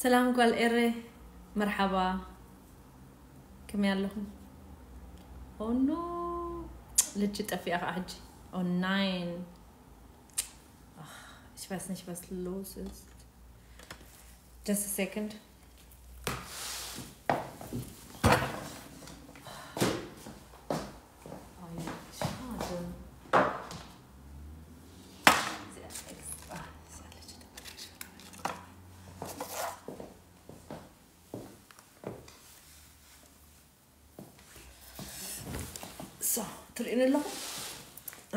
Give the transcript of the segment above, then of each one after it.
ሰላም ጓል ኤረ፣ መርሓባ። ከመይ ኣለኹም? ኦ ኖ፣ ልጂ ጠፊኣ ኸዓ ሕጂ። ኦንላይን። Ich weiß nicht, was los ist. Just a second. Oh ja, schade. Sie hat extra, sie hat legit So, ትርእዩኒ ኣለኹም?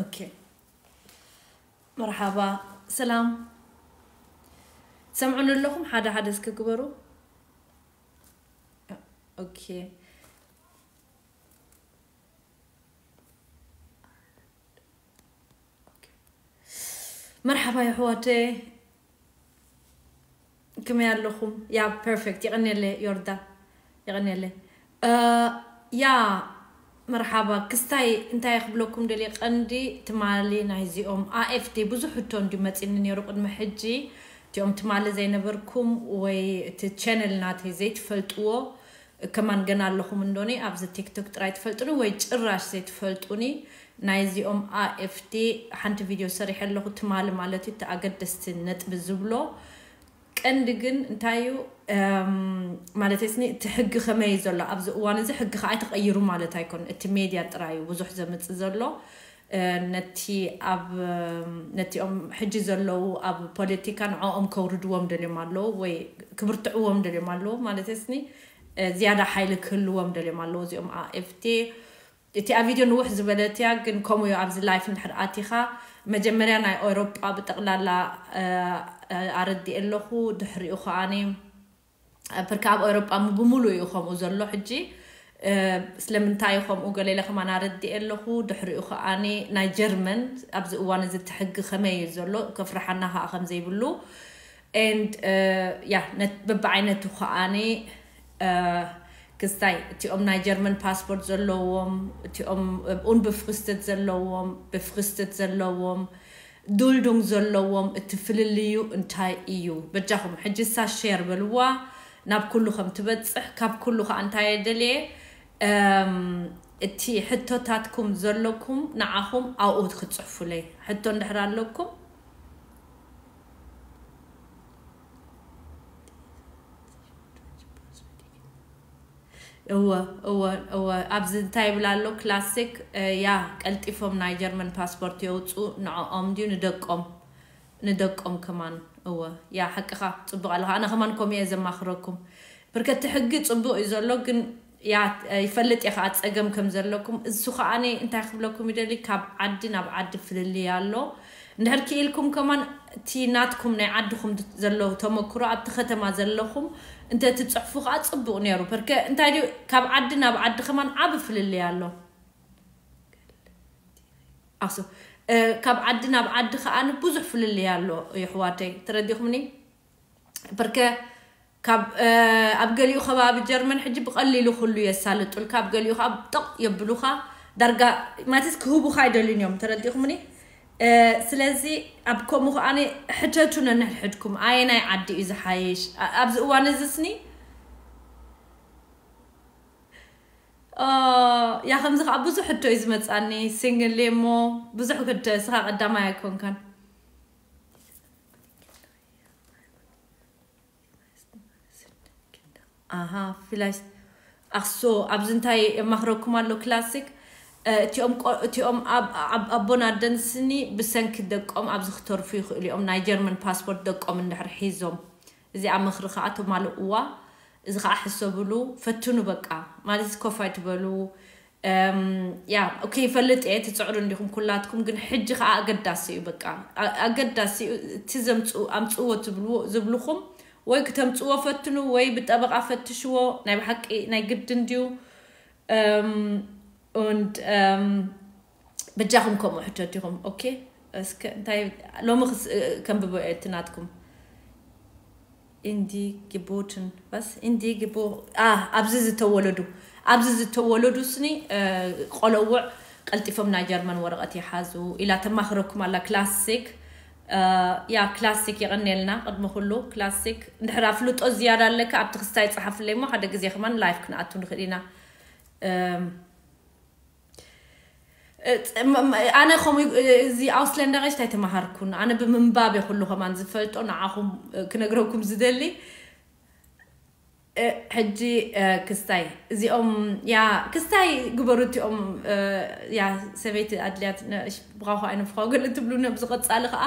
ኦኬ። መርሓባ፣ ሰላም። ትሰምዑኒ ኣለኹም? ሓደ ሓደ እስከ ግበሩ። ኦኬ። መርሓባ የሕዋተይ፣ ከመይ ኣለኹም? ያ፣ ፐርፌክት። የቐንየለ ዮርዳ፣ የቐንየለ። እ፣ ያ፣ መርሓባ። ክስታይ እንታይ ክብለኩም ደልየ፣ ቀንዲ ትማሊ ናይዚኦም A F D ብዙሕ ሕቶ እንድዩ መጺኒ ነይሩ ቅድሚ ሕጂ። እቲኦም ትማሊ ዘይነበርኩም ወይ እቲ ቻነል ናተይ ዘይትፈልጥዎ ከማን ገና ኣለኹም እንዶኒ፣ ኣብዚ ቲክቶክ ጥራይ ትፈልጡኒ ወይ ጭራሽ ዘይትፈልጡኒ፣ ናይዚኦም A F D ሓንቲ ቪድዮ ሰሪሐ ኣለኹ ትማሊ ማለት እዩ፣ እቲ ኣገደስቲ ነጥቢ ዝብሎ። ቀንዲ ግን እንታይ እዩ፣ እም፣ ማለት ስኒ እቲ ሕጊ ከመይ እዩ ዘሎ ኣብዚ እዋን እዚ፣ ሕጊ ከኣ ተቐይሩ ማለት ኣይኮን፣ እቲ ሜድያ ጥራይ እዩ ብዙሕ ዘምጽእ ዘሎ። እ፣ ነቲ ኣብ፣ እም፣ ነቲኦም ሕጂ ዘለዉ ኣብ ፖለቲካ ንዕኦም ከውርድዎም ደልዮም ኣለዉ ወይ ክብርትዕዎም ደልዮም ኣለዉ ማለት ስኒ፣ እ፣ ዝያዳ ሓይሊ ክህልዎም ደልዮም ኣለዉ እዚኦም A F D። እቲ ኣብ ቪድዮ ንውሕ ዝበለት እያ፣ ግን ከምኡ እዩ። ኣብዚ ላይፍ እንድሕር ኣቲኻ መጀመርያ ናይ ኤውሮጳ ብጠቕላላ፣ እ፣ እ፣ ኣረዲኤ ኣለኹ። ድሕሪኡ ከኣኒ፣ እ፣ ብርካ ኣብ ኤውሮጳ ም-፣ ብምሉእ እዩ ከምኡ ዘሎ ሕጂ። እ፣ ስለምንታይ እዩ ከምኡ ገለ ኢለ ከማን ኣረዲኤ ኣለኹ። ድሕሪኡ ከኣኒ ናይ ጀርመን ኣብዚ እዋን እዚ እቲ ሕጊ ከመይ እዩ ዘሎ፣ ከፍርሓና ከኣ ከም ዘይብሉ። And፣ እ፣ ያ፣ ነት-፣ በብዓይነቱ ከኣኒ፣ እ፣ ክስታይ እቲኦም ናይ ጀርመን ፓስፖርት ዘለዎም፣ እቲኦም፣ እ፣ unbefristet ዘለዎም፣ befristet ዘለዎም፣ Duldung ዘለዎም፣ እቲ ፍልልዩ እንታይ እዩ? በጃኹም፣ ሕጂ እሳ ሼር በልዋ፣ ናብ ኩሉ ከም ትበጽሕ፣ ካብ ኩሉ ከኣ እንታይ እየ ደልየ፣ እም፣ እቲ ሕቶታትኩም ዘለኩም ንዓኹም ኣብኡ ክትጽሕፉለይ። ሕቶ እንድሕር ኣለኩም፣ እወ፣ እወ፣ እወ። ኣብዚ እንታይ ይብል ኣሎ? ክላሲክ፣ እ፣ ያ፣ ቀልጢፎም ናይ ጀርመን ፓስፖርት የውፁ፣ ንዕኦም ድዩ ንደቆም? ንደቆም ከማን። እወ፣ ያ፣ ሓቅኻ፣ ጽቡቕ ኣለኻ። ኣነ ከማን ከምኡ እየ ዘማኽረኩም። ብርከቲ ሕጊ ጽቡቕ እዩ ዘሎ፣ ግን ያ፣ እ፣ ይፈልጥ እየ ከኣ ጸገም ከም ዘለኩም። እሱ ከኣ እንታይ ክብለኩም ይደሊ፣ ካብ ዓዲ ናብ ዓዲ ፍልልይ ኣሎ። እንድሕር ክኢልኩም ከማን እቲ ናትኩም ናይ ዓድኹም ድ-፣ ዘሎ ተመክሮ ኣብቲ ከተማ ዘለኹም እንተ ትጽሕፉ ከኣ ጽቡቕ ነይሩ። በርከ እንታይ ድዩ፣ ካብ ዓዲ ናብ ዓዲ ከማን ዓቢ ፍልልይ ኣሎ። ኣሱ፣ እ፣ ካብ ዓዲ ናብ ዓዲ ከኣ ብዙሕ ፍልልይ ኣሎ፣ የሕዋተይ። ተረዲኹምኒ? በርከ ካብ፣ እ፣ ኣብ ገሊኡ ከባቢ ጀርመን ሕጂ ብቐሊሉ ኩሉ የሳልጡልካ፣ ኣብ ገሊኡ ከኣ ጠቕ የብሉኻ፣ ዳርጋ ማለትስ ክህቡኻ ኣይደልዩን እዮም። ተረዲኹምኒ? እ፣ ስለዚ ኣብ ከምኡ ከኣ ሕተቱ ነንሕድሕድኩም፣ ኣየናይ ዓዲ እዩ ዝሓይሽ? ኣ-፣ ኣብዚ እዋን እዚ ስኒ፣ ኦ፣ ያ፣ ከምዚ ከኣ ብዙሕ ሕቶ እዩ ዝመጻኒ። ሲንግል እየ እሞ ብዙሕ ሕቶ፣ እስኻ ቀዳማይ ኣይኮንካን። ኣሃ፣ ፊላሽ፣ ኣኽሶ፣ ኣብዚ እንታይ የማኽረኩም ኣሎ ክላሲክ? እ፣ እቲኦም ቆ-፣ እቲኦም ኣብ-፣ ኣብ-፣ ኣቦን ኣደን ስኒ ብሰንኪ ደቆም ኣብዚ ክተርፉ ይኽእሉ እዮም፣ ናይ ጀርመን ፓስፖርት ደቆም እንድሕር ሒዞም። እዚኣ ምኽሪ ከኣ ተማልእዋ። እዚ ከኣ ሕሰብሉ፣ ፈትኑ በቃ። ማለት ኮፍ ኣይትበሉ። እም፣ ያ፣ ኦኬ፣ ይፈልጥ እየ፣ ትጽዕሩ እንዲኹም ኩላትኩም፣ ግን ሕጂ ከኣ ኣገዳሲ እዩ በቃ። ኣ-፣ ኣገዳሲ እዩ፣ እቲ ዘምጽኡ-፣ ኣምጽዎ ትብልዎ-፣ ዝብልኹም ወይ ክተምጽዎ ፈትኑ ወይ ብጠበቓ ፈትሽዎ። ናይ ብሓቂ ናይ ግድን ድዩ? እም፣ und፣ እም፣ በጃኹም ከምኡ ሕተት ኢኹም። ኦኬ፣ እስከ እንታይ ሎሚ ክስ-፣ ከንብቦ እየ እቲ ናትኩም። In die Geburten፣ was? In die Gebur-፣ ኣ፣ ኣብዚ ዝተወለዱ፣ ኣብዚ ዝተወለዱ ስኒ፣ እ፣ ቆለውዕ ቀልጢፎም ናይ ጀርመን ወረቐት ይሓዙ ኢላ ተማኽረኩም ኣላ ክላሲክ። ያ ክላሲክ የቐኔልና። ቅድሚ ኩሉ ክላሲክ እንድሕር ኣፍልጦ ዝያዳ ኣለካ ኣብቲ ክስታይ ጸሓፍለይ እሞ ሓደ ግዜ ከማን ላይፍ ክንኣቱ ንኽእል ኢና። እም፣ እ፣ ጸ- መ- መ- ኣነ ከምኡ እዚ ኣውስለንደር እንታይ ተማሃርኩን ኣነ ብምንባብ ኩሉ ከማን ዝፈልጦ ንዓኹም እ፣ ክነግረኩም ዝደሊ እ፣ ሕጂ እ፣ ክስታይ እዚኦም ያ ክስታይ ግበሩ እቲኦም እ፣ ያ ሰበይቲ ኣድልያት ነ- እሽ፣ ብኻኹ ኣይነፍኻው ገለ ትብሉ ነብዚ ቀጻሊ ከዓ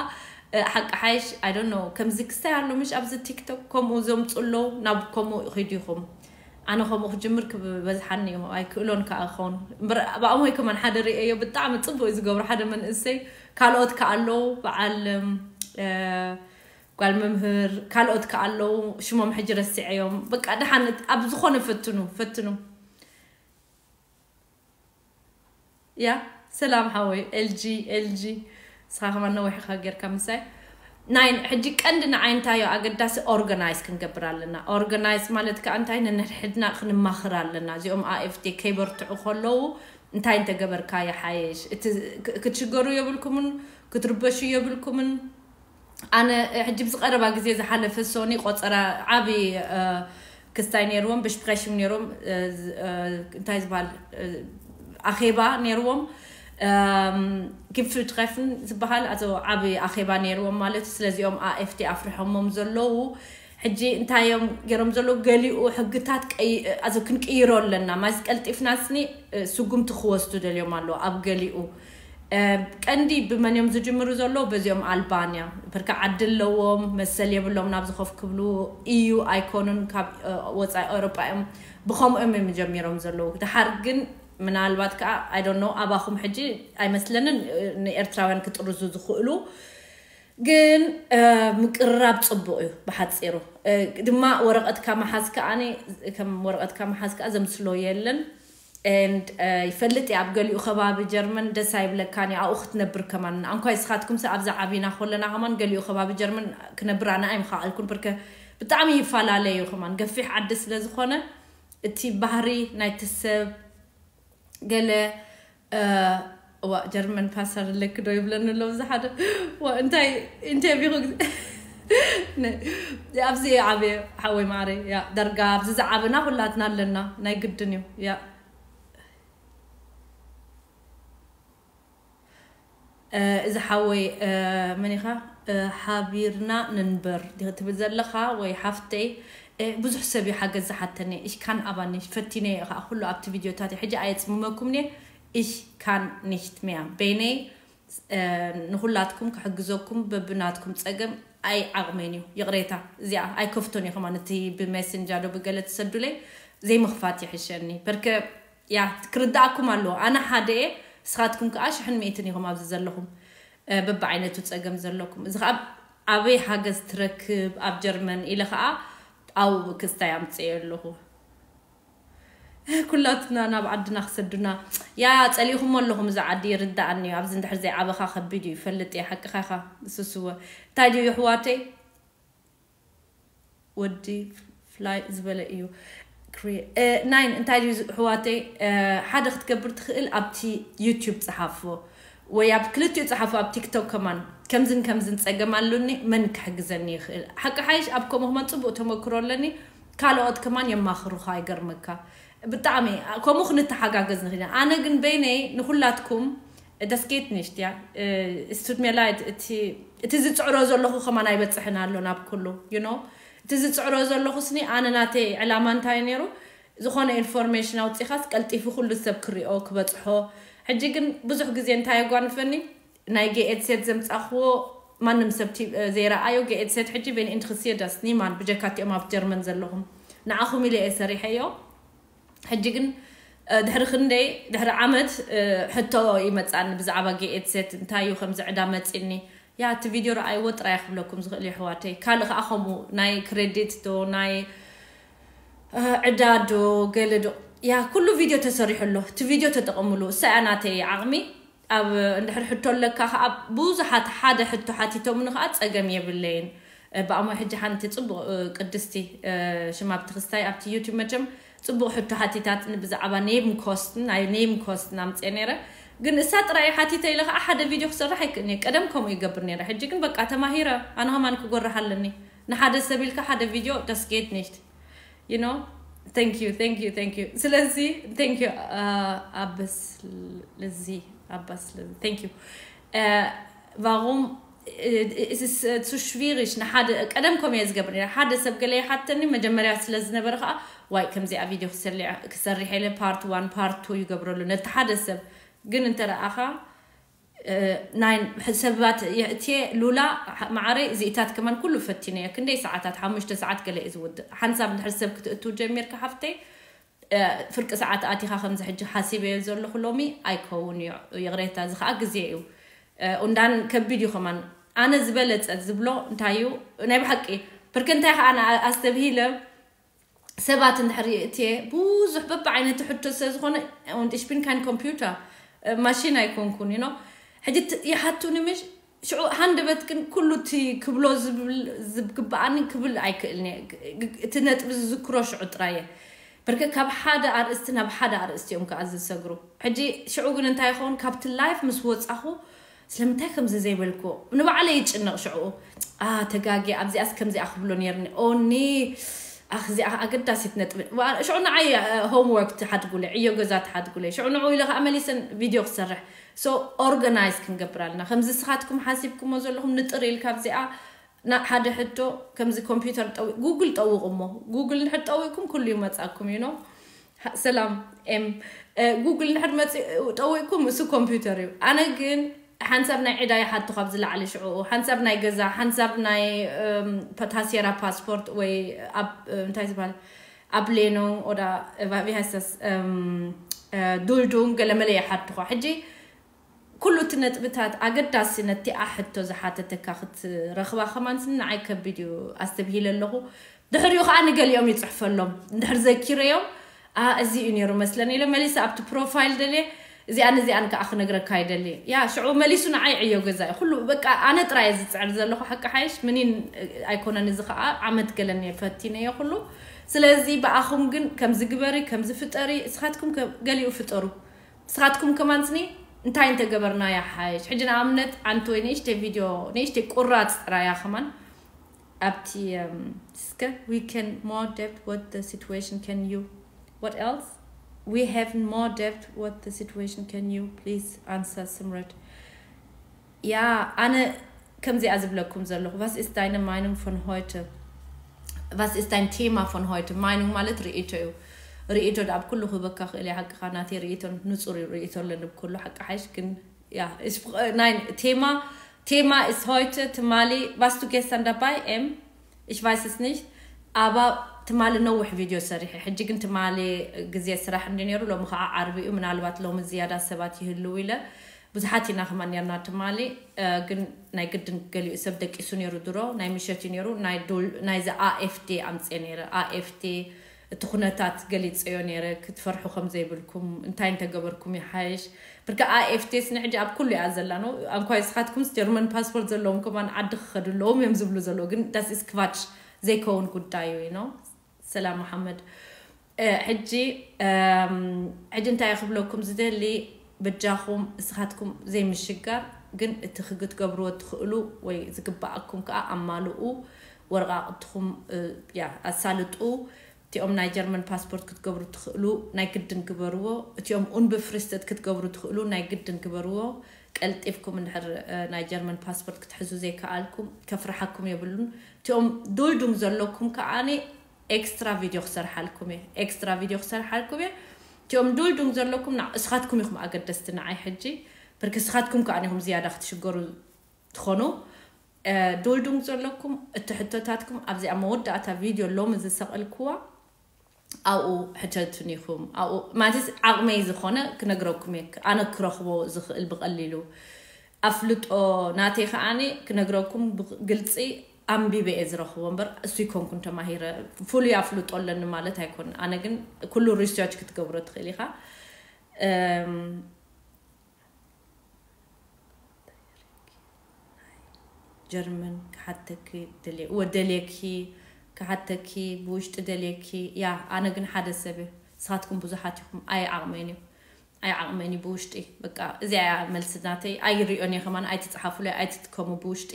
እ፣ ሓቂ ሓይሽ ኣይ ዶንት ኖ ከምዚ ክስታይ ኣሎ ምሽ ኣብዚ ቲክቶክ ከምኡ ዘምፁ ኣለዉ ናብ ከምኡ ይኺዱ ኢኹም ኣነ ከምኡ ክጅምር ክበዝሓኒ እዩ ኣይክእሎን ከዓ ክኸውን እምበር ብኣሞይ ከማን ሓደ ርእዮ ብጣዕሚ ፅቡቅ እዩ ዝገብሩ ሓደ መንእሰይ ካልኦት ከዓ ኣለዉ በዓል እ፣ ጓል መምህር ካልኦት ከዓ ኣለዉ ሽሞም ሕጂ ረሲዐዮም በቃ ደሓን ኣብ ዝኾነ ፈትኑ ፈትኑ ያ ሰላም ሓወይ ኤልጂ ኤልጂ ንስኻ ከማን ነዊሕ ኢኻ ጌርካ ምሳይ ናይ ሕጂ ቀንዲ ንዓይ እንታዮ ኣገዳሲ ኦርጋናይዝ ክንገብር ኣለና ኦርጋናይዝ ማለት ከዓ እንታይ ነንሕድና ክንማኽር ኣለና እዚኦም ኣኤፍቲ ከይበርትዑ ከለዉ እንታይ እንተገበርካ ይሓየሽ ክትሽገሩ የብልኩምን ክትርበሹ የብልኩምን ኣነ ሕጂ ብዝቀረባ ግዜ ዝሓለፈ ሶኒ ቆፀራ ዓብዪ ክስታይ ነይርዎም ብሽፕሬሽም ነይሮም እንታይ ዝበሃል ኣኼባ ነይርዎም ግፍትኸፍን ዝበሃል ኣቶ ዓብዪ ኣኼባ ነይርዎም ማለት እዩ ስለዚኦም ኣኤፍቲ ኣፍርሖሞም ዘለዉ ሕጂ እንታይ እዮም ገይሮም ዘለዉ ገሊኡ ሕግታት ኣዞ ክንቅይሮ ኣለና ማስ ቀልጢፍና ስኒ ስጉምቲ ክወስዱ ደልዮም ኣለዉ ኣብ ገሊኡ ቀንዲ ብመን እዮም ዝጅምሩ ዘለዉ በዚኦም ኣልባንያ ብርካ ዓዲ ኣለዎም መሰል የብሎም ናብዚ ኮፍ ክብሉ ኢዩ ኣይኮኑን ካብ ወፃኢ ኤውሮጳ እዮም ብኸምኡ እዮም ጀሚሮም ዘለዉ ድሓር ግን ምናልባት ከዓ ኣይ ዶንት ኖ ኣባኹም ሕጂ ኣይመስለንን ንኤርትራውያን ክጥርዙ ዝኽእሉ ግን ምቅርራብ ፅቡቅ እዩ ብሓፂሩ ድማ ወረቀትካ መሓዝ ከዓኒ ከም ወረቀትካ መሓዝ ከዓ ዘምስሎ የለን and ይፈልጥ እየ ኣብ ገሊኡ ከባቢ ጀርመን ደስ ኣይብለካን እዩ ኣብኡ ክትነብር ከማን ኣንኳይ ስኻትኩም ስ ኣብዛ ዓቢና ከለና ከማን ገሊኡ ከባቢ ጀርመን ክነብር ኣነ ኣይምኸኣልኩን ብርከ ብጣዕሚ ይፈላለ እዩ ከማን ገፊሕ ዓዲ ስለ ዝኾነ እቲ ባህሪ ናይቲ ሰብ ገለ እዋ ጀርመን ፓስተር ኣለኪ ዶ ይብለኒ ኣሎ እዚ ሓደ እንታይ ኢንተርቪው ኣብዚ ዓበየ ሓወይ ማዕረ ያ ደርጋ ኣብዚ ዝዓበና ኩላትና ኣለና ናይ ግድን እዩ ያ እዚ ሓወይ መን ኢኻ ሓቢርና ንንበር ትብል ዘለኻ ወይ ሓፍተይ ብዙሕ ሰብ እዩ ሓገዝ ዝሓተኒ ich kann aber nicht ፈቲነ እየ ከዓ ኩሉ ኣብቲ ቪድዮታት ሕጂ ኣየፅምመኩም እየ ich kann nicht mehr በይነይ ንኩላትኩም ክሕግዘኩም በብናትኩም ፀገም ኣይ ዓቕመን እዩ ይቕሬታ እዚኣ ኣይከፍቶን እዩ ከማን እቲ ብሜሰንጃ ዶ ብገለ ትሰዱለይ ዘይምኽፋት ይሕሸኒ በርከ ያ ክርዳእኩም ኣለዎ ኣነ ሓደ እየ ስኻትኩም ከዓ ሽሕን ሚእትን ኢኹም ኣብዚ ዘለኹም በብዓይነቱ ፀገም ዘለኩም እዚ ከዓ ኣበይ ሓገዝ ትረክብ ኣብ ጀርመን ኢለ ከዓ ኣብኡ ክስታይ ኣምፅኤ ኣለኹ ኩላትና ናብ ዓድና ክሰዱና ያ ፀሊእኹሞ ኣለኹም እዚ ዓዲ ይርዳእኒ እዩ ኣብዚ እንድሕር ዘይዓበኻ ከቢድ እዩ ይፈልጥ እየ ሓቅኻ ኢኻ ስስወ እንታይ ድዩ ይሕዋተይ ወዲ ፍላይ ዝበለ እዩ ናይ እንታይ ድዩ ሕዋተይ ሓደ ክትገብር ትኽእል ኣብቲ ዩቱብ ፀሓፎ ወይ ኣብ ክልቲኡ ፀሓፎ ኣብ ቲክቶክ ከማን ከምዝን ከምዝን ፀገም ኣሉኒ መን ክሕግዘኒ ይኽእል ሓቂ ሓይሽ ኣብ ከምኡ ከማን ፅቡቅ ተመክሮ ኣለኒ ካልኦት ከማን የማኽሩኻ ይገርመካ ብጣዕሚ ከምኡ ክንተሓጋገዝ ንኽእል ኣነ ግን በይነይ ንኩላትኩም das geht nicht ja es tut mir leid እቲ ዝፅዕሮ ዘለኹ ከማን ኣይበፅሕን ኣሎ ናብ ኩሉ you know እቲ ዝፅዕሮ ዘለኹ ስኒ ኣነ ናተይ ዕላማ እንታይ ነይሩ ዝኾነ ኢንፎርሜሽን ኣውፂኻስ ቀልጢፉ ኩሉ ሰብ ክሪኦ ክበፅሖ ሕጂ ግን ብዙሕ ግዜ እንታይ የጓንፈኒ ናይ ጌኤት ሴት ዘምፃኽዎ ማንም ሰብ ዘይረኣዮ ጌኤት ሴት ሕጂ ቬን ኢንትክስየ ዳስ ኒማን ብጀካቲኦም ኣብ ጀርመን ዘለኹም ንዓኹም ኢለ እየ ሰሪሐዮ ሕጂ ግን ድሕሪ ክንደይ ድሕሪ ዓመት ሕቶ ይመፃኒ ብዛዕባ ጌኤት ሴት እንታይ እዩ ከምዚ ዕዳ መፂኒ ያ እቲ ቪድዮ ረኣይዎ ጥራይ ክብለኩም ዝኽእል የሕዋተይ ካልእ ከዓ ከምኡ ናይ ክሬዲት ዶ ናይ ዕዳ ዶ ገለ ዶ ያ ኩሉ ቪድዮ ተሰሪሑ ኣሎ እቲ ቪድዮ ተጠቐምሉ እሳ እያ ናተይ ዓቕሚ ኣብ እንድሕር ሕቶ ኣለካ ከዓ ብዙሓት ሓደ ሕቶ ሓቲቶምኒ ከዓ ፀገም የብለይን ብኣሞ ሕጂ ሓንቲ ፅቡቅ ቅድስቲ ሽማ ብቲ ክስታይ ኣብቲ ዩቱብ መቸም ፅቡቅ ሕቶ ሓቲታትኒ ብዛዕባ ኔም ኮስትን ናይ ኔም ኮስትን ኣምፅየ ነይረ ግን እሳ ጥራይ ሓቲተ ኢለ ከዓ ሓደ ቪድዮ ክሰርሕ ኣይክእልን እየ። ቀደም ከምኡ ይገብር ነይረ። ሕጂ ግን በቃ ተማሂረ፣ ኣነ ከማን ክጎርሕ ኣለኒ። ንሓደ ሰብ ኢልካ ሓደ ቪድዮ፣ das geht nicht, you know? Thank you, thank you, thank you. ስለዚ thank you, uh, ኣበስ ለዚ ኣባስ ለዚ thank you. Uh, warum, uh, es ist, uh, zu schwierig ንሓደ? ቀደም ከም እየ ዝገብር ነይረ። ሓደ ሰብ ገለ ይሓተኒ፣ መጀመርያ ስለ ዝነበረ ከዓ ዋይ ከምዚኣ ቪድዮ ክሰርሕ ኢለ ፓርት ዋን ፓርት ቱ ይገብረሉ ነቲ ሓደ ሰብ። ግን እንተ ረኣኻ፣ እ፣ ናይ ሰባት የእትየ፣ ሉላ፣ ማዕረይ፣ እዚኢታት ከማን ኩሉ ፈቲነየ። ክንደይ ሰዓታት፣ ሓሙሽተ ሰዓት ገለ እዩ ዝውድእ። ሓንሳብ እንድሕር ሰብ ክትእቱ ጀሚርካ ሓፍተይ፣ እ፣ ፍርቂ ሰዓት ኣቲኻ ከምዚ ሕጂ ሓሲበዮ ዘለኹ ሎሚ ኣይከውን እዩ። ይቕሬታ፣ እዚ ኸኣ ግዜ እዩ። እ፣ እንዳን ከቢድ እዩ ከማን። ኣነ ዝበለጸ ዝብሎ እንታይ እዩ? ናይ ብሓቂ፣ ብርክ እንታይ ኸኣ ኣነ ኣስተብሂለ፣ ሰባት እንድሕር የእትየ፣ ብዙሕ በብዓይነቱ ሕቶ ስለ ዝኾነ፣ und ich bin kein Computer, እ፣ ማሽን ኣይኮንኩን፣ you know። ሕጂ ት-፣ ይሓቱኒ ምሽ፣ ሽዑ ሃንደበት ግን ኩሉ እቲ ክብሎ ዝብል፣ ዝግብኣኒ ክብል ኣይክእልን እየ። ግ-፣ ግ-፣ እቲ ነጥቢ ዝዝክሮ ሽዑ ጥራይ እየ። ብርክ ካብ ሓደ ኣርእስቲ ናብ ሓደ ኣርእስቲ እዮም ከኣ ዝሰግሩ። ሕጂ ሽዑ ግን እንታይ ይኸውን? ካብቲ ላይፍ ምስ ወጻኹ ስለምንታይ ከምዚ ዘይበልኩ ንባዕለይ ይጭነቕ ሽዑ። ኣ፣ ተጋግየ፣ ኣብዚኣስ ከምዚኣ ክብሎ ነይርኒ። ኦኒ፣ ኣኽ፣ እዚኣ ኣገዳሲት ነጥቢ። ዋ-፣ ሽዑ ንዓይ፣ እ፣ ሆምወርክ ትሓድጉለይ፣ ዕዮ ገዛ ትሓድጉለይ። ሽዑ ንዕኡ ኢለ ከኣ መሊሰን ቪድዮ ክሰርሕ። ሶ፣ ኦርጋናይዝ ክንገብር ኣለና። ከምዚ ንስኻትኩም ሓሲብኩሞ ዘለኹም ንጥር ኢልካ ኣብዚኣ ና-፣ ሓደ ሕቶ ከምዚ ኮምፒውተር ጠዊ-፣ ጉግል ጠውቑ እሞ። ጉግል እንድሕር ጠዊቕኩም ኩሉ ይመጻኩም፣ you know። ሃ-፣ ሰላም ኤም፣ እ፣ ጉግል እንድሕር መጺ-፣ ጠዊቕኩም እሱ ኮምፒውተር እዩ። ኣነ ግን ሓንሳብ ናይ ዕዳ ይሓቱ ካብ ዝለዓለ ሽዑኡ፣ ሓንሳብ ናይ ገዛ፣ ሓንሳብ ናይ፣ እም፣ ፓ-፣ ታሴራ ፓስፖርት ወይ ኣብ፣ እ፣ እንታይ ዝበሃል፣ ኣብ ሌኖ ኦዳ፣ እ፣ ቫ-፣ ቪሃሰስ፣ እም፣ እ፣ ዱልዱም ገለመለ ይሓቱኻ። ሕጂ ኩሉ እቲ ነጥብታት ኣገዳሲ ነቲኣ ሕቶ ዝሓተተካ ክትረኽባ ከማን ስኒ ንዓይ ከቢድ እዩ ኣስተብሂለ ኣለኹ። ድሕሪኡ ኸኣ ንገሊኦም ይጽሕፈሎም። እንድሕር ዘኪረዮም፣ "ኣ፣ እዚ እዩ ነይሩ መስለኒ" ኢለ መሊሰ ኣብቲ ፕሮፋይል ደልየ፣ እዚኣን እዚኣን ከኣ ክነግረካ ይደሊ። ያ፣ ሽዑ መሊሱ ንዓይ ዕዮ ገዛ እዩ። ኩሉ በቃ ኣነ ጥራይ እየ ዝጽዕር ዘለኹ፣ ሓቂ ሓይሽ ምኒን ኣይኮነን። እዚ ኸኣ ዓመት ገለኒ እየ ፈቲነዮ ኩሉ። ስለዚ ብኣኹም ግን ከምዚ ግበሪ፣ ከምዚ ፍጠሪ፣ እስኻትኩም ከ-፣ ገሊኡ ፍጠሩ። ንስኻትኩም ከማን ስኒ እንታይ እንተገበርና ይሓይሽ? ሕጂ ንኣብነት ኣንቲ ወይ ንእሽተይ ቪድዮ፣ ንእሽተይ ቁራጽ ጥራያ ከማን ኣብቲ፣ እም፣ እስከ we can more depth what the situation can you, what else? We have more depth what the situation can you please answer, ስምረት? ያ፣ ኣነ ከምዚኣ ዝብለኩም ዘለኹ፣ was ist deine Meinung von heute? Was ist dein Thema von heute? Meinung ማለት ርእይቶ እዩ። ርእይቶ ድ-፣ ኣብ ኩሉ ክህበካ ክእል እየ፣ ሓቅኻ፣ ናተይ ርእይቶ ንጹር እዩ፣ ርእይቶ ኣለኒ ብኩሉ ሓቂ ሓይሽ፣ ግን ያ፣ ich, nein, Thema, Thema ist heute ትማሊ, warst du gestern dabei, ኤም? Ich weiß es nicht. ኣባ ትማሊ ነዊሕ ቪድዮ ሰሪሐ፣ ሕጂ ግን ትማሊ ግዜ ስራሕ እንዲ ነይሩ፣ ሎሚ ከዓ ዓርቢ እዩ፣ ምናልባት ሎሚ ዝያዳ ሰባት ይህልው ኢለ። ብዙሓት ኢና ከማን ነርና ትማሊ፣ እ፣ ግን ናይ ግድን ገሊኡ ሰብ ደቂሱ ነይሩ ድሮ፣ ናይ ምሸት እዩ ነይሩ፣ ናይ ዱል-፣ ናይዚ ኣ ኤፍ ዲ ኣምፅኤ ነይረ። ኣ ኤፍ ዲ እቲ ኩነታት ገሊፀዮ ነይረ፣ ክትፈርሑ ከም ዘይብልኩም፣ እንታይ እንተገበርኩም ይሓይሽ። ብርካ ኣ ኤፍ ዲ ስ ንሕጂ ኣብ ኩሉ እያ ዘላ ነው። ኣንኳይ ስኻትኩምስ ጀርመን ፓስፖርት ዘለዎም ከማን ዓዲ ክኸዱ ኣለዎም እዮም ዝብሉ ዘለዉ፣ ግን das ist Quatsch፣ ዘይከውን ጉዳይ እዩ ነው። ሰላም መሓመድ። እ፣ ሕጂ፣ እም፣ ሕጂ እንታይ ክብለኩም ዝደሊ፣ በጃኹም እስኻትኩም ዘይምሽጋር፣ ግን እቲ ክግትገብርዎ ትኽእሉ ወይ ዝግብኣኩም ከኣ ኣማልኡ፣ ወረቓቕትኹም፣ እ፣ ያ፣ ኣሳልጡ። እቲኦም ናይ ጀርመን ፓስፖርት ክትገብሩ ትኽእሉ ናይ ግድን ግበርዎ። እቲኦም ኡንብፍሪስተት ክትገብሩ ትኽእሉ ናይ ግድን ግበርዎ። ቀልጢፍኩም እንድሕር፣ እ፣ ናይ ጀርመን ፓስፖርት ክትሕዙ ዘይከኣልኩም፣ ከፍርሓኩም የብሉን። እቲኦም ዱልዱም ዘለኩም ከኣኒ ኤክስትራ ቪድዮ ክሰርሓልኩም እየ። ኤክስትራ ቪድዮ ክሰርሓልኩም እየ። እቲኦም ዱልዱም ዘለኩም ና-፣ እስኻትኩም ኢኹም ኣገደስቲ ንዓይ ሕጂ። ብርክ እስኻትኩም ከኣኒ ኢኹም ዝያዳ ክትሽገሩ ትኾኑ። እ፣ ዱልዱም ዘለኩም እቲ ሕቶታትኩም ኣብዚኣ መወዳእታ ቪድዮ ሎሚ ዝሰቐልክዋ ኣብኡ ሕተቱን ኢኹም። ኣብኡ ማለት ዓቕመይ ዝኾነ ክነግረኩም እየ። ኣነ ክረኽቦ ዝኽእል ብቐሊሉ። ኣፍልጦ ናተይ ከኣኒ ክነግረኩም ብግልጺ ኣንቢበ እየ ዝረኽቦ እምበር እሱ ይኮንኩን ተማሂረ። ፍሉይ ኣፍልጦ ኣለኒ ማለት ኣይኮን። ኣነ ግን ኩሉ ሪሰርች ክትገብሮ ትኽእል ኢኻ። እም፣ ጀርመን ክሓተኪ ደልየ፣ እወ ደልየኪ፣ ክሓተኪ ብውሽጢ ደልየኪ። ያ፣ ኣነ ግን ሓደ ሰብ እየ። ንስኻትኩም ብዙሓት ኢኹም፣ ኣይ ዓቕመይን እዩ። ኣይዓቕመኒ ብውሽጢ። በቃ እዚኣ እያ መልሲ ናተይ። ኣይሪኦን እየ ከማን፣ ኣይትፅሓፉለይ፣ ኣይትጥቀሙ ብውሽጢ።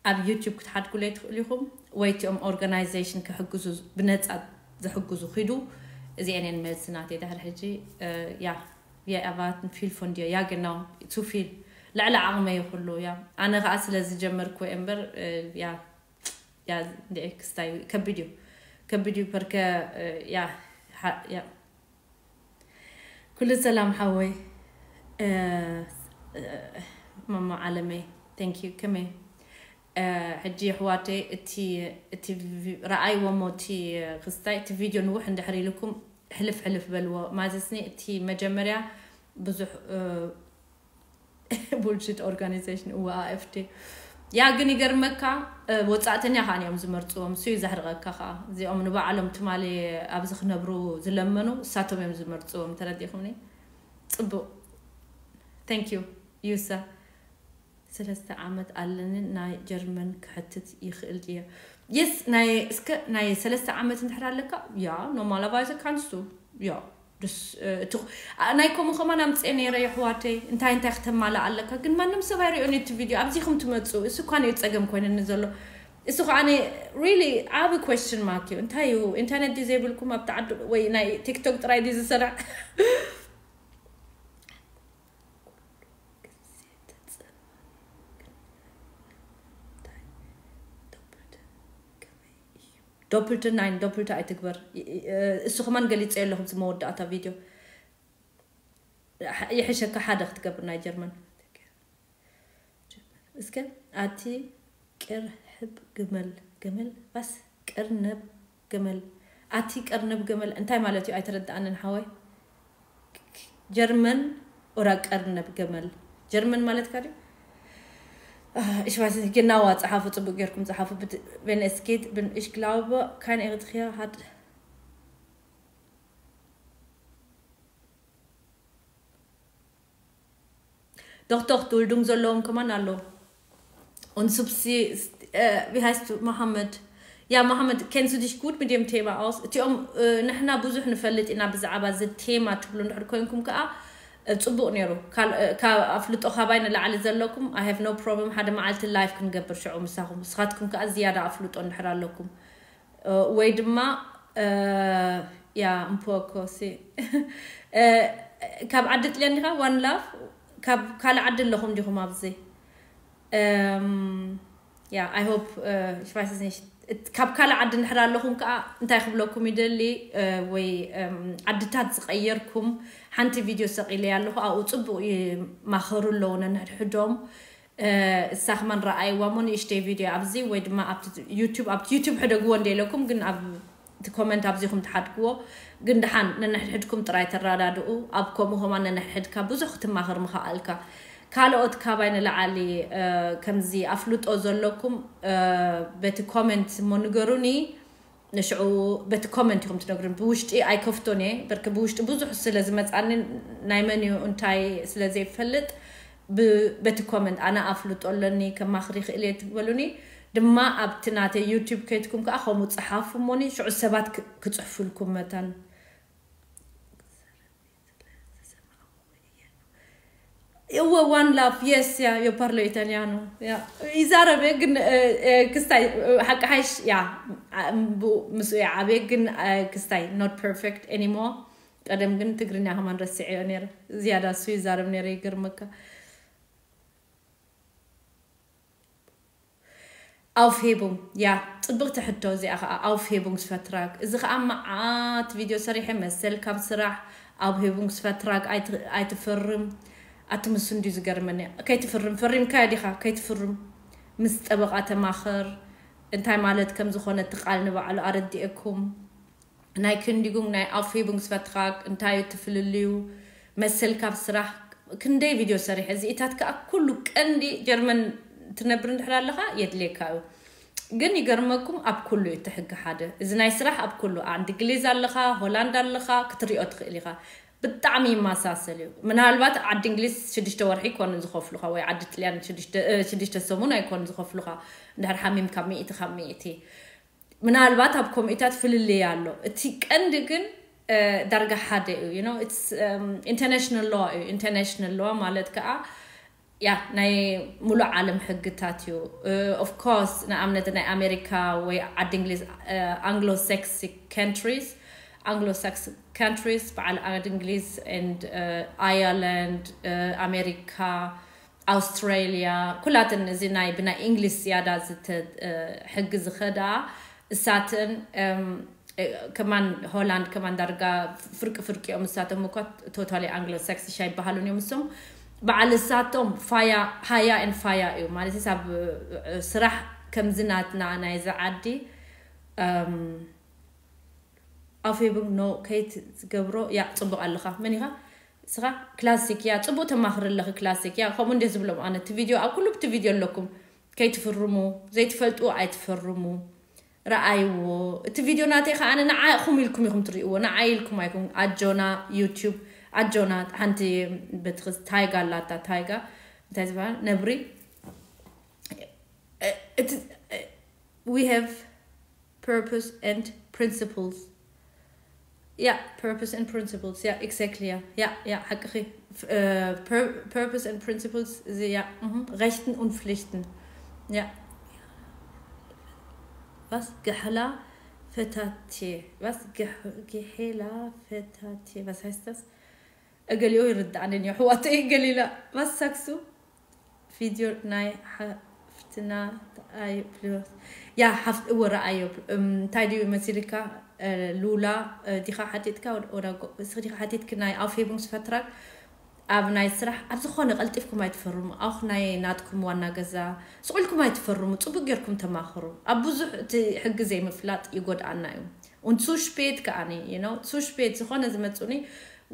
ኣብ ዩቲዩብ ክትሓድጉለይ ትኽእሉ ኢኹም፣ ወይ እቲኦም ኦርጋናይዜሽን ክሕግዙ፣ ብነፃ ዝሕግዙ ኪዱ። እዚአን እየን መልሲ ናተይ። ድሕሪ ሕጂ ያ ያ ኣባት ፊል ፎንዲዮ ያ ግናው ቱ ፊል ልዕሊ ዓቕመይ ኩሉ ያ። ኣነ ከዓ ስለ ዝጀመርኩ እምበር ያ ያ እንደ ክስታይ ከቢድ እዩ፣ ከቢድ እዩ። ፐርከ ያ ያ ኩሉ ሰላም ሓወይ። ማማ ዓለመይ፣ thank you። ከመይ ሕጂ ኣሕዋተይ፣ እቲ እቲ ረኣይዎሞ፣ እቲ ክስታይ እቲ ቪድዮ ንውሕ እንድሕር ኢልኩም ሕልፍ ሕልፍ በልዎ። ማዘስኒ እቲ መጀመርያ ብዙሕ ቡልሽት ኦርጋናይዜሽን እዋ ኣኤፍቲ ያ። ግን ይገርመካ፣ ወፃእተኛ ከዓ እዮም ዝመርፅዎም። እሱ እዩ ዘሕርቐካ ከዓ። እዚኦም ንባዕሎም ትማሊ ኣብዚ ክነብሩ ዝለመኑ እሳቶም እዮም ዝመርፅዎም። ተረዲኹምኒ? ፅቡቅ። Thank you ዩሳ። ሰለስተ ዓመት ኣለኒ፣ ናይ ጀርመን ክሕትት ይኽእል ድየ? የስ። ናይ እስከ ናይ ሰለስተ ዓመት እንድሕር ኣለካ፣ ያ ኖርማላቫይዘ ካንስቱ ያ ድስ እቲ ናይ ከምኡ ከማን ኣምፅኤ ነይረ። የሕዋተይ እንታይ እንታይ ክተማልእ ኣለካ? ግን ማንም ሰብ ኣይሪኦን እቲ ቪድዮ። ኣብዚኹም ትመፁ እሱ እኳ እዩ ፀገም ኮይነኒ ዘሎ። እሱ ከዓ ሪሊ ዓብ ኮስችን ማርክ እዩ። እንታይ እዩ ኢንተርኔት ድዩ ዘይብልኩም ኣብቲ ዓዲ ወይ ናይ ቲክቶክ ጥራይ ድዩ ዝሰርሕ? ዶፕልት ናይን ዶፕልት ኣይትግበር። እሱ ከማን ገሊፀ ኣለኹም ዝመወዳእታ ቪድዮ። ይሕሸካ ሓደ ክትገብር ናይ ጀርመን። እስከ ኣቲ ቅርሕብ ግመል ገመል ባስ ቅርነብ ገመል ኣቲ ቅርነብ ገመል እንታይ ማለት እዩ? ኣይተረዳኣንን ሓወይ። ጀርመን ኦራ ቅርነብ ገመል ጀርመን ማለት ካዲ እሽባስ ግናዋ ጸሓፉ ጽቡቅ ጌርኩም ጸሓፉ። Wenn es geht bin ich glaube kein Eritrea hat doch doch Duldung ዘለዎም ከማን ኣለዉ። Und subsi wie heißt du Mohammed? Ja Mohammed, kennst du dich gut mit dem Thema aus? እቲኦም ንሕና ብዙሕ ንፈልጥ ኢና ብዛዕባ እዚ ቴማ ትብሉ እንድሕር ኮይንኩም ከዓ ጽቡቅ ነይሩ። ኣፍልጦ ካባይ ንላዕሊ ዘለኩም I have no problem ሓደ መዓልቲ ላይፍ ክንገብር ሽዑ ምሳኹም። ንስኻትኩም ከዓ ዝያዳ ኣፍልጦ እንድሕር ኣለኩም ወይ ድማ ያ እምፖኮ ሲ ካብ ዓዲ ጥልያን ዲኻ ዋን ላፍ ካብ ካልእ ዓዲ ኣለኹም ዲኹም ኣብዚ ያ I hope ሽፋይስ ካብ ካልእ ዓዲ እንድሕር ኣለኹም ከዓ እንታይ ክብለኩም ይደሊ ወይ ዓድታት ዝቀየርኩም ሓንቲ ቪድዮ ሰቂለ ኣለኹ ኣብኡ ፅቡቅ ይማኸሩ ኣለዉ ነንሕድሕዶም እሳ ከማን ረኣይዋ እሞ ንእሽተይ ቪድዮ ኣብዚ ወይ ድማ ኣብቲ ዩቱብ ኣብቲ ዩቱብ ሕደግዎ እንደ ኢለኩም ግን ኣብ እቲ ኮመንት ኣብዚኹም ትሓድግዎ ግን ድሓን ነንሕድሕድኩም ጥራይ ተረዳድኡ ኣብ ከምኡ ከማን ነንሕድሕድካ ብዙሕ ክትማኸር ምኸኣልካ ካልኦት ካባይ ንላዓሊ ከምዚ ኣፍልጦ ዘለኩም በቲ ኮመንት እሞ ንገሩኒ ንሽዑ በቲ ኮመንት ኢኹም ትነግሩን ብውሽጢ ኣይከፍቶን እየ በርክ ብውሽጢ ብዙሕ ስለ ዝመፃኒ ናይ መን እዩ እንታይ ስለ ዘይፈልጥ በቲ ኮመንት ኣነ ኣፍልጦ ኣለኒ ከማኽር ይኽእል እየ ትበሉኒ ድማ ኣብቲ ናተይ ዩቲብ ከይትኩም ከዓ ከምኡ ፀሓፉ እሞኒ ሽዑ ሰባት ክፅሕፉልኩም መታን እወ ዋን ላፍ የስ ያ ዮ ፓርሎ ኢታሊያኖ ይዛረብ ግን ክስታይ ሓቂ ሓይሽ ያ ምስኡ ይዓብየ ግን ክስታይ not perfect anymore ቀደም ግን ትግርኛ ከማን ረሲዐዮ ነይረ ዝያዳ እሱ ይዛረብ ነይረ ይገርመካ Aufhebung ያ ፅብቕቲ ሕቶ እዚኣ ከዓ Aufhebungsvertrag እዚ ከዓ መዓት ቪድዮ ሰሪሐ መሰል ካብ ስራሕ Aufhebungsvertrag ኣይትፍርም ኣቲ ምስ እንድዩ ዝገርመኒ ከይትፍርም ፈሪምካዮ ዲኻ ከይትፍርም ምስ ጠበቓ ተማኸር እንታይ ማለት ከም ዝኾነ እቲ ቃል ንባዕሉ ኣረዲኤኩም ናይ ክንዲጉም ናይ ኣፍሂቡንግስፈትራግ እንታይ እዩ ትፍልልዩ መሰል ካብ ስራሕ ክንደይ ቪድዮ ሰሪሐ እዚኢታት ከዓ ኩሉ ቀንዲ ጀርመን ትነብር እንድሕር ኣለኻ የድልየካ እዩ ግን ይገርመኩም ኣብ ኩሉ እዩ እቲ ሕጊ ሓደ እዚ ናይ ስራሕ ኣብ ኩሉ ዓዲ እንግሊዝ ኣለኻ ሆላንድ ኣለኻ ክትሪኦ ትኽእል ኢኻ ብጣዕሚ ይመሳሰል እዩ ምናልባት ዓዲ እንግሊዝ ሽዱሽተ ወርሒ ይኮኑ ዝኸፍሉኻ ወይ ዓዲ ጥልያን ሽዱሽተ ሰሙን ኣይኮኑ ዝኸፍሉኻ እንድሕር ሓሚም ካብ ሚእቲ ካብ ሚእቲ ምናልባት ኣብ ኮሚታት ፍልልይ ኣሎ እቲ ቀንዲ ግን ዳርጋ ሓደ እዩ። You know, it's international law እዩ። International law ማለት ከዓ ያ ናይ ሙሉእ ዓለም ሕግታት እዩ። Of course ንኣብነት ናይ ኣሜሪካ ወይ ዓዲ እንግሊዝ፣ Anglo-Saxon countries፣ Anglo-Saxon countries በዓል ዓዲ እንግሊዝ and Ireland፣ ኣሜሪካ፣ ኣውስትራሊያ፣ ኩላተን እዚ ናይ ብናይ እንግሊዝ ዝያዳ ዝተ ሕጊ ዝኸዳ እሳትን ከማን ሆላንድ ከማን ዳርጋ ፍርቂ ፍርቂ እዮም። እሳቶም እኳ totally Anglo-Saxon ኣይበሃሉን እዮም። እሶም በዓል እሳቶም ፋያ ሃያ and ፋያ እዩ ማለት ሳብ ስራሕ ከምዚ ናትና ናይዚ ዓዲ ኣፌብም ኖ ከይት ዝገብሮ ያ ጽቡቕ ኣለኻ። መን ኢኻ ስኻ? ክላሲክ ያ ጽቡቕ ተማኽር ኣለኺ። ክላሲክ ያ ከምኡ እንደ ዝብሎም ኣነ እቲ ቪድዮ ኣብ ኩሉ እቲ ቪድዮ ኣለኩም። ከይትፍርሙ ዘይትፈልጡ ኣይትፈርሙ። ረኣይዎ እቲ ቪድዮ ናተይ ከኣ ንዓኹም ኢልኩም ኢኹም ትርእይዎ። ንዓይ ኢልኩም ኣይኩም። ኣጆና ዩቲዩብ ኣጆና። ሓንቲ በትኽስ ታይጋ ኣላታ ታይጋ እንታይ ዝበሃል ነብሪ እቲ we have purpose and principles. Yeah, purpose and principles. Yeah, exactly. Yeah, yeah, yeah. ሓቅኺ purpose and principles is yeah. Rechten und Pflichten. Yeah. Was? Gehela Fetate. Was? Gehela Fetate. Was heißt das? እገሊኦ ይርዳእንን እዩ ኣሕዋተይ ገሊላ። Was sagst du? ቪድዮ ናይ ሓፍትና ኣይ ፕሊስ ያ ሓፍት እወ ረኣዮ። እንታይ ድዩ መሲልካ? ሉላ ዲኻ ሓቲትካ ወዳ እስኺ ዲኻ ሓቲትክ ናይ ኣውፌቡንግስ ፈትራግ ኣብ ናይ ስራሕ ኣብ ዝኾነ ቀልጢፍኩም ኣይትፈርሙ። ኣኽ ናይ ናትኩም ዋና ገዛ ስቑልኩም ኣይትፈርሙ። ጽቡቅ ጌርኩም ተማኽሩ። ኣብ ብዙሕ እቲ ሕጊ ዘይምፍላጥ ይጎድኣና እዩ። Und zu spät ከኣኒ you know zu spät ዝኾነ ዝመጹኒ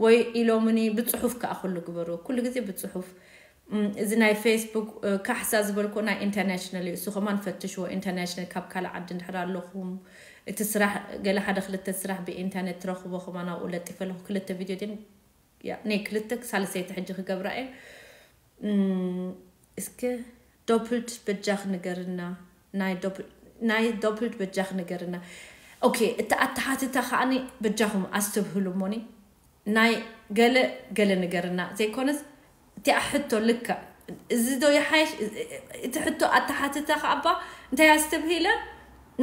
ወይ ኢሎምኒ ብጽሑፍ ከኣ ኩሉ ግበሩ። ኩሉ ግዜ ብጽሑፍ እዚ ናይ ፌስቡክ ካሕሳ ዝበልኮ ናይ ኢንተርናሽናል እዩ። እሱ ከማን ፈትሽዎ። ኢንተርናሽናል ካብ ካልእ ዓዲ እንድሕር ኣለኹም እቲ ስራሕ ገለ ሓደ ክልተ ስራሕ ብኢንተርኔት ትረኽቦ ከማን ኣብኡ ለጢፈ ኣለኹ። ክልተ ቪድዮ ድን ያ ናይ ክልተ ሳልሰይቲ ሕጂ ክገብራ እየ። እስከ ዶፕልት በጃኽ ንገርና። ናይ ዶፕልት በጃኽ ንገርና። ኦኬ እቲ ኣተሓትታ ከዓኒ በጃኹም ኣስተብህሉ እሞኒ ናይ ገለ ገለ ንገርና ዘይኮነስ እቲኣ ሕቶ ልክዕ እዚ ዶ ይሓይሽ? እቲ ሕቶ ኣተሓትታ ከኣባ እንታይ ኣስተብሂለ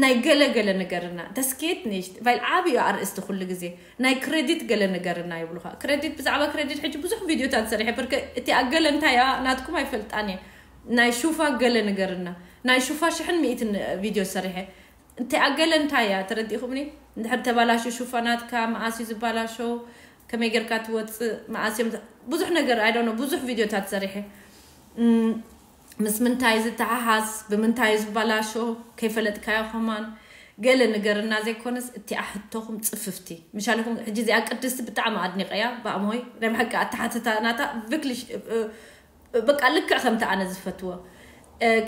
ናይ ገለ ገለ ንገርና። Das geht nicht weil ዓብዩ ኣርእስቲ ኩሉ ግዜ ናይ ክሬዲት ገለ ንገርና ይብሉኻ። ክሬዲት ብዛዕባ ክሬዲት ሕጂ ብዙሕ ቪድዮታት ሰሪሐ በርከ እቲኣ ገለ እንታይ እያ ናትኩም ኣይፈልጣን እየ። ናይ ሹፋ ገለ ንገርና። ናይ ሹፋ ሽሕን ሚእትን ቪድዮ ሰሪሐ። እንታይ ኣገለ እንታይ እያ ተረዲእኹምኒ? እንድሕር ተባላሹ ሹፋናትካ መኣስ እዩ ዝባላሾ? ከመይ ጌርካ ትወፅእ? መኣስ እዮም ብዙሕ ነገር I don't know ብዙሕ ቪድዮታት ሰሪሐ። ምስ ምንታይ ዝተሓሓዝ ብምንታይ ዝበላሾ ከይፈለጥካዮ ከማን ገለ ንገርና ዘይኮነስ እቲኣ ሕቶኹም ፅፍፍቲ ምሻልኩም ሕጂ እዚኣ ቅድስቲ ብጣዕሚ ኣድኒቀያ ብኣሞይ ናይ ብሓቂ ኣተሓትታ ናታ ቪክሊ በቃ ልክዕ ከምቲ ኣነ ዝፈትዎ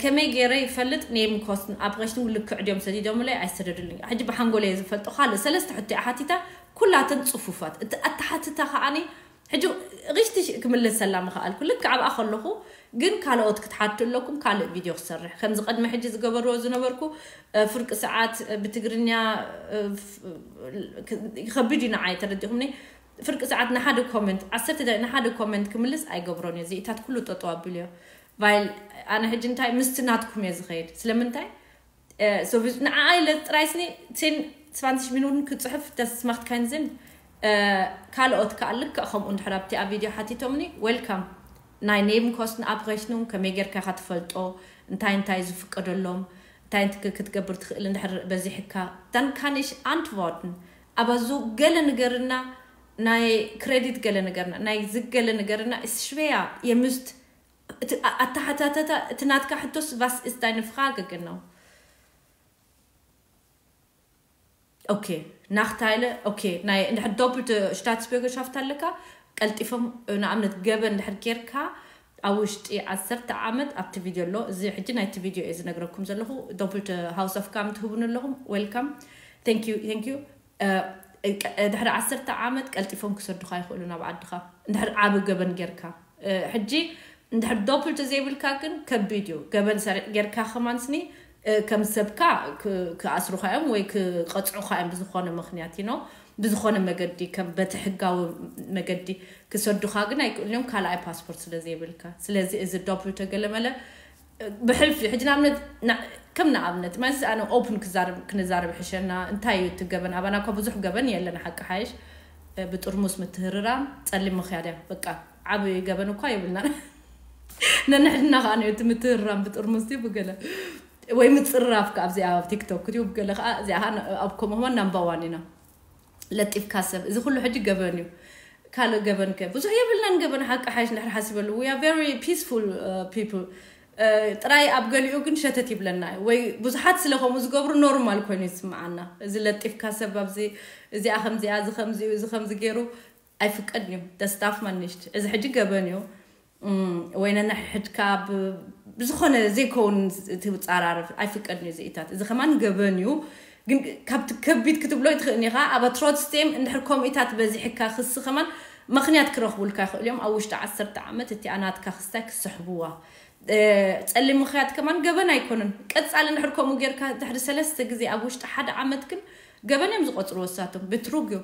ከመይ ገይረ ይፈልጥ ኔም ኮስትን ኣብ ቐሽትን ልክዕ ድዮም ሰዲዶምለይ ኣይሰደዱልኝ ሕጂ ብሓንጎለ እየ ዝፈልጦ ካልእ ሰለስተ ሕቶ ሓቲታ ኩላተን ፅፉፋት እቲ ኣተሓትታ ከዓኒ ሕጂ ሪሽቲ ክምልሰላ ምኽኣልኩ ልክዕ ኣብኣ ከለኹ ግን ካልኦት ክትሓቱ ኣለኩም ካልእ ቪድዮ ክሰርሕ ከምዚ ቅድሚ ሕጂ ዝገበርዎ ዝነበርኩ ፍርቂ ሰዓት ብትግርኛ ይኸብድ እዩ ንዓይ ተረዲኹምኒ ፍርቂ ሰዓት ንሓደ ኮመንት ዓሰርተ ደቂቕ ንሓደ ኮመንት ክምልስ ኣይገብሮን እየ ዚኢታት ኩሉ ጠጠው ኣቢሉ እዮ ቫይል ኣነ ሕጂ እንታይ ምስቲ ናትኩም እየ ዝኸይድ ስለምንታይ ንዓይ ለጥራይስኒ ቴን ስባንቲሽ ሚኑን ክፅሕፍ das macht keinen Sinn ካልኦት ከዓ ልክዕ ከምኡ እንድሕር ኣብቲ ኣብ ቪድዮ ሓቲቶምኒ welcome ናይ Nebenkosten Abrechnung ከመይ ጌርካ ኢኻ ትፈልጦ እንታይ እንታይ ዝፍቀደሎም እንታይ እንታይ ክትገብር ትኽእል እንድሕር በዚሕካ dann kann ich antworten aber so ገለ ንገርና ናይ ክሬዲት ገለ ንገርና ናይ ዝገለ ንገርና ist schwer ihr müsst ኣተሓታተታ እቲ ናትካ ሕቶስ was ist deine Frage genau okay nach Teile okay ናይ እንድሕር doppelt Staatsbürgerschaft ኣለካ ቀልጢፎም ንኣብነት ገበን እንድሕር ጌርካ ኣብ ውሽጢ ዓሰርተ ዓመት ኣብቲ ቪድዮ ኣሎ እዚ ሕጂ ናይቲ ቪድዮ እየ ዝነግረኩም ዘለኹ doppelt Hausaufgaben ትህቡኒ ኣለኹም welcome thank you thank you ድሕሪ ዓሰርተ ዓመት ቀልጢፎም ክሰዱኻ ይኽእሉ ናብ ዓድኻ እንድሕር ዓቢ ገበን ጌርካ ሕጂ እንድሕር doppelt ዘይብልካ ግን ከቢድ እዩ ገበን ሰሪዕ ጌርካ ከማን ስኒ ከም ሰብካ ክኣስሩካ እዮም ወይ ክቐፅዑካ እዮም ብዝኾነ ምክንያት ዩ ብዝኾነ መገዲ ከም በቲ ሕጋዊ መገዲ ክሰዱካ ግን ኣይክእልን እዮም። ካልኣይ ፓስፖርት ስለዘይብልካ ስለዚ እዚ ዶፕ ተገለመለ ብሕልፊ ሕጂ ንኣብነት ከም ንኣብነት ማለት ኣነ ኦፕን ክንዛረብ ሕሸና እንታይ እዩ እቲ ገበን ኣባና እኳ ብዙሕ ገበን የለን ሓቂ ሓይሽ ብጥርሙስ ምትህርራም ጸሊም ምኽያድ እያ በቃ ዓብ ገበን እኳ የብልና ነንሕድና ከዓ ነቲ ምትህርራም ብጥርሙስ ብገለ ወይ ምፅራፍ ከዓ ኣብዚኣ ኣብ ቲክቶክ ክትዩ ብገለ ከዓ እዚኣ ኣብ ከምኡ ከማን ናምባ ዋን ኢና ለጢፍካ ሰብ እዚ ኩሉ ሕጂ ገበን እዩ ካልእ ገበን ከ ብዙሕ የብልናን ገበን ሓቂ ሓይሽ እንድሕር ሓሲበሉ we are very peaceful people ጥራይ ኣብ ገሊኡ ግን ሸተት ይብለና እዩ ወይ ብዙሓት ስለ ከምኡ ዝገብሩ ኖርማል ኮይኑ ይስምዓና እዚ ለጢፍካ ሰብ ኣብዚ እዚኣ ከምዚኣ እዚ ከምዚ እዚ ከምዚ ገይሩ ኣይፍቀድ እዩ ደስታፍ ማንሽት እዚ ሕጂ ገበን እዩ ወይ ነንሕድካ ብዝኾነ ዘይከውን ትፃራርፍ ኣይፍቀድን እዩ ዝኢታት እዚ ከማን ገበን እዩ ግን ካብቲ ከቢድ ክትብሎ ትኽእል ኢኻ ኣብ ትሮትስቴም እንድሕር ከምኡታት በዚሕካ ክሲ ከማን ምክንያት ክረኽቡልካ ይኽእል እዮም ኣብ ውሽጢ ዓሰርተ ዓመት እቲኣ ናትካ ክስታይ ክስሕብዋ ፀሊም ምኽያድ ከማን ገበን ኣይኮነን ቀፃሊ እንድሕር ከምኡ ጌርካ ድሕሪ ሰለስተ ግዜ ኣብ ውሽጢ ሓደ ዓመት ግን ገበን እዮም ዝቆፅሩ ወሳቶም ብትሩግ እዩ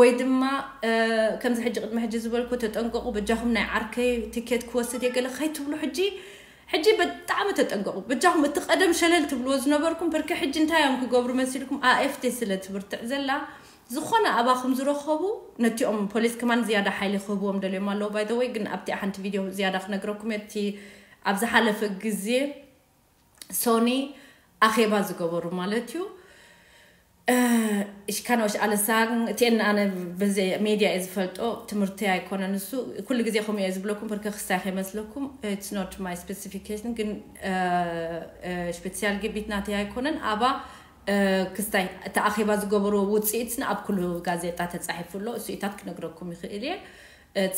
ወይ ድማ ከምዚ ሕጂ ቅድሚ ሕጂ ዝበልኩ ተጠንቀቁ በጃኹም ናይ ዓርከይ ቲኬት ክወስድ የገለ ከይትብሉ ሕጂ ሕጂ ብጣዕሚ ተጠንቀቁ በጃኹም እቲ ቀደም ሸለል ትብልዎ ዝነበርኩም ብርኪ ሕጂ እንታይ እዮም ክገብሩ መሲልኩም ኣኤፍቴ ስለ ትብርትዕ ዘላ ዝኾነ ኣባኹም ዝረኸቡ ነቲኦም ፖሊስ ከማን ዝያዳ ሓይሊ ክህብዎም ደልዮም ኣለዉ ባይተወይ ግን ኣብቲ ሓንቲ ቪድዮ ዝያዳ ክነግረኩም እቲ ኣብ ዝሓለፈ ግዜ ሶኒ ኣኼባ ዝገበሩ ማለት እዩ Ich kann euch alles sagen እቲ ኣነ በዚ ሜድያ እየ ዝፈልጦ ትምህርቲ ኣይኮነን እሱ ኩሉ ግዜ ከምኡ እየ ዝብለኩም ብርከ ክስታይ ከይመስለኩም it's not my specification ግን special ግቢት ናተይ ኣይኮነን ኣባ ክስታይ እቲ ኣኼባ ዝገበርዎ ውፅኢት ኣብ ኩሉ ጋዜጣ ተፃሒፉ ኣሎ እሱኢታት ክነግረኩም ይኽእል እየ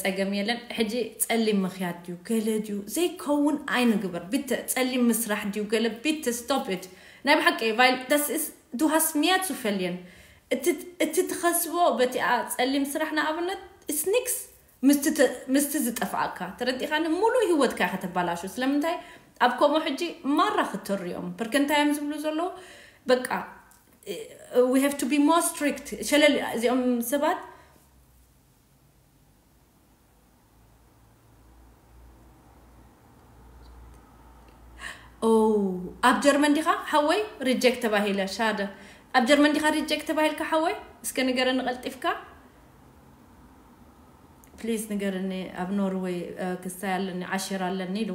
ፀገም የለን ሕጂ ፀሊም ምኽያድ ድዩ ገለ ድዩ ዘይከውን ኣይንግበር ብተ ፀሊም ምስራሕ ድዩ ገለ ብተ stop it ናይ ብሓቂ weil das ist du hast mehr zu verlieren እቲ ትኸስቦ በቲኣ ፀሊም ስራሕ ንኣብነት it's nix ምስቲ ዝጠፍኣካ ተረዲኻኒ ሙሉእ ህይወትካ ከተባላሹ ስለምንታይ ኣብ ከምኡ ሕጂ ማራ ክትርዮም ብርከ እንታይ እዮም ዝብሉ ዘለዉ በቃ we have to be more strict ሸለል እዚኦም ሰባት ኣብ ጀርመን ዲኻ ሓወይ ሪጀክት ተባሂለ ሻደ ኣብ ጀርመን ዲኻ ሪጀክት ተባሂልካ ሓወይ እስከ ንገረኒ ቀልጢፍካ ፕሊዝ ንገርኒ ኣብ ኖርወይ ክስታይ ኣለኒ ዓሽር ኣለኒ ኢሉ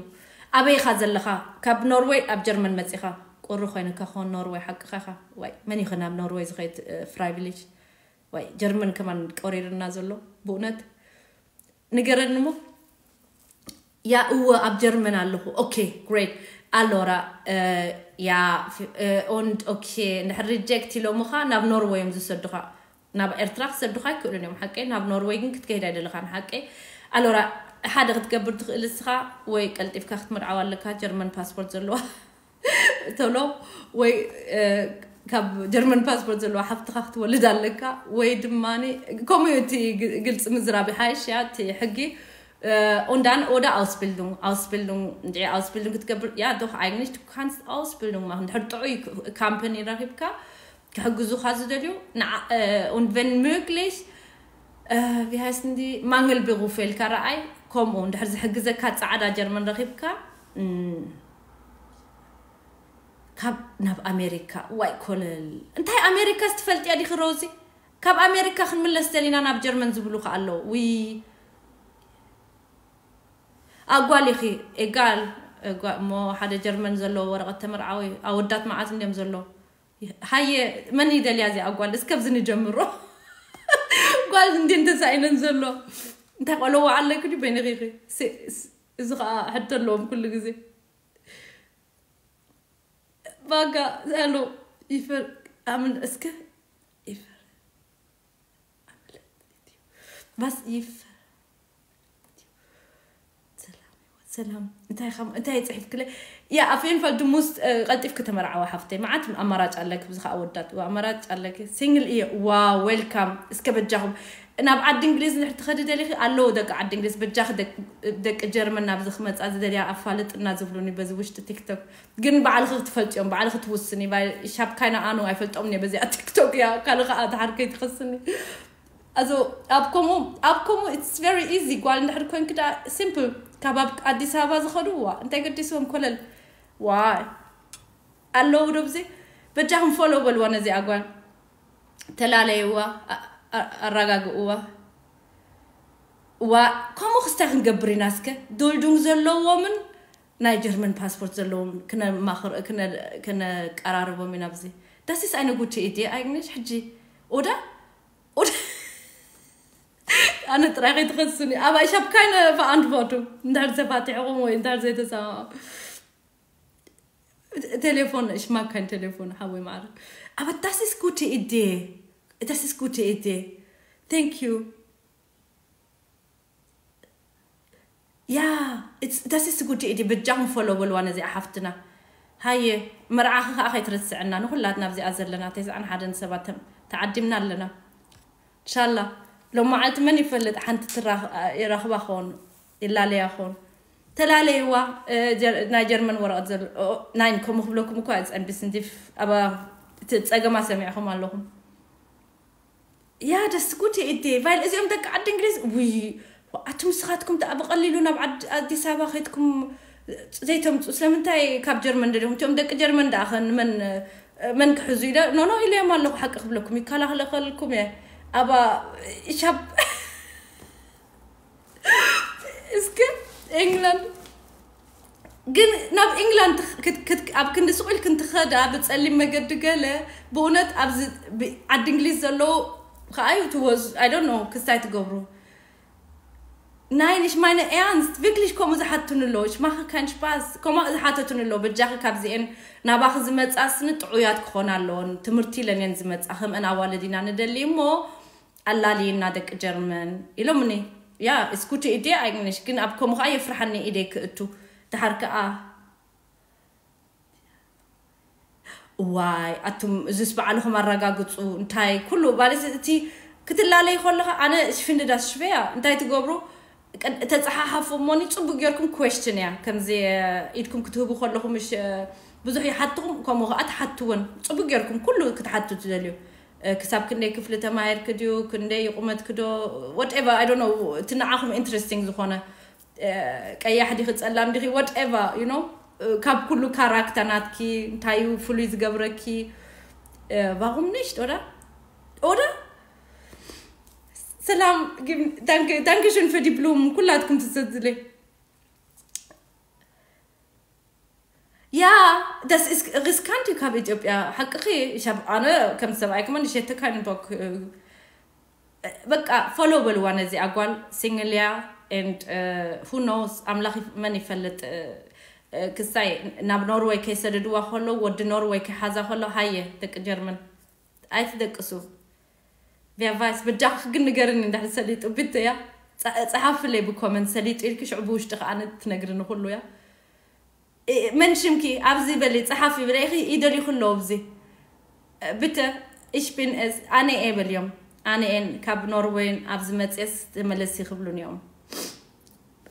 ኣበይ ኢኻ ዘለኻ ካብ ኖርወይ ኣብ ጀርመን መፂኻ ቁሪ ኮይንካ ክኾን ኖርወይ ሓቅኻ ኢኻ ዋይ መን ይኸ ናብ ኖርወይ ዝኸይድ ፍራይቪሌጅ ዋይ ጀርመን ከማን ቆሪርና ዘሎ ብእውነት ንገረኒ ሞ ያ እወ ኣብ ጀርመን ኣለኹ okay great allora ja und okay እንድሕር ሪጀክት ኢሎምኻ ናብ ኖርወይ እዮም ዝሰዱኻ ናብ ኤርትራ ክሰዱኻ ኣይክእሉን እዮም ሓቀይ ናብ ኖርወይ ግን ክትከይድ ኣይደለኻን ሓቀይ allora ሓደ ክትገብር ትኽእል እስኻ ወይ ቀልጢፍካ ክትምርዓው ኣለካ ጀርመን ፓስፖርት ዘለዋ ቶሎ ወይ ካብ ጀርመን ፓስፖርት ዘለዋ ሓፍትኻ ክትወልድ ኣለካ ወይ ድማ ከምኡ እቲ ግልፂ ምዝራብ ሓይሽ ያ እቲ ሕጊ und dann oder Ausbildung Ausbildung እንድዒ Ausbildung ክትገብር ja doch eigentlich du kannst Ausbildung machen እንድሕር ጥዑይ ካምፓኒ ረኺብካ ክሕግዙኻ ዝደልዩ und wenn möglich wie heißen die Mangelberufe ኢልካ ረኣይ ከምኡ እንድሕር ዝሕግዘካ ፃዕዳ ጀርመን ረኺብካ ካብ ናብ ኣሜሪካ ዋይ ኮለል እንታይ ኣሜሪካ ዝትፈልጥያ ዲኺ ሮዚ ካብ ኣሜሪካ ክንምለስ ደሊና ናብ ጀርመን ዝብሉ ከ ኣለዉ ውይ ኣጓል ኢኺ ኤጋል እሞ ሓደ ጀርመን ዘለዎ ወረቐት ተመርዓዊ ኣወዳት መዓት እንዲዮም ዘለዎ ሃየ መን ይደልያ እዚኣ ጓል እስከ ኣብዚ ንጀምሮ ጓል እንዲ እንተሳኢነን ዘሎ እንታይ ቆለዋ ኣለኪ ድዩ በይንኺ እዚ ከዓ ሕቶ ኣለዎም ኩሉ ግዜ ባጋ ሄሎ ይፈር ኣምን እስከ ይፈር Was if ሰላም ሰላም እንታይ ከም እንታይ ጽሒፍክለ? ያ ኣፌን ፈልድ ሙስት ቀልጢፍ ከተመርዓዋ ሓፍተይ፣ መዓት ኣማራጭ ኣለክ። ብዚ ከኣ ወዳት ኣማራጭ ኣለክ። ሲንግል እየ። ዋ ዌልካም። እስከ በጃኹም ናብ ዓዲ እንግሊዝ ንድሕር ትኸዲ ደሊኺ ኣለዉ ደቂ ዓዲ እንግሊዝ፣ በጃኺ ደቂ ጀርመን ናብዚ ክመጻ ዝደልያ ኣፋልጥና ዝብሉኒ በዚ ውሽጢ ቲክቶክ። ግን ባዕልኺ ክትፈልጥዮም፣ ባዕልኺ ትውስኒ። ሻብ ካይና ኣኑ ኣይፈልጦም እየ በዚኣ ቲክቶክ እያ። ካልእ ከኣ ድሓር ከይትኸስኒ። ኣዞ ኣብ ከምኡ ኣብ ከምኡ it's very easy። ጓል እንድሕር ኮንክ ዳ ሲምፕል። ካብ ኣብ ኣዲስ ኣበባ ዝኸዱ ዋ እንታይ ገዲስዎም ኮለል። ዋይ ኣለዉ ዶ ብዚ። በጃኹም ፎሎ በልዋ ነዚኣ ጓል። ተላለይዋ፣ ኣ- ኣ- ኣረጋግእዋ። ዋ ከምኡ ክስታይ ክንገብር ኢና እስከ። ዱልዱንግ ዘለዎምን ናይ ጀርመን ፓስፖርት ዘለዎም ክነማኽር ክነ- ክነቀራርቦም ኢና ብዚ። ዳስስ ኣይነ ጉቺ ኢዲ ኣይግነሽ ሕጂ ኦዳ ኦዳ ኣነ ጥራይ ከይትኸስኒ። ኣባይ ሻብ ካይነ ፈኣንድ ፎቱ እንድሕር ተፋቲሕኹም ወይ እንድሕር ዘይተሰማማዕኹም። ቴሌፎን እሽማካን ቴሌፎን ሓወይ ማዕረ ኣበ das ist gute Idee, das ist gute Idee. Thank you. ያ das ist gute Idee. በጃኹም ፎሎ በልዋ ነዚኣ ሓፍትና። ሃየ መርዓኺ ከዓ ከይትረስዐና። ንኩላትና ኣብዚኣ ዘለና ተስዓን ሓደን ሰባት ተም- ተዓዲምና ኣለና። እንሻላ ሎም መዓልቲ መን ይፈልጥ ሓንቲ ትራኽ- ይራኽባ ኸውን ይላለያ ኸውን። ተላለይዋ። እ፣ ጀር- ናይ ጀርመን ወረቐት ዘሎ ኦ፣ ናይን ከምኡ ክብለኩም እኳ ጸንቢስ እንዲ ኣባ እቲ ጸገማ ሰሚዕኹም ኣለኹም። ያ ደስ ጉድ እዲ ቫይል እዚኦም ደቂ ዓዲ እንግሊዝ ውይ ኣቱም ንስኻትኩም ደኣ ብቐሊሉ ናብ ዓዲ- ኣዲስ ኣበባ ከይድኩም ዘይተምፁ ስለምንታይ ካብ ጀርመን ደሊኹም እቲኦም ደቂ ጀርመን ደኣ ኸ ንመን መን ክሕዙ ኢለ ኖኖ ኢለዮም ኣለኹ ሓቂ ክብለኩም ይከላኸለኸልኩም እየ ኣባ ሻብ እስከ ኤንግላንድ ግን ናብ ኢንግላንድ ትኽ- ክት- ክት- ኣብ ክንዲ ስቑል ክንትኸዳ ብፀሊም መገዲ ገለ ብእውነት ኣብዚ ብ- ዓዲ እንግሊዝ ዘለዉ ከዓዩ ትወዝ ኣይዶኖ ክስታይ ትገብሩ ናይ ንሽ ማይነ ኤያንስት ቪክሊሽ ከምኡ ዝሓቱን ኣለዉ ሽማኸ ካንሽ ባስ ከምኡ ዝሓተቱን ኣለዉ በጃኺ ካብዚኤን ናባኺ ዝመፃስኒ ጥዑያት ክኾና ኣለዎን ትምህርቲ ኢለን እየን ዝመፃ ከምአን ኣዋልድ ኢና ንደሊ እሞ ኣላልይና ደቂ ጀርመን ኢሎምኒ ያ እስኩቲ ኢዴ ኣይግንሽ ግን ኣብ ከምኡ ከዓ የፍርሓኒ ኢደይ ክእቱ ድሓር ከዓ ዋይ ኣቱም እዚስ ባዕልኹም ኣረጋግፁ እንታይ ኩሉ ማለት እቲ ክትላለይ ከለኻ ኣነ ሽፍንድዳ ሽፈያ እንታይ ትገብሩ ተፀሓሓፉ እሞኒ ፅቡቅ ጌርኩም question እያ ከምዚ ኢድኩም ክትህቡ ከለኹም ብዙሕ ይሓትኹም ከምኡ ከዓ ትሓትወን ፅቡቅ ጌርኩም ኩሉ ክትሓቱ ትደልዩ ክሳብ ክንደይ ክፍሊ ተማሂርክ ድዩ ክንደይ ይቁመትክ ዶ whatever I don't know እቲ ንዓኹም interesting ዝኾነ ቀያሕ ዲኺ ጸላም ዲኺ whatever you know ካብ ኩሉ ካራክተር ናትኪ እንታይ እዩ ፍሉይ ዝገብረኪ warum nicht oder oder ሰላም danke danke schön für die Blumen ኩላትኩም ትሰድልኝ ያ das ist riskant ካብ ኢትዮጵያ ሓቅኺ ሻብ ኣነ ከም ሰብኣይ ከመን ሸተ ካይንቦክ በቃ follow በልዋ ነዚኣ ጓል single እያ and who knows ኣምላኽ መን ይፈልጥ ክሳይ ናብ ኖርወይ ከይሰደድዋ ከሎ ወዲ ኖርወይ ከይሓዛ ከሎ ሃየ ደቂ ጀርመን ኣይትደቅሱ ቪያ ቫይስ በጃኺ ግን ንገርኒ እንድሕር ሰሊጡ ብተ እያ ጸሓፍለይ ብ comment ሰሊጡ ኢልኪ ሽዑ ብውሽጢ ከኣ ትነግርኒ ኩሉ እያ መን ሽምኪ ኣብዚ በሊ ጸሓፊ ብለይኺ ይደልዩ ክለዉ ኣብዚ ብተ ich bin es ኣነ እየ በልዮም ኣነ እየን ካብ ኖርወይን ኣብዚ መፅየስ ተመለሲ ክብሉን እዮም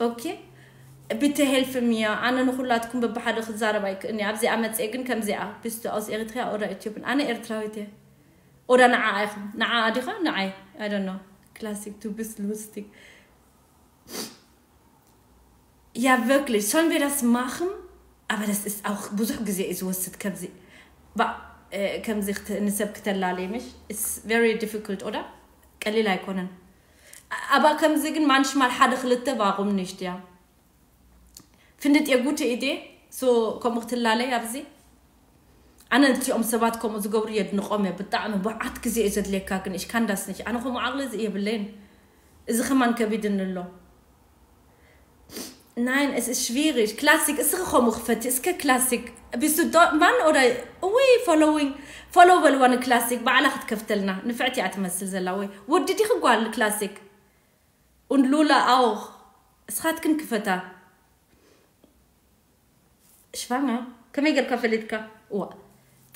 okay bitte helfen mir ኣነ ንኩላትኩም በብሓደ ክዛረብ ኣይክእልኒ ኣብዚኣ መፅየ ግን ከምዚኣ bist du aus Eritrea oder Äthiopien ኣነ ኤርትራዊት እየ oder ንዓ ኢኹም ንዓ ዲኻ ንዓይ I don't know classic du bist lustig Ja, wirklich. Sollen wir das machen? Aber das ist auch ብዙሕ ግዜ እዩ ዝወስድ ከምዚ ከምዚ ንሰብ ክተላለይ ምሽ it's very difficult oder ቀሊል ኣይኮነን ኣባ ከምዚ ግን ማንሽማል ሓደ ክልተ vakuum nicht እያ findet ihr gute Idee so ከምኡ ክትላለይ ኣብዚ ኣነ እቲኦም ሰባት ከምኡ ዝገብሩ የድንቆም እየ ብጣዕሚ ብዓት ግዜ እዩ ዘድልየካ ግን ich kann das nicht ኣነ ከምኡ ዓቕሊ እዚ የብለይን እዚ ከማን ከቢድኒ ኣሎ Nein, es ist schwierig. Classic, እስኺ ከምኡ ክፈቲ እስከ classic. Bist du dort Mann oder oui, following. Follow በልዋ ንክላሲክ ባዕላ ክትከፍተልና ንፍዕቲ እያ ትመስል ዘላ ወይ ወዲ ዲኺ ጓል ክላሲክ und Lula auch እስኻትክን ክፈታ ሽፋና ከመይ ጌርካ ፈሊጥካ? እዋ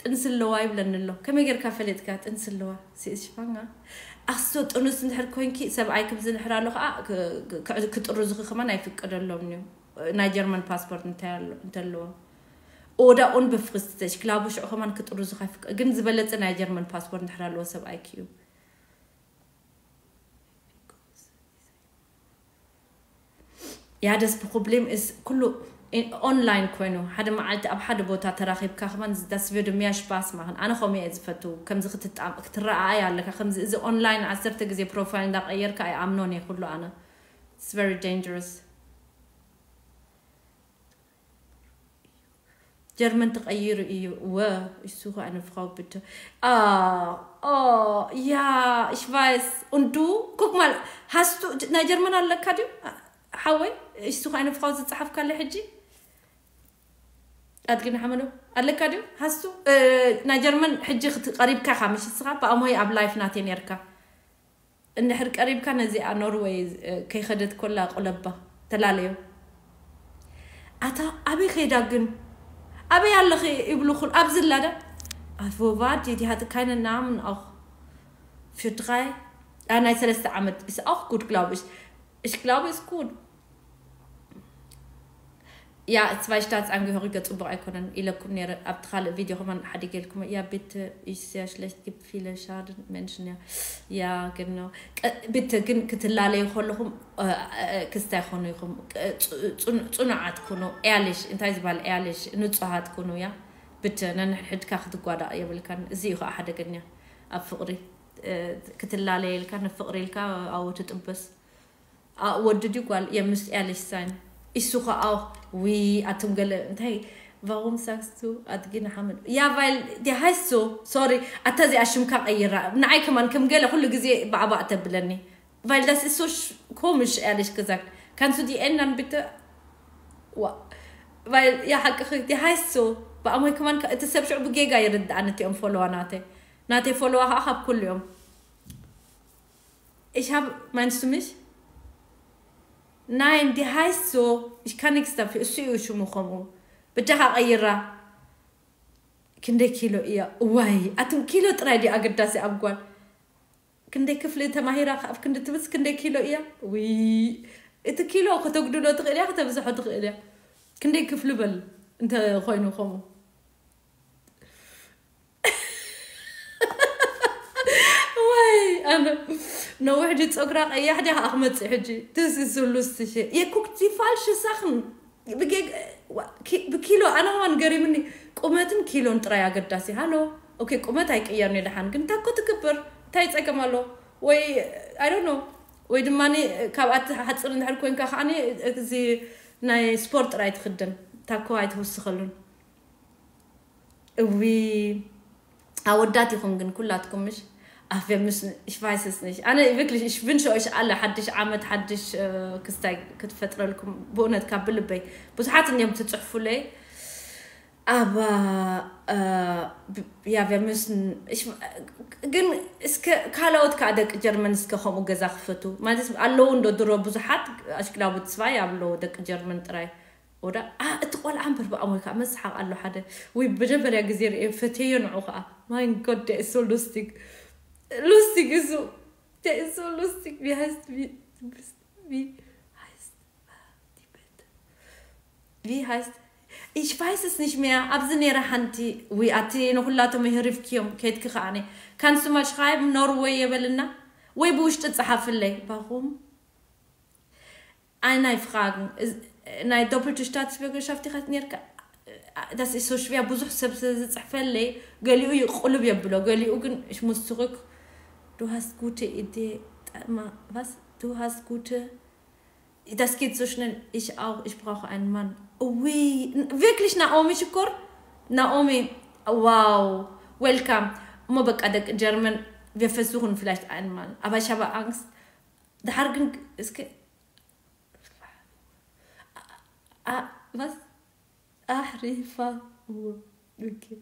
ጥንሲ ኣለዋ ይብለኒ ኣሎ። ከመይ ጌርካ ፈሊጥካ ጥንሲ ኣለዋ? ሲስ ሽፋና ኣክስቶ ጥኑስ እንድሕር ኮይንኪ ሰብኣይ ክም ዝንሕር ኣሎ ከዓ ክጥርዙኺ ከማን ኣይፍቀደሎም እዩ። ናይ ጀርመን ፓስፖርት እንተለዎ ኦዳ ኡን በፍክስትተሽ ክላቡ ሽዑ ከማን ክጥርዙኺ ኣይፍቀ ግን ዝበለፀ ናይ ጀርመን ፓስፖርት እንድሕር ኣለዎ ሰብኣይኪ እዩ። Ja, das Problem ist ኩሉ ኦንላይን ኮይኑ ሓደ መዓልቲ ኣብ ሓደ ቦታ ተራኺብካ ከማን das würde mehr Spaß machen። ኣነ ከምኡ እየ ዝፈቱ። ከምዚ ክትጣም ክትረኣኣይ ኣለካ ከምዚ እዚ ኦንላይን ዓሰርተ ግዜ ፕሮፋይል እንዳቀየርካ ኣይኣምኖን እየ ኩሉ ኣነ it's very dangerous። ጀርመን ተቐይሩ እዩ ወ እሱ ኸ ኣነ ፍኻው ብቶ ያ ich weiß und du guck mal hast du ናይ ጀርመን ኣለካ ድዩ ሓወይ እሱ ኸ ኣነ ፍኻው ዝፀሓፍካለ ሕጂ ኣድግን ሓመዶ ኣለካ ድዩ hast du ናይ ጀርመን ሕጂ ክትቀሪብካ ኢኻ ምሽ ንስኻ ብኣሞይ ኣብ ላይፍ ናተይ ነርካ እንድሕር ቀሪብካ ነዚኣ ኖርወይ ከይኸደት ኮላ ቆለባ ተላለዮ ኣታ ኣበይ ከይዳ ግን ኣበይ ኣለኺ ይብሉ ኩል ኣብዚ ላዳ ኣፎቫድ ዲሃት ካይነ ናምን ኣኽ ፍድራይ ናይ ሰለስተ ዓመት is auch gut glaube ich ich glaube ist gut Ja, zwei Staatsangehörige ጽቡቕ ኣይኮነን ኢለኩም ነይረ ኣብቲ ካልእ ቪድዮ ከማን ሓዲገልኩም እያ ቤት ኢስያ ሽለሽት ግብ ፊለ ሻድን መንሽን እያ ያ ግኖ ቤተ ግን ክትላለዩ ከለኹም ክስታይ ኾኑ ኢኹም ጽኑዓት ኩኑ ኤያልሽ እንታይ ዝበሃል ኤያልሽ ንጹሃት ኩኑ እያ ብት ነንሕድካ ክትጓዳእ የብልካን እዚ እዩ ከዓ ሓደገኛ ኣብ ፍቕሪ ክትላለየ ኢልካ ንፍቕሪ ኢልካ ኣብኡ ትጥበስ ወዲ ድዩ ጓል የምስ ኤያልሽ ሳይን እሱ ከዓ ዊ ኣቱም ገለ እንታይ Warum sagst du Adgina Hamid? Ja, weil der heißt so. Sorry, ኣታ እዚኣ ሽምካ ቀይራ ንዓይ ከማን ከም ገለ ኩሉ ግዜ ባዕባዕ ተብለኒ weil das ist so komisch ehrlich gesagt. Kannst du die ändern bitte? Weil ja, ሓቅኺ die heißt so. ብኣሞይ ከማን እቲ ሰብ ሽዑ ብጌጋ ይርድኣኒ እቲኦም ፎሎዋ ናተይ ናተይ ፎሎዋ ከዓ ካብ ኩሉ እዮም Ich habe, meinst du mich? Nein, die heißt so. Ich kann nichts dafür. እሱ እዩ ሽሙ ከምኡ ብጃኻ ቀይራ ክንደይ ኪሎ እያ ዋይ ኣቱም ኪሎ ጥራይ ድዩ ኣገዳሲ ኣብ ጓል ክንደይ ክፍሊ ተማሂራ ኣብ ክንዲ ትብስ ክንደይ ኪሎ እያ ውይ እቲ ኪሎ ከተጉድሎ ትኽእል እያ ከተብዝሖ ትኽእል እያ ክንደይ ክፍሊ በል እንተ ኮይኑ ከምኡ ወይ ኣነ ነዊሕ ዲ ፀጉራ ቀያሕ ዲ ከዓ ክመፅእ ሕጂ ትስስሉስ ትሸ የኩክቲ ፋልሽ ሳኽን ብኪሎ ኣነ ከማን ገሪምኒ ቁመትን ኪሎን ጥራይ ኣገዳሲ ሃሎ ኦኬ ቁመት ኣይቅየርን እዩ ደሓን ግን ታኮ ትግብር እንታይ ፀገም ኣሎ ወይ ኣይዶኖ ወይ ድማ ካብኣቲ ሓፅር እንድሕር ኮንካ ከዓ እዚ ናይ ስፖርት ጥራይ ትክደን ታኮ ኣይትውስኸሉን እዊ ኣወዳት ኢኹም ግን ኩላትኩም ምሽ ኣፍ ምስ ich weiß es nicht ኣነ wirklich ich wünsche euch alle ሓድሽ ዓመት ሓድሽ ክስታይ ክትፈጥረልኩም ብእውነት ካብ ብልበይ ብዙሓት እንዲዮም ትፅሕፉለይ ኣብ ja wir müssen ግን እስከ ካልኦት ከዓ ደቂ ጀርመን እስከ ከምኡ ገዛ ክፈቱ ማለት ኣለዉ እንዶ ድሮ ብዙሓት ኣሽክላቡ ትስባይ ኣለዉ ደቂ ጀርመን ጥራይ Oder ah, እቲ ቆልዓ እምበር ብኣሞይ ከዓ መስሓቕ ኣሎ ሓደ ወይ መጀመርያ ግዜ ርእ ፈተዮ ንዑ ከዓ mein Gott der ist so lustig lustig ist so der ist so lustig wie heißt wie du bist wie heißt die bitte wie heißt ich weiß es nicht mehr ኣብዚ ነይረ ሓንቲ ወይ ኣቲ ንኩላቶም የህሪፍክዮም ከይድኪ ከዓኒ kannst du mal schreiben Norway የበልና ወይ ብውሽጢ ፀሓፍለይ warum ኣይ ናይ ፍቓግን ናይ ዶፕልቱ ስታትስ ቢዮግራፊ ዲኻ ነርካ das ist so schwer ብዙሕ ሰብ ስለ ዝፅሕፈለይ ገሊኡ ይቁልብ የብሎ ገሊኡ ግን ich muss zurück du hast gute Idee was du hast gute das geht so schnell ich auch ich brauche einen Mann oui wirklich Naomi ሽኮር Naomi wow welcome እሞ በቃ ደቂ ጀርመን wir versuchen vielleicht einen Mann aber ich habe Angst ድሓር ግን እስከ was? Ach, Rifa. Okay.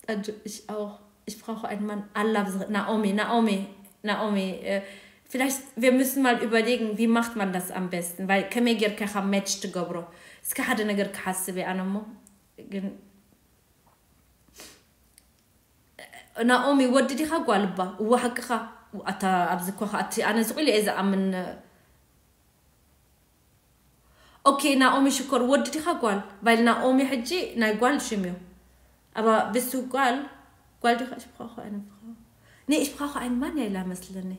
Also ich auch. Ich brauche einen Mann. Allah, Naomi, Naomi, Naomi. Äh, vielleicht, wir müssen mal überlegen, wie macht man das am besten? Weil ከመይ ጌርካ ካብ match ትገብሮ እስከ ሓደ ነገር ክሓስብ እየ ኣነ እሞ ግን ናኦሚ ወዲ ዲኻ ጓል እባ? እዋ ሓቅኻ። ኣታ ኣብዚ እኳ ከኣ እቲ ኣነ ዝቑኢለ እየ ዝኣምን። ኦኬ ናኦሚ ሽኮር ወዲ ዲኻ ጓል? ባይል ናኦሚ ሕጂ ናይ ጓል ሽም እዩ። ኣባ ብሱ ጓል ጓል ዲኻ? ሽብኻ ኳ ንፍኻ ንሽብኻ ኳ ኣይንማን ያይላ መስለኒ።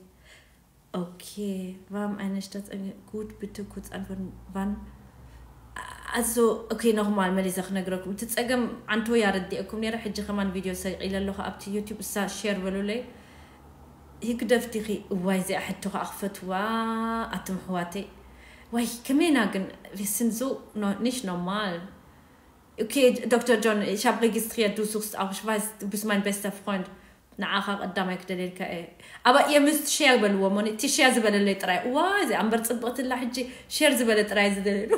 Okay, warum eine Stadt gut bitte kurz antworten, wann? Also okay, nochmal መሊሰ ክነግረኩም። እቲ ጸገም ዓንቶ ያረዲእኩም ነይረ። ሕጂ ከማን ቪድዮ ሰቂለ ኣለኹ ኣብቲ ዩቲዩብ፣ እሳ ሼር በሉለይ። ህግደፍ ዲኺ? እዋይ እዚኣ ሕቶ ከኣ ክፈትዋ። ኣቱም ኣሕዋተይ፣ ዋይ ከመይና ግን? Wir sind so nicht normal. Okay, Doktor John, ich habe registriert, du suchst auch, ich weiß, du bist mein bester Freund. ንዓኻ ቀዳማይ ክደልየልካ እየ። ኣባ እየ ምስ ሼር በልዎ ሞኒ፣ እቲ ሼር ዝበለለይ ጥራይ። ዋ እዚኣ እምበር ጽብቕቲ ኣላ። ሕጂ ሼር ዝበለ ጥራይ ዝደልየሉ።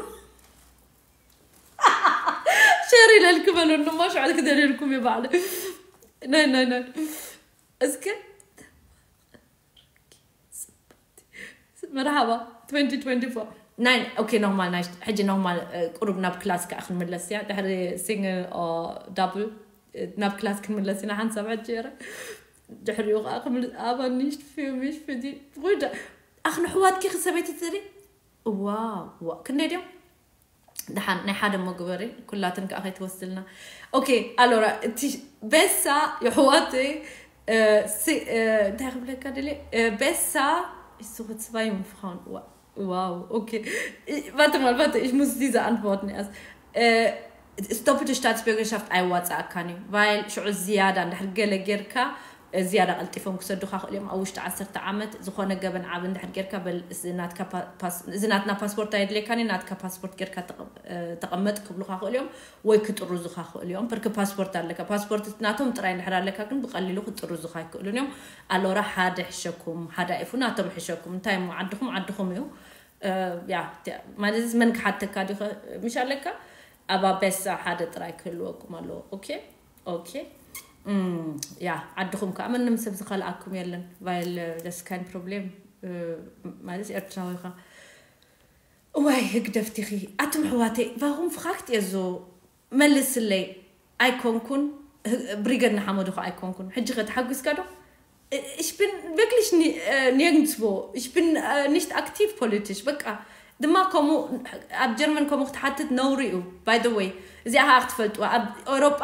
ሼር ኢለልክ በሉኒ እሞ ሽዑ ክደልየልኩም እዩ ባዕሉ። ናይ ናይ ናይ እስከ መርሓባ twenty twenty-four ናይ okay normal ናይ ሕጂ normal ቁሩብ ናብ ክላስ ከኣ ክንምለስ እያ። ድሕሪ ሲንግል ዳብል ናብ ክላስ ክንምለስ ኢና ሓንሳብ ሕጂ ረ ድሕሪኡ ከኣ ክምልስ ኣባ ንሽት ፊልም ሽ ፍዲ ጉዳ ኣኽን ኣሕዋትኪ ክሰበይቲ ትሪ ዋው ዋው ክንደይ ድዮም? ደሓን ናይ ሓደ እሞ ግበሪ፣ ኩላትን ከኣ ከይትወስድልና። ኦኬ ኣሎራ እቲ ቤሳ የሕዋተይ እንታይ ክብለካ ደልየ? ቤሳ እሱ ክትስባይ ምፍኻውን ዋው ኦኬ። Warte mal, warte, ich muss diese Antworten erst. Doppelte Staatsbürgerschaft ኣይዋፃእካን እዩ። ቫይል ሽዑ ዝያዳ እንድሕር ገለ ጌርካ ዝያዳ ቀልጢፎም ክሰዱኻ ክእል እዮም። ኣብ ውሽጢ ዓሰርተ ዓመት ዝኾነ ገበን ዓብ እንድሕር ጌርካ በል እዚ ናትካ ፓ- ፓስ- እዚ ናትና ፓስፖርት ኣየድልየካን እዩ፣ ናትካ ፓስፖርት ጌርካ ተቐ- ተቐመጥ ክብሉኻ ክእል እዮም፣ ወይ ክጥርዙኻ ክእል እዮም። ብርክ ፓስፖርት ኣለካ፣ ፓስፖርት ናቶም ጥራይ እንድሕር ኣለካ ግን ብቐሊሉ ክጥርዙኻ ኣይክእሉን እዮም። ኣሎራ ሓደ ሕሸኩም፣ ሓደ ኣይፉ ናቶም ሕሸኩም። እንታይ እሞ ዓድኹም ዓድኹም እዩ። ያ ማለት መን ክሓተካ ዲ ምሽ ኣለካ? ኣባ ቤሳ ሓደ ጥራይ ክህልወኩም ኣለዎ። ኦኬ ኦኬ። ያ ዓድኹም ከዓ ምንም ሰብ ዝኸልኣኩም የለን። ቫይል ደስካይን ፕሮብሌም ማለት ኤርትራዊ ኻ እዋይ ህግደፍ ዲኺ ኣቱም ኣሕዋተይ? ቫኹም ፍኻክት እየ ዞ መልስለይ። ኣይኮንኩን ብሪገድ ንሓመዱ ኸ ኣይኮንኩን። ሕጂ ኸ ተሓጒስካ ዶ? Ich bin wirklich nirgendwo, ich bin nicht aktiv politisch በቃ። ድማ ከምኡ ኣብ ጀርመን ከምኡ ክትሓትት ነውሪ እዩ። By the way እዚኣ ከዓ ክትፈልጥዋ ኣብ ኤውሮጳ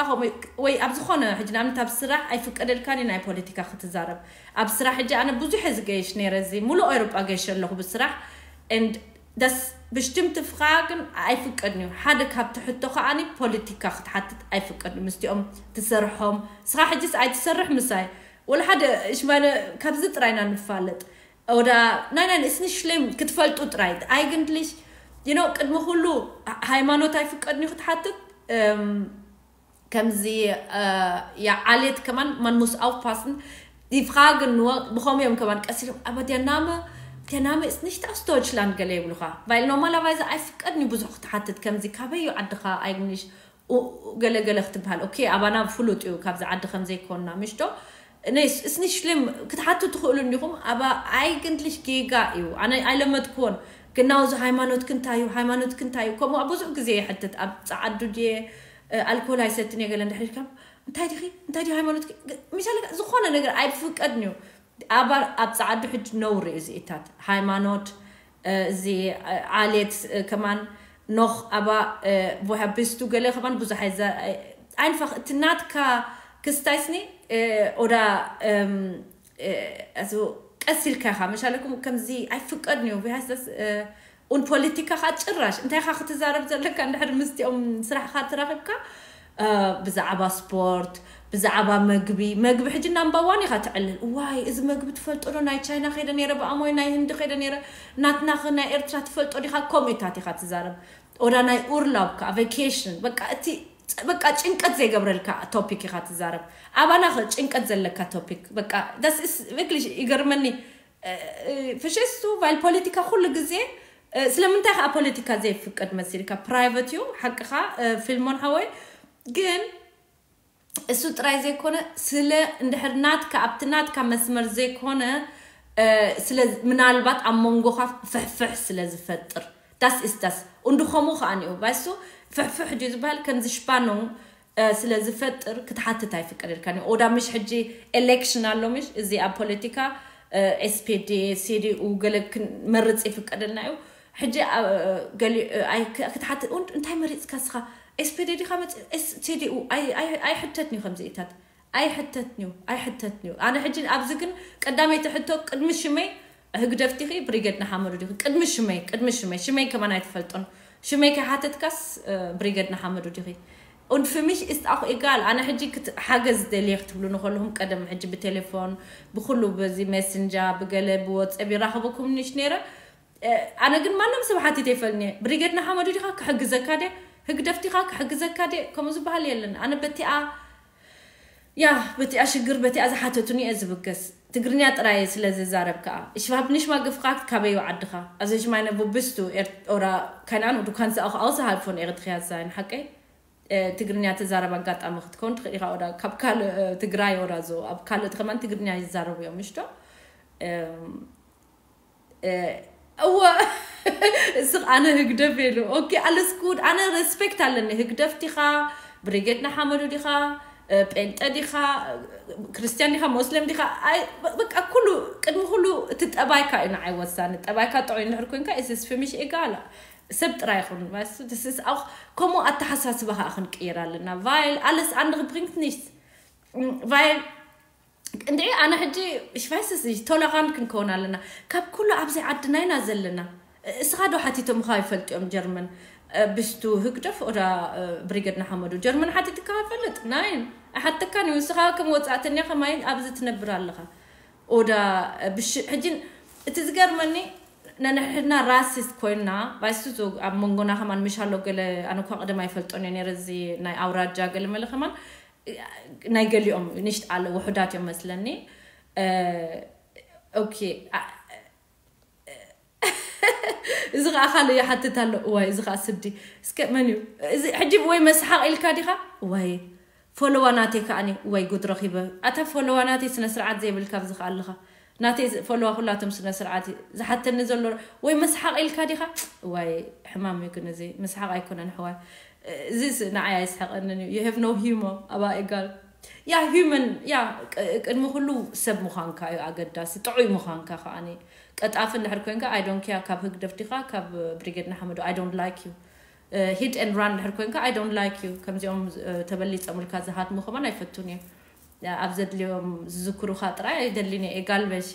ወይ ኣብ ዝኾነ ሕጂ ንኣብነት ኣብ ስራሕ ኣይፍቀደልካን እዩ ናይ ፖለቲካ ክትዛረብ። ኣብ ስራሕ ሕጂ ኣነ ብዙሕ እየ ዝገይሽ ነይረ፣ እዚ ሙሉእ ኤውሮጳ ገይሸ ኣለኹ ብስራሕ። And das bestimmte Fragen ኣይፍቀድን እዩ። ሓደ ካብቲ ሕቶ ከዓኒ ፖለቲካ ክትሓትት ኣይፍቀድን እዩ። ምስቲኦም ትሰርሖም ስኻ ሕጂስ ኣይትሰርሕ ምሳይ ወላ ሓደ እሽማነ ካብዚ ጥራይና ንፋለጥ። Oder nein, nein, ist nicht schlimm ክትፈልጡ ጥራይ። Eigentlich you know ቅድሚ ኩሉ ሃይማኖት ኣይፍቀድን እዩ ክትሓትት። ከምዚ ዓሌት ከማን man muss aufpassen. Die fragen nur ብኸምኡ እዮም ከማን ቀስ ኢሎም aber der Name, der Name ist nicht aus Deutschland ገለ ይብሉኻ። Weil normalerweise ኣይፍቀድን እዩ ብዙሕ ክትሓትት ከምዚ ካበይ እዩ ዓድኻ? Eigentlich ገለ ገለ ክትበሃል ኦኬ ኣባና ፍሉጥ እዩ ካብዚ ዓዲ ከም ዘይኮንና ምሽ ዶ? Ist nicht schlimm ክትሓቱ ትኽእሉ እንዲኹም። ኣባ eigentlich ጌጋ እዩ። ኣነ ኣይለመድክዎን ግን ናውዚ ሃይማኖትኪ እንታይ እዩ? ሃይማኖትኪ እንታይ እዩ? ከምኡ ብዙሕ ግዜ ይሕትት ኣብ ጸዓዱ ድየ ኣልኮል ኣይሰትን እየ ገለ እንድሕር ኢልካ እንታይ ዲኺ እንታይ ድዩ ሃይማኖትኪ? ምሻለ ዝኾነ ነገር ኣይፍቀድን እዩ። ኣባ ኣብ ጸዓዱ ሕጂ ነውሪ እዩ እዚኢታት ሃይማኖት እዚ ዓሌት ከማን ኖኽ ኣባ ቦሃብስቱ ገለ ከማን ብዙሕ ኣይዛ- einfach እቲ ናትካ ክስታይስኒ ኦዳ also ቀስ ኢልካ ኢኻ መሻለኩም ከምዚ ኣይፍቀድን እዩ። Wie heißt das? ኡን ፖለቲካ ኻ ጭራሽ እንታይ ኢኻ ክትዛረብ ዘለካ? እንድሕር ምስቲኦም ስራሕኻ ተራኺብካ ብዛዕባ ስፖርት ብዛዕባ መግቢ መግቢ ሕጂ ናምባ ዋን ኢኻ ትዕልል። ዋይ እዚ መግቢ ትፈልጦ ዶ? ናይ ቻይና ከይደ ነይረ ብኣሞይ ናይ ህንዲ ከይደ ነይረ ናትናኸ ናይ ኤርትራ ትፈልጦ ዲኻ? ከምኡታት ኢኻ ትዛረብ። ኦዳ ናይ ኡርላብ ከዓ ቬኬሽን በቃ እቲ በቃ ጭንቀት ዘይገብረልካ ቶፒክ ኢኻ ትዛረብ። ኣባናኸ ጭንቀት ዘለካ ቶፒክ በቃ ዳስ wirklich ይገርመኒ። ፍሽስቱ ቫይል ፖለቲካ ኩሉ ግዜ ስለምንታይ ከዓ ፖለቲካ ዘይፍቀድ መሲልካ? ፕራይቨት እዩ ሓቅኻ ፊልሞን ሓወይ። ግን እሱ ጥራይ ዘይኮነ ስለ እንድሕር ናትካ ኣብቲ ናትካ መስመር ዘይኮነ ስለ ምናልባት ኣብ መንጎኻ ፍሕፍሕ ስለ ዝፈጥር ዳስ ኢስ ዳስ እንዱ ከምኡ ከዓ ንኡ ባይሱ ፍሕፍሕ ሕጂ ዝበሃል ከምዚ ሽባኖ ስለ ዝፈጥር ክትሓትት ኣይፍቀደልካን እዩ። ኦዳ ምሽ ሕጂ ኤሌክሽን ኣሎ ምሽ እዚ ኣብ ፖለቲካ ኤስፒዲ ሲዲኡ ገለ ክንመርፅ ይፍቀደልና እዩ። ሕጂ ክትሓትት እንታይ መሪፅካ ስኻ? ኤስፒዲ ዲኻ መፂ ሲዲኡ ኣይሕተትን እዩ ከምዚኢታት ኣይሕተትንዩ ኣይሕተትንዩ ኣነ ሕጂ ኣብዚ ግን ቀዳመይቲ ሕቶ ቅድሚ ሽመይ ህግደፍ ዲኺ ብሪገድ ንሓመዱ ዲኺ ቅድሚ ሽመይ ቅድሚ ሽመይ ሽመይ ከማን ኣይትፈልጦን ሽመይ ከይሓተትካስ ብሪገድ ንሓመዱ ዲኺ und für mich ist auch egal ኣነ ሕጂ ሓገዝ ደልየ ክትብሉ ንኸለኹም ቀደም ሕጂ ብቴሌፎን ብኩሉ በዚ ሜስንጃ ብገለ ብወፀብ ይራኸበኩም ንሽ ነይረ ኣነ ግን ማንም ሰብ ሓቲት ኣይፈልኒ ብሪገድ ንሓመዱ ዲኻ ክሕግዘካ ደ ህግደፍ ዲኻ ክሕግዘካ ደ ከምኡ ዝበሃል የለን ኣነ በቲኣ ያ በቲኣ ሽግር በቲኣ ዝሓተቱኒ እየ ዝብገስ ትግርኛ ጥራይ ስለ ዝዛረብ ከዓ እሽባብ ንሽ ማገፍካ ካበዩ ዓድኻ ኣብዚ ሽማይነ ቡብስቱ ኦራ ካይናን ዱካን ሰኣኹ ኣውሰ ሃልፎን ኤርትርያ ዛይን ሓቀይ ትግርኛ ተዛረብ ኣጋጣሚ ክትከውን ትኽእል ኢኻ ኦዳ ካብ ካልእ ትግራይ ኦዳ ዞ ኣብ ካልእ ከማን ትግርኛ ይዛረቡ እዮም ምሽቶ እወ እስኽ ኣነ ህግደፍ ኢሉ ኦኬ ኣለስኩድ ኣነ ሬስፔክት ኣለኒ ህግደፍ ዲኻ ብሪጌድ ንሓመዱ ዲኻ ጴንጠ ዲኻ ክርስትያን ዲኻ ሞስሊም ዲኻ በቃ ኩሉ ቅድሚ ኩሉ እቲ ጠባይካ እዩ ንዓይ ወሳኒ ጠባይካ ጥዑይ እንድሕር ኮንካ ኢስስ ፍሚሽ ኤጋላ ሰብ ጥራይ ይኹን ስስ ከምኡ ኣተሓሳስባ ከዓ ክንቅይር ኣለና ቫይል ኣለስ ኣንድክ ብሪንግት ኒሽት ቫይል እንድዒ ኣነ ሕጂ ሽፋይስስ ቶለራንት ክንከውን ኣለና ካብ ኩሉ ኣብዚ ዓድና ኢና ዘለና እስኻ ዶ ሓቲቶምኻ ይፈልጡ እዮም ጀርመን ብስቱ ህግደፍ ኦዳ ብሪገድ ንሓመዱ ጀርመን ሓቲትካ ፈልጥ ናይን ኣይሓተካን እዩ ንስኻ ከም ወፃእተኛ ከማይ ኣብዚ ትነብር ኣለኻ ኦዳ ብሽ ሕጂ እቲ ዝገርመኒ ነንሕድና ራሲስት ኮይንና ባይሱ ኣብ መንጎና ከማን ምሽ ኣሎ ገለ ኣነ እኳ ቅደም ኣይፈልጦን እየ ነረ እዚ ናይ ኣውራጃ ገለ መለ ከማን ናይ ገሊኦም ንሽት ኣለ ውሑዳት እዮም መስለኒ ኦኬ እዚ ከዓ ካልእ ይሓትት ኣሎ እዋይ እዚ ከዓ ስዲ እስከ መን እዩ እዚ ሕጂ ወይ መስሓቕ ኢልካ ዲኻ ወይ ፎሎዋ ናተይ ከዓኒ ወይ ጉድ ረኺበ ኣታ ፎሎዋ ናተይ ስነ ስርዓት ዘይብልካ ኣብዚ ከዓ ኣለኻ ናተይ ፎሎዋ ኩላቶም ስነ ስርዓት ዝሓተኒ ዘሎ ወይ መስሓቕ ኢልካ ዲኻ ወይ ሕማም እዩ ግን እዚ መስሓቕ ኣይኮነን ሕዋይ እዚ ንዓይ ኣይስሕቐንን እዩ you have no humor ኣባ ኤጋል ያ human ያ ቅድሚ ኩሉ ሰብ ምዃንካ እዩ ኣገዳሲ ጥዑይ ምዃንካ ከዓኒ ቀጣፊ እንድሕር ኮንካ I don't care ካብ ህግደፍ ዲኻ ካብ ብሪጌድ ንሓመዱ I don't like you hit and run እንድሕር ኮንካ I don't like you ከምዚኦም ተበሊፆምልካ ዝሃድሙ ከማን ኣይፈቱን እየ ኣብ ዘድልዮም ዝዝክሩኻ ጥራይ ኣይደሊን እየ ጋልበሽ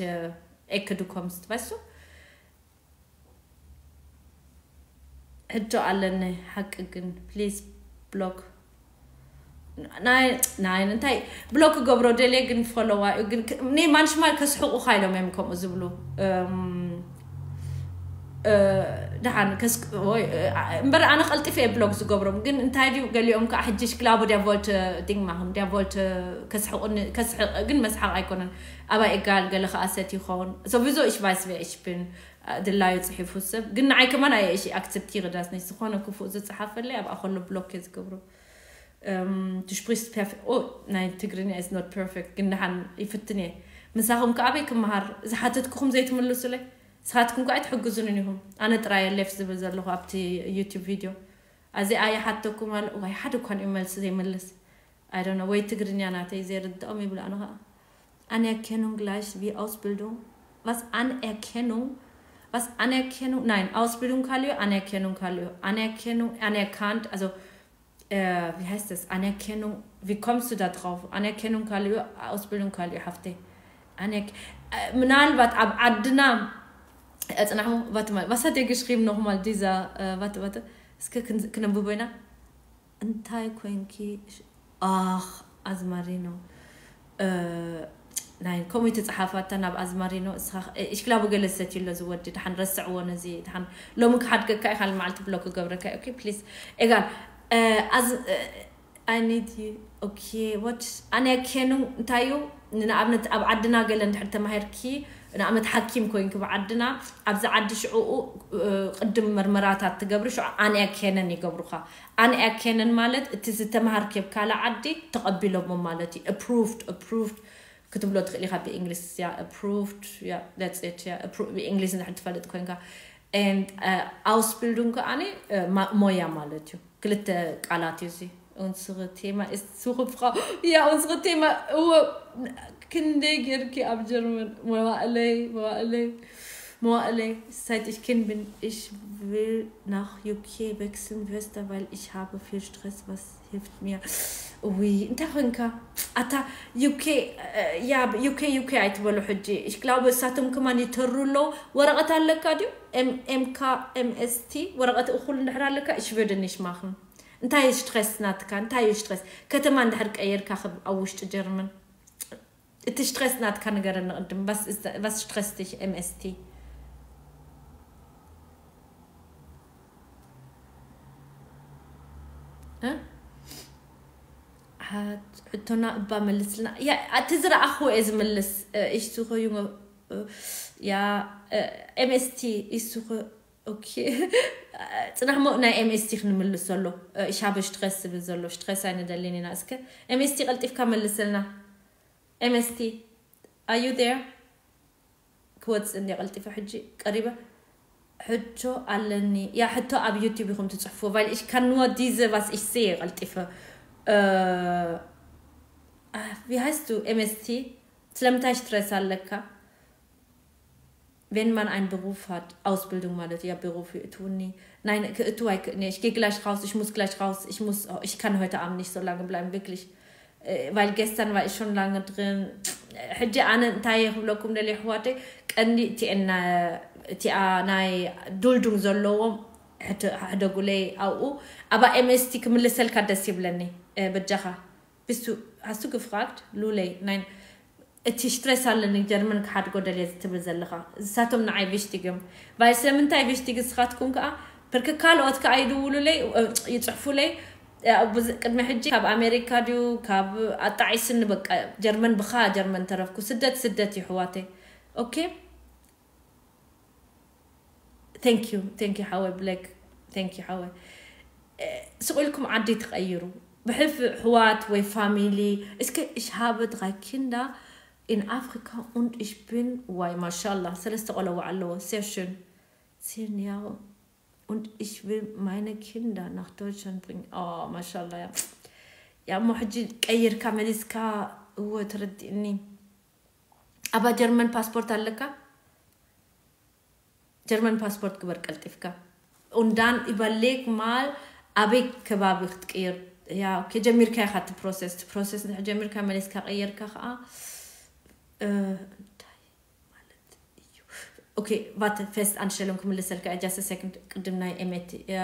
ኤክድኮም ስትበሱ ሕቶ ኣለኒ ሓቂ ግን please block ናይ ናይ እንታይ ብሎክ ክገብሮ ደልየ ግን ፎሎዋ እዩ ግን ኔ ማንሽማል ከስሕቑኻ ኢሎም እዮም ከምኡ ዝብሉ ድሓን እምበር ኣነ ቀልጢፈ እየ ብሎክ ዝገብሮም ግን እንታይ ድዩ ገሊኦም ከዓ ሕጂ ሽክላቡ ዲያቮልት ዲንግማኹም ዲያቮልት ከስሕቑኒ ከስሕቕ ግን መስሓቕ ኣይኮነን ኣባይ እጋል ገለ ከዓ ሰት ይኸውን so wieso ich weiß wer ich bin ድላዩ ፅሒፉ ሰብ ግን ንዓይ ከማን ኣየ እሺ ኣክሰፕት ይርዳስ ነሽ ዝኾነ ክፉእ ዝፀሓፈለይ ኣብኣ ከሎ ብሎክ እየ ዝገብሮ du sprichst perfekt oh ናይ ትግርኛ is not perfect ግን ንሓን ይፍትን እየ ምሳኹም ከኣበይ ክመሃር ዝሓተትኩኹም ዘይትምልሱለይ ስኻትኩም ከዓ ኣይትሕግዙንን ኢኹም ኣነ ጥራየ ሌፍ ዝብል ዘለኹ ኣብቲ ዩቱብ ቪድዮ ኣዚኣ ይሓተኩም ኣሎ ዋይ ሓደ እኳን እዩ መልሲ ዘይምልስ I don't know ወይ ትግርኛ ናተይ ዘይርድኦም ይብሉ ኣነ ከዓ Anerkennung gleich wie Ausbildung was Anerkennung was Anerkennung nein Ausbildung ካልዮ Anerkennung ካልዮ Anerkennung anerkannt also äh, wie heißt das Anerkennung wie kommst du da drauf Anerkennung ካልዮ Ausbildung ካልዮ ሓፍተይ ምናልባት ኣብ ዓድና እጽናሑ vat was hat der geschrieben nochmal dieser äh, warte warte እስከ ክነንብቦ ኢና እንታይ ኮንኪ ኣኽ ኣዝማሪኖ ናይ ከምኡ ተፅሓፋታ ናብ ኣዝማሪኖ እስኻ እሽክላቡ ገለ ሰትዩ ኣሎ ዝወዲ ድሓን ረስዕዎ ነዚ ድሓን ሎሚ ክሓድገካ ኢኻ መዓልቲ ብሎ ክገብረካ ኦኬ ፕሊስ ኤጋል ኣዝ I need you okay what ኣነ ኬኑ እንታይ እዩ ንኣብነት ኣብ ዓድና ገለ እንድሕር ተማሂርኪ ንኣብነት ሓኪም ኮይንኪ ብዓድና ኣብዚ ዓዲ ሽዕኡ ቅድም መርመራታት ትገብሪ ሽዑ ኣነ ኬነን ይገብሩኻ ኣነ ኬነን ማለት እቲ ዝተማሃርኪ ኣብ ካልእ ዓዲ ተቐቢሎሞ ማለት እዩ approved approved ክትብሎ ትኽእል ኢኻ ብእንግሊዝ ያ approved ያ that's it ያ ብእንግሊዝ እንድሕር ትፈልጥ ኮይንካ and Ausbildung ከዓኒ ሞያ ማለት እዩ ክልተ ቃላት እዩ እዚ። Unsere Thema ist Suche Frau. Ja, unsere Thema. እወ፣ ክንደይ ጌርኪ ኣብ ጀርመን? መዋእለይ፣ መዋእለይ፣ መዋእለይ። Seit ich Kind bin, ich will nach U K wechseln, Schwester, weil ich habe viel Stress, was hilft mir? ውይ፣ እንታይ ኮንካ? ኣታ ዩ ኬ፣ ያ፣ ዩ ኬ፣ ዩ ኬ ኣይትበሉ ሕጂ። Ich glaube እሳቶም ከማን ይተሩ ኣለዉ። ወረቐት ኣለካ ድዩ? M፣ M K፣ M S T ወረቐት እኹል እንድሕር ኣለካ፣ ich würde nicht machen። እንታይ እዩ ስትረስ ናትካ? እንታይ እዩ ስትረስ? ከተማ እንድሕር ቀይርካ፣ ኣብ ውሽጢ ጀርመን፣ እቲ ስትረስ ናትካ ንገረኒ ቅድም። Was ist, was stresst dich, M S T? እ? ሓ-፣ ሕቶና እባ መልስልና። ያ፣ እቲ ዝረኣኽዎ እየ ዝምልስ። እ፣ ich suche junge፣ እ፣ ያ፣ እ፣ M S T፣ ich suche፣ ኦኬ። ጽናሕ ሞ ናይ M S T ክንምልስ ዘሎ። እ፣ ich habe Stress ዝብል ዘሎ። Stress ኣይንደልን ኢና። እስከ M S T ቀልጢፍካ መልስልና። M S T፣ are you there? ክወጽእ እንደ ቀልጢፈ ሕጂ ቀሪበ። ሕቶ ኣለኒ። ያ፣ ሕቶ ኣብ YouTube ኢኹም ትጽሕፉ። Weil ich kann nur diese, was ich sehe፣ ቀልጢፈ። እ፣ ኣ፣ wie heißt du? M S T፣ ስለምንታይ ስትረስ ኣለካ? Wenn man ein Beruf hat, Ausbildung ማለት እዩ፣ ኣብ Beruf ይእትውኒ። ናይ ክእትው ኣይክእልኒ። Ich gehe gleich raus, ich muss gleich raus, ich muss, oh, ich kann heute Abend nicht so lange bleiben, wirklich. Äh, weil gestern war ich schon lange drin. ሕጂ ኣነ እንታይ እየ ክብለኩም ደልየ፣ ኣሕዋተይ፣ ቀንዲ እቲአን፣ እቲኣ ናይ ዱልዱም ዘለዎም ሕደ-፣ ሕደጉለይ ኣብኡ። ኣባ M S T ክምልሰልካ ደስ ይብለኒ። እ፣ በጃኻ። Bist du, hast du gefragt? ሉለይ፣ ናይ፣ እቲ ስትረስ ኣለኒ ጀርመን ክሓድጎ ደልየ ትብል ዘለኻ። እሳቶም ንዓይ ቪሽቲግ እዮም። Weil ስለምንታይ ቪሽቲግ ንስኻትኩም ከኣ፣ ብርክ ካልኦት ከኣ ይድውሉለይ፣ እ፣ ይጽሕፉለይ። እ፣ ብዙ፣ ቅድሚ ሕጂ ካብ ኣሜሪካ ድዩ፣ ካብ ኣጣዒስኒ፣ በቃ፣ ጀርመን ብኻ ጀርመን ተረፍኩ። ስደት፣ ስደት እዩ፣ ኣሕዋተይ። ኦኬ? Thank you, thank you ሓወይ ብሌክ፣ thank you ሓወይ። እ፣ ስቕ ኢልኩም ዓዲ ትቐይሩ። ብሕልፊ ኣሕዋት ወይ ፋሚሊ፣ እስከ ich habe drei Kinder in Afrika und ich bin፣ ዋይ፣ ማሻላ፣ ሰለስተ ቆለዋ ኣለዎ። Sehr schön። Zehn Jahre und ich will meine Kinder nach Deutschland bringen. ኦ፣ ማሻላ፣ ያ። ያ፣ እሞ ሕጂ ቀይርካ መሊስካ፣ እወ፣ ተረዲእኒ። ኣባ ጀርመን ፓስፖርት ኣለካ? ጀርመን ፓስፖርት ግበር ቀልጢፍካ። Und dann überleg mal ኣበይ ከባቢ ክትቅይር። ያ፣ ኦኬ፣ ጀሚርካ ኢኻ እቲ ፕሮሰስ። እቲ ፕሮሰስ እንድሕር ጀሚርካ፣ መሊስካ ቀይርካ ኸዓ፣ እ፣ እንታይ ማለት እዩ? ኦኬ፣ vat Festanstellung ክምልሰልካ እየ። Just a second፣ ቅድም ናይ M S T። ያ፣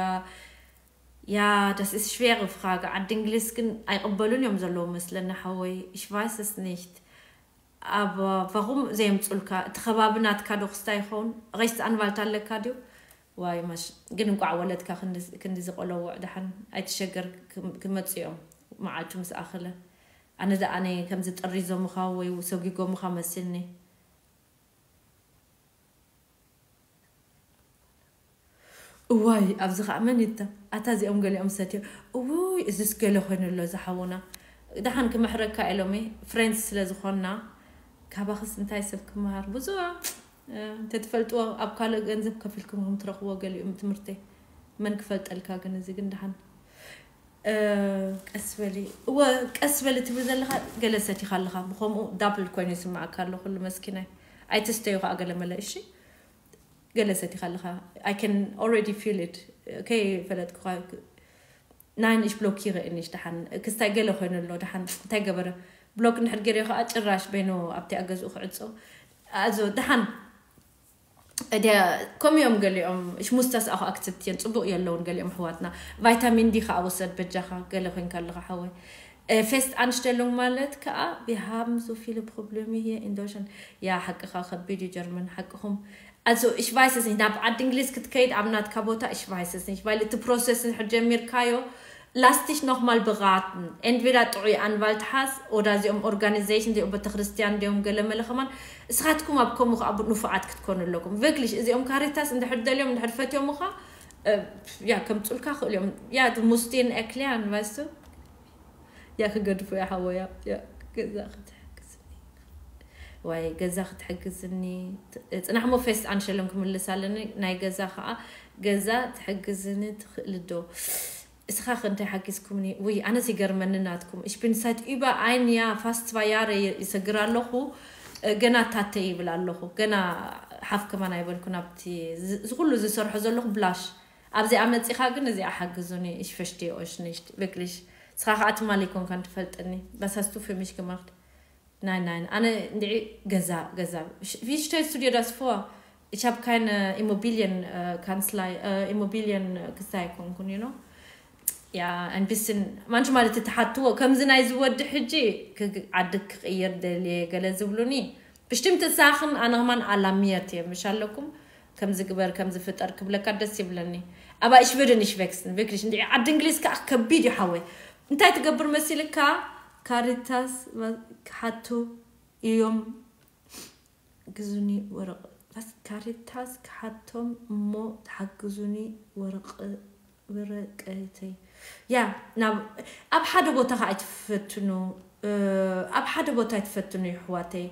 ያ፣ das ist schwere Frage። ዓዲ እንግሊዝ ግን ኣይቕበሉን እዮም ዘለዉ መስለኒ፣ ሓወይ። Ich weiß es nicht። ኣብ፣ ቫኹም ዘየምጹልካ፣ እቲ ከባቢ ናትካ ዶ ክስታይ ይኸውን? Rechtsanwalt ኣለካ ድዩ? ዋይ፣ ማሽ፣ ግን እንቋዕ ወለድካ ክንዲ፣ ክንዲ ዝቆለውዕ ደሓን ኣይትሸገር፣ ክም-፣ ክመጹ እዮም መዓልቱ ምስ ኣኸለ። ኣነ ደኣ ኣነ ከምዚ ጠሪዞምኻ ወይ ሰጒጎምኻ መሲልኒ። እዋይ፣ ኣብዚ ኸኣ መን ይተ-፣ ኣታ እዚኦም ገሊኦም ሰትዮ፣ እውይ፣ እዝስ ገለ ኮይኑ ኣሎ ዝሓውና። ደሓን ክምሕረካ ኢሎም፣ ፍሬንድስ ስለ ዝኾንና፣ ካባኽስ እንታይ ሰብ ክመሃር? ብዙሕ፣ እ፣ እንተትፈልጥዎ ኣብ ካልእ ገንዘብ ከፊልኩም ከም ትረኽብዎ ገሊኦም ትምህርተይ። መን ክፈልጠልካ ግን እዚ ግን ደሓን። እ፣ ቀስ በሊ። እወ፣ ቀስ በሊ ትብል ዘለኻ ገለ ሰቲኻ ኣለኻ። ብኸምኡ ዳብል ኮይኑ ይስምዓካ ኣሎ ኩሉ መስኪናይ። ኣይትስተዩ ኸኣ ገለ መለ፣ እሺ? ገለ ሰቲኻ ኣለኻ። I can already feel it። ከይፈለጥኩኻ ናይ ንእሽ ብሎክ ይረእኒ፣ ደሓን ክስታይ ገለ ኮይኑ ኣሎ፣ ደሓን እንታይ ገበረ? ብሎክ እንድሕር ገይረዮ ኸኣ ጭራሽ በይኑ ኣብቲ ኣገዝኡ ክዕጾ። ኣዞ ደሓን እደ ከምኡ እዮም ገሊኦም። Ich muss das auch akzeptieren። ጽቡቕ የለውን ገሊኦም ኣሕዋትና። ቫይታሚን ዲ ኸኣ ውሰድ በጃኻ፣ ገለ ኮይንካ ኣለኻ ሓወይ። እ፣ Festanstellung ማለት ከኣ wir haben so viele Probleme hier in Deutschland። ያ፣ ሓቅኻ፣ ከቢድ እዩ ጀርመን፣ ሓቅኹም። Also ich weiß es nicht፣ ናብ ዓዲ እንግሊዝ ክትከይድ ኣብ ናትካ ቦታ፣ ich weiß es nicht፣ weil እቲ ፕሮሰስ እንድሕር ጀሚርካዮ፣ lass dich nochmal beraten። Entweder ጥዑይ ኣንቫልት ሓዝ፣ ኦዳ እዚኦም ኦርጋኒዜሽን፣ እዚኦም ቤተክርስትያን፣ እንዲኦም ገለ መለ ከማን፣ እስኻትኩም ኣብ ከምኡ ኸኣ ንፉዓት ክትኮኑ ኣለኩም። Wirklich፣ እዚኦም ካሪታስ እንድሕር ደልዮም፣ እንድሕር ፈትዮምኻ፣ እ፣ ያ፣ ከምጹልካ ክእሉ እዮም። ያ፣ du musst ihnen erklären, weißt du? ያ፣ ክገድፉ እያ ሓወያ። ያ፣ ገዛ ክትሕግዝኒ። ዋይ፣ ገዛ ክትሕግዝኒ። ጽናሕ ሞ Festanstellung ክምልስ ኣለኒ። ናይ ገዛ ኸኣ፣ ገዛ ትሕግዝኒ ትኽእል ዶ? እስኻ ከ እንታይ ሓጊዝኩምኒ? ውይ፣ ኣነስ ይገርመኒ ናትኩም። Ich bin seit über ein Jahr, fast zwei Jahre ይሰግር ኣለኹ። ገና ታተ ይብል ኣለኹ። ገና ሓፍ ከማን ኣይበልኩን ኣብቲ እዚ ኩሉ ዝሰርሖ ዘለኹ ብላሽ። ኣብዚኣ መጺኻ ግን እዚኣ ሓግዙኒ። Ich verstehe euch nicht, wirklich. እስኻ ከኣ ትማሊ ይኮንካን ትፈልጥኒ። Was hast du für mich gemacht? Nein, nein. ኣነ እንድዒ ገዛ ገዛ Wie stellst du dir das vor? Ich habe keine Immobilien, äh, Kanzlei, äh, Immobilien, äh, ክስታይ ኣይኮንኩን, you know? Ja, ein bisschen, manchmal ማለት ትሓትዎ ከምዚ ናይ ዝወዲ ሕጂ ክግ- ዓዲ ክቕይር ደልየ ገለ ዝብሉኒ ብሽትምቲ ሳኽን ኣነ ኸማን ኣላምየት እየ ምሽ ኣለኩም ከምዚ ግበር ከምዚ ፍጠር ክብለካ ደስ ይብለኒ። Aber ich würde nicht wechseln, wirklich. እንዲ ዓዲ እንግሊዝ ከዓ ከቢድ እዩ ሓወይ። እንታይ ትገብር መሲልካ? ካሪታስ ክሓቱ እዮም። ግዙኒ ወረቕ ካሪታስ ክሓቶም እሞ ተሓግዙኒ ወረቕ ወረቀተይ። ያ ናብ ኣብ ሓደ ቦታ ከዓ ኣይትፈትኑ። ኣብ ሓደ ቦታ ኣይትፈትኑ ይሕዋተይ።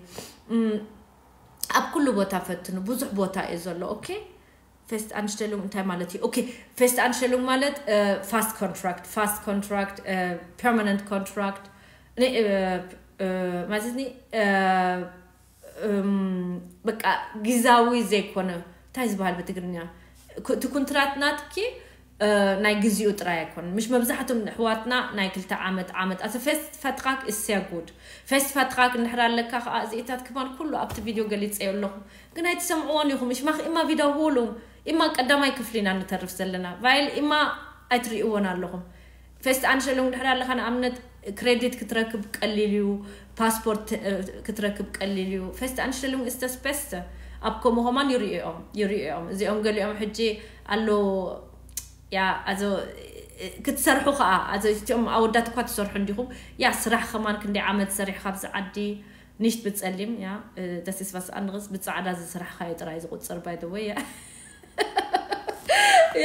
ኣብ ኩሉ ቦታ ፈትኑ። ብዙሕ ቦታ እዩ ዘሎ። ኦኬ፣ ፌስት ኣንሽተሉንግ እንታይ ማለት እዩ? ኦኬ፣ ፌስት ኣንሽተሉንግ ማለት ፋስት ኮንትራክት፣ ፋስት ኮንትራክት፣ ፐርማነንት ኮንትራክት ማለት ኒ በቃ ግዛዊ ዘይኮነ እንታይ ዝበሃል ብትግርኛ እቲ ኩንትራት ናትኪ ናይ ግዜኡ ጥራይ ኣይኮን። ምሽ መብዛሕትም ኣሕዋትና ናይ ክልተ ዓመት ዓመት ኣሰ ፌስት ፈትራክ እሰያ ጉድ። ፌስት ፈትራክ እንድሕር ኣለካ ከዓ እዚኢታት ክማን ኩሉ ኣብቲ ቪድዮ ገሊፀዮ ኣለኹ። ግን ኣይትሰምዕዎን ኢኹም። እሽማኽ እማ ቪዳ ሁሉም እማ ቀዳማይ ክፍሊ ኢና ንተርፍ ዘለና ቫይል እማ ኣይትርእይዎን ኣለኹም። ፌስት ኣንሸሉንግ ድሕር ኣለኻ ንኣብነት ክሬዲት ክትረክብ ቀሊል እዩ። ፓስፖርት ክትረክብ ቀሊል እዩ። ፌስት ኣንሸሉንግ እስተስ ቤስተ ኣብ ከምኡ ከማን ይርእዮም ይርእዮም እዚኦም ገሊኦም ሕጂ ኣሎ። ያ ኣዞ ክትሰርሑ ከዓ ኣዞ እቲኦም ኣወዳት እኳ ትሰርሑ እንዲኹም። ያ ስራሕ ከማን ክንደይ ዓመት ሰሪሕካ ኣብዚ ዓዲ ንሽት ብጸሊም ያ ደስስባስ ኣንርስ ብጻዕዳ ዝስራሕካዮ ጥራይ ዝቁጽር ባይ ወይ ያ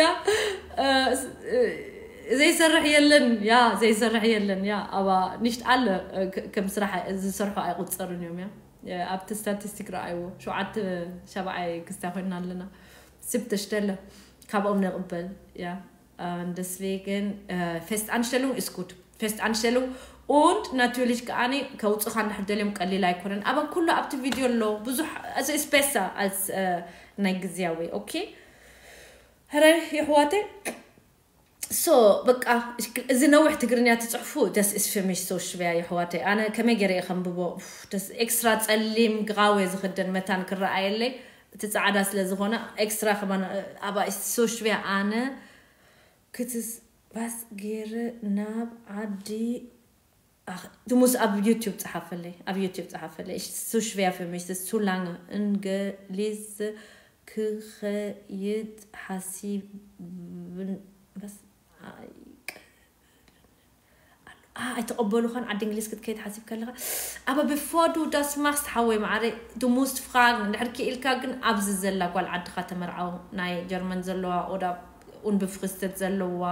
ያ ዘይሰርሕ የለን። ያ ዘይሰርሕ የለን። ያ ኣባ ንሽት ኣለ ከም ስራሕ ዝሰርሑ ኣይቁጸርን እዮም። ያ ኣብቲ ስታቲስቲክ ረኣይዎ ሸውዓተ ሸብዓይ ክስታ ኮይና ኣለና። ስብተሽተለ ካብኦም ነቕበል። ያ ደስቬግን ፌስት ኣንሸሉንግ እስኩድ ፌስት ኣንሸሉንግ und natürlich ከዓኒ ከውፅኻ እንድሕር ደልዮም ቀሊል ኣይኮነን። ኣበን ኩሉ ኣብቲ ቪድዮ ኣሎ ብዙሕ ስፔሳ ኣልስ ናይ ግዜያዊ ኦኬ። ህረ ይሕዋተይ ሶ በቃ እዚ ነዊሕ ትግርኛ ትፅሕፉ ደስ እስፍምሽ ሶ ሽበያ ይሕዋተይ ኣነ ከመይ ገይረ እየ ከንብቦ። ኤክስትራ ፀሊም ግቃወ ዝኽደን መታን ክረኣየለይ እቲ ፃዕዳ ስለ ዝኾነ ኤክስትራ ከማን ኣባ ሶ ሽበያ ኣነ ክትስ ባስ ገይረ ናብ ዓዲ ድሙስ ኣብ ዩቲዩብ ፀሓፈለይ ኣብ ዩቲዩብ ፀሓፈለይ እሱ ሽበያ ፈሚሽ እሱ ላንግ እንግሊዝ ክኸይድ ሓሲብን በስ ኣይተቐበሉኻን ዓዲ እንግሊዝ ክትከይድ ሓሲብ ከለኻ ኣበ ብፎዱ ዳስማክስ ሓወይ ማዕረ ድሙስ ፍራግን እንድሕር ክኢልካ ግን ኣብዚ ዘላ ጓል ዓድኻ ተመርዓው ናይ ጀርመን ዘለዋ ኦዳ ኡንብፍክስተት ዘለዋ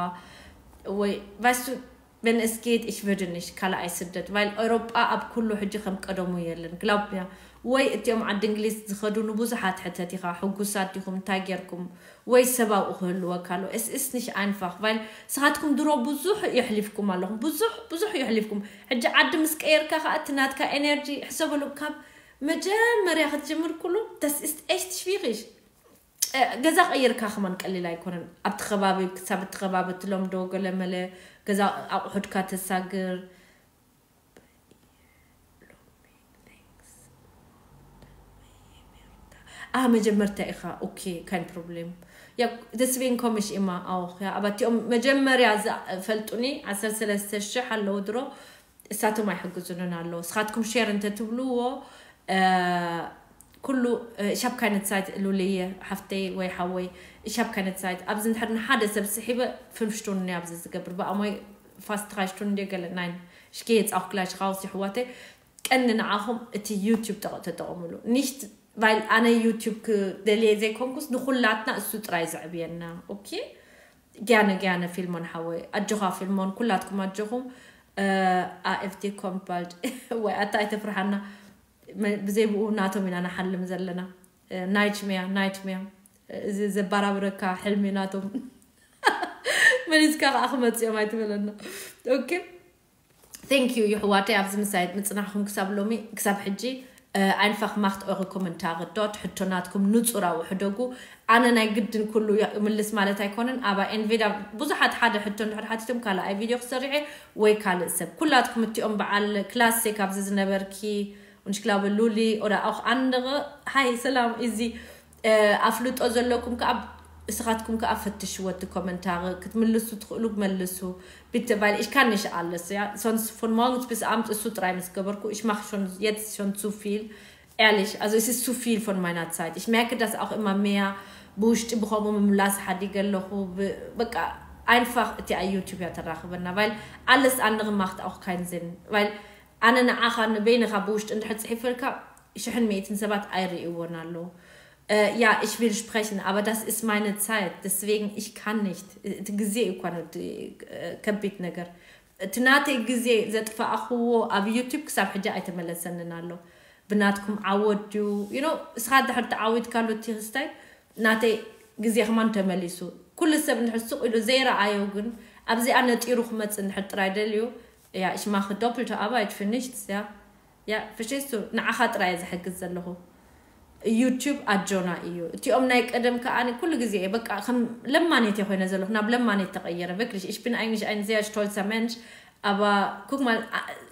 ወይ ቫይስቱ Ben es geht, ich würde nicht ካልኣይ ስደት ቫይል ኤውሮጳ ኣብ ኩሉ ሕጂ ከም ቀደሙ የለን ግላብያ ወይ እቲኦም ዓዲ እንግሊዝ ዝኸዱ ንብዙሓት ሕተት ኢኻ ሕጉሳት ዲኹም እንታይ ጌርኩም ወይ ሰብ ኣብኡ ክህልወካ ኣሎ። Es ist nicht einfach weil ስኻትኩም ድሮ ብዙሕ የሕሊፍኩም ኣለኹም ብዙሕ ብዙሕ የሕሊፍኩም። ሕጂ ዓዲ ምስ ቀየርካ ከዓ እቲ ናትካ ኤነርጂ ሕሰበሉ ካብ መጀመርያ ክትጅምር ኩሉ das ist echt schwierig። ገዛ ቀይርካ ከማን ቀሊል ኣይኮነን። ኣብቲ ከባቢ ክሳብ እቲ ከባቢ ትለምዶ ገለመለ ገዛ ኣቑሑድካ ተሳግር። ኣ መጀመርታ ኢኻ ኦኬ ካይን ፕሮብሌም ያ ደስቤን ኮሚሽ ኢማ ኣውኽ ያ ኣባቲኦም መጀመርያ ዝፈልጡኒ ዓሰርተ ሰለስተ ሽሕ ኣለዉ ድሮ እሳቶም ኣይሕግዙንን ኣለዉ። ስኻትኩም ሼር እንተትብልዎ ኩሉ ሻብ ካይነት ሳይት ሉልየ ሓፍተይ ወይ ሓወይ ሻብ ካይነት ሳይት ኣብዚ እንድሕር ንሓደ ሰብ ስሒበ ፍልፍሽቱን ኣብዚ ዝገብር ብኣሞይ ፋስትኻሽቱን እንደ ገለ ናይን ሽኬ የፃኹ ክላሽ ካውስ ይሕዋተይ ቀኒ ንዓኹም እቲ ዩቲዩብ ተጠቐሙሉ ኒሽት ቫይል ኣነ ዩቲዩብ ክደልየ ዘይኮንኩስ ንኩላትና እሱ ጥራይ ዘዕብየና። ኦኬ ግያነ ግያነ ፊልሞን ሓወይ ኣጆኻ ፊልሞን ኩላትኩም ኣጆኹም። ኣኤፍቲ ኮምፓልድ ወይ ኣታ ኣይተፍርሓና። ብዘይ ብኡ ናቶም ኢና ንሓልም ዘለና። ናይትሜር ናይትሜር እዚ ዘባራብረካ ሕልሚ ናቶም። መሊስካ ከዓ ክመፅኦም ኣይትበለና። Okay, thank you ይሕዋተይ ኣብዚ ምሳይ ምፅናሕኩም ክሳብ ሎሚ ክሳብ ሕጂ። Einfach macht eure Kommentare dort፣ ሕቶናትኩም ንፁራዊ ሕደጉ። ኣነ ናይ ግድን ኩሉ ይምልስ ማለት ኣይኮነን። ኣባ ኤንቬዳ ብዙሓት ሓደ ሕቶ እንድሕር ሓቲቶም ካልኣይ ቪድዮ ክሰርሐ ወይ ካልእ ሰብ ኩላትኩም እቲኦም በዓል ክላሴ ካብዚ ዝነበርኪ und ich glaube Luli oder auch andere. Hi, ሰላም እዚ ኣፍልጦ ዘለኩም ከዓ እስኻትኩም ከዓ ፈትሽዎ እቲ ኮመንታሪ። ክትምልሱ ትኽእሉ መልሱ። Bitte, weil ich kann nicht alles, ja, sonst von morgens bis abends ist so drei ምስ ገበርኩ ich mache schon jetzt schon zu viel. Ehrlich, also es ist zu viel von meiner Zeit. Ich merke das auch immer mehr. ብውሽጢ ብኸምኡ ምምላስ ሓዲገ ኣለኹ። በቃ einfach እቲ ኣብ YouTube እያ ተራኽበና፣ weil alles andere macht auch keinen Sinn, weil ኣነ ንዓኻ ንበይንኻ ብውሽጢ እንድሕር ፅሒፈልካ ሽሕን ሚእትን ሰባት ኣይርእይዎን ኣለዉ። Ja, ich will sprechen, aber das ist meine Zeit, deswegen ich kann nicht. እቲ ግዜ እኳ ከቢድ ነገር፣ እቲ ናተይ ግዜ ዘጥፋእኽዎ ኣብ YouTube ክሳብ ሕጂ ኣይተመለሰንን ኣሎ። ብናትኩም ዓወት ድዩ? You know፣ እስኻ ድሕር ተዓዊትካሉ እቲ ክስታይ ናተይ ግዜ ከማን ተመሊሱ። ኩሉ ሰብ እንድሕር ስቕ ኢሉ ዘይረኣዮ ግን ኣብዚኣ ነጢሩ ክመፅእ እንድሕር ጥራይ ደልዩ፣ ja, ich mache doppelte Arbeit für nichts, ja. Ja, verstehst du? ንዓኻ ጥራይ እየ ዝሕግዝ ዘለኹ። YouTube ኣጆና እዩ። እቲኦም ናይ ቀደም ከኣ ኩሉ ግዜ እየ በቃ ከም ለማኔት ኮይነ ዘለኹ፣ ናብ ለማኔት ተቐየረ። Wirklich, ich bin eigentlich ein sehr stolzer Mensch, aber guck mal,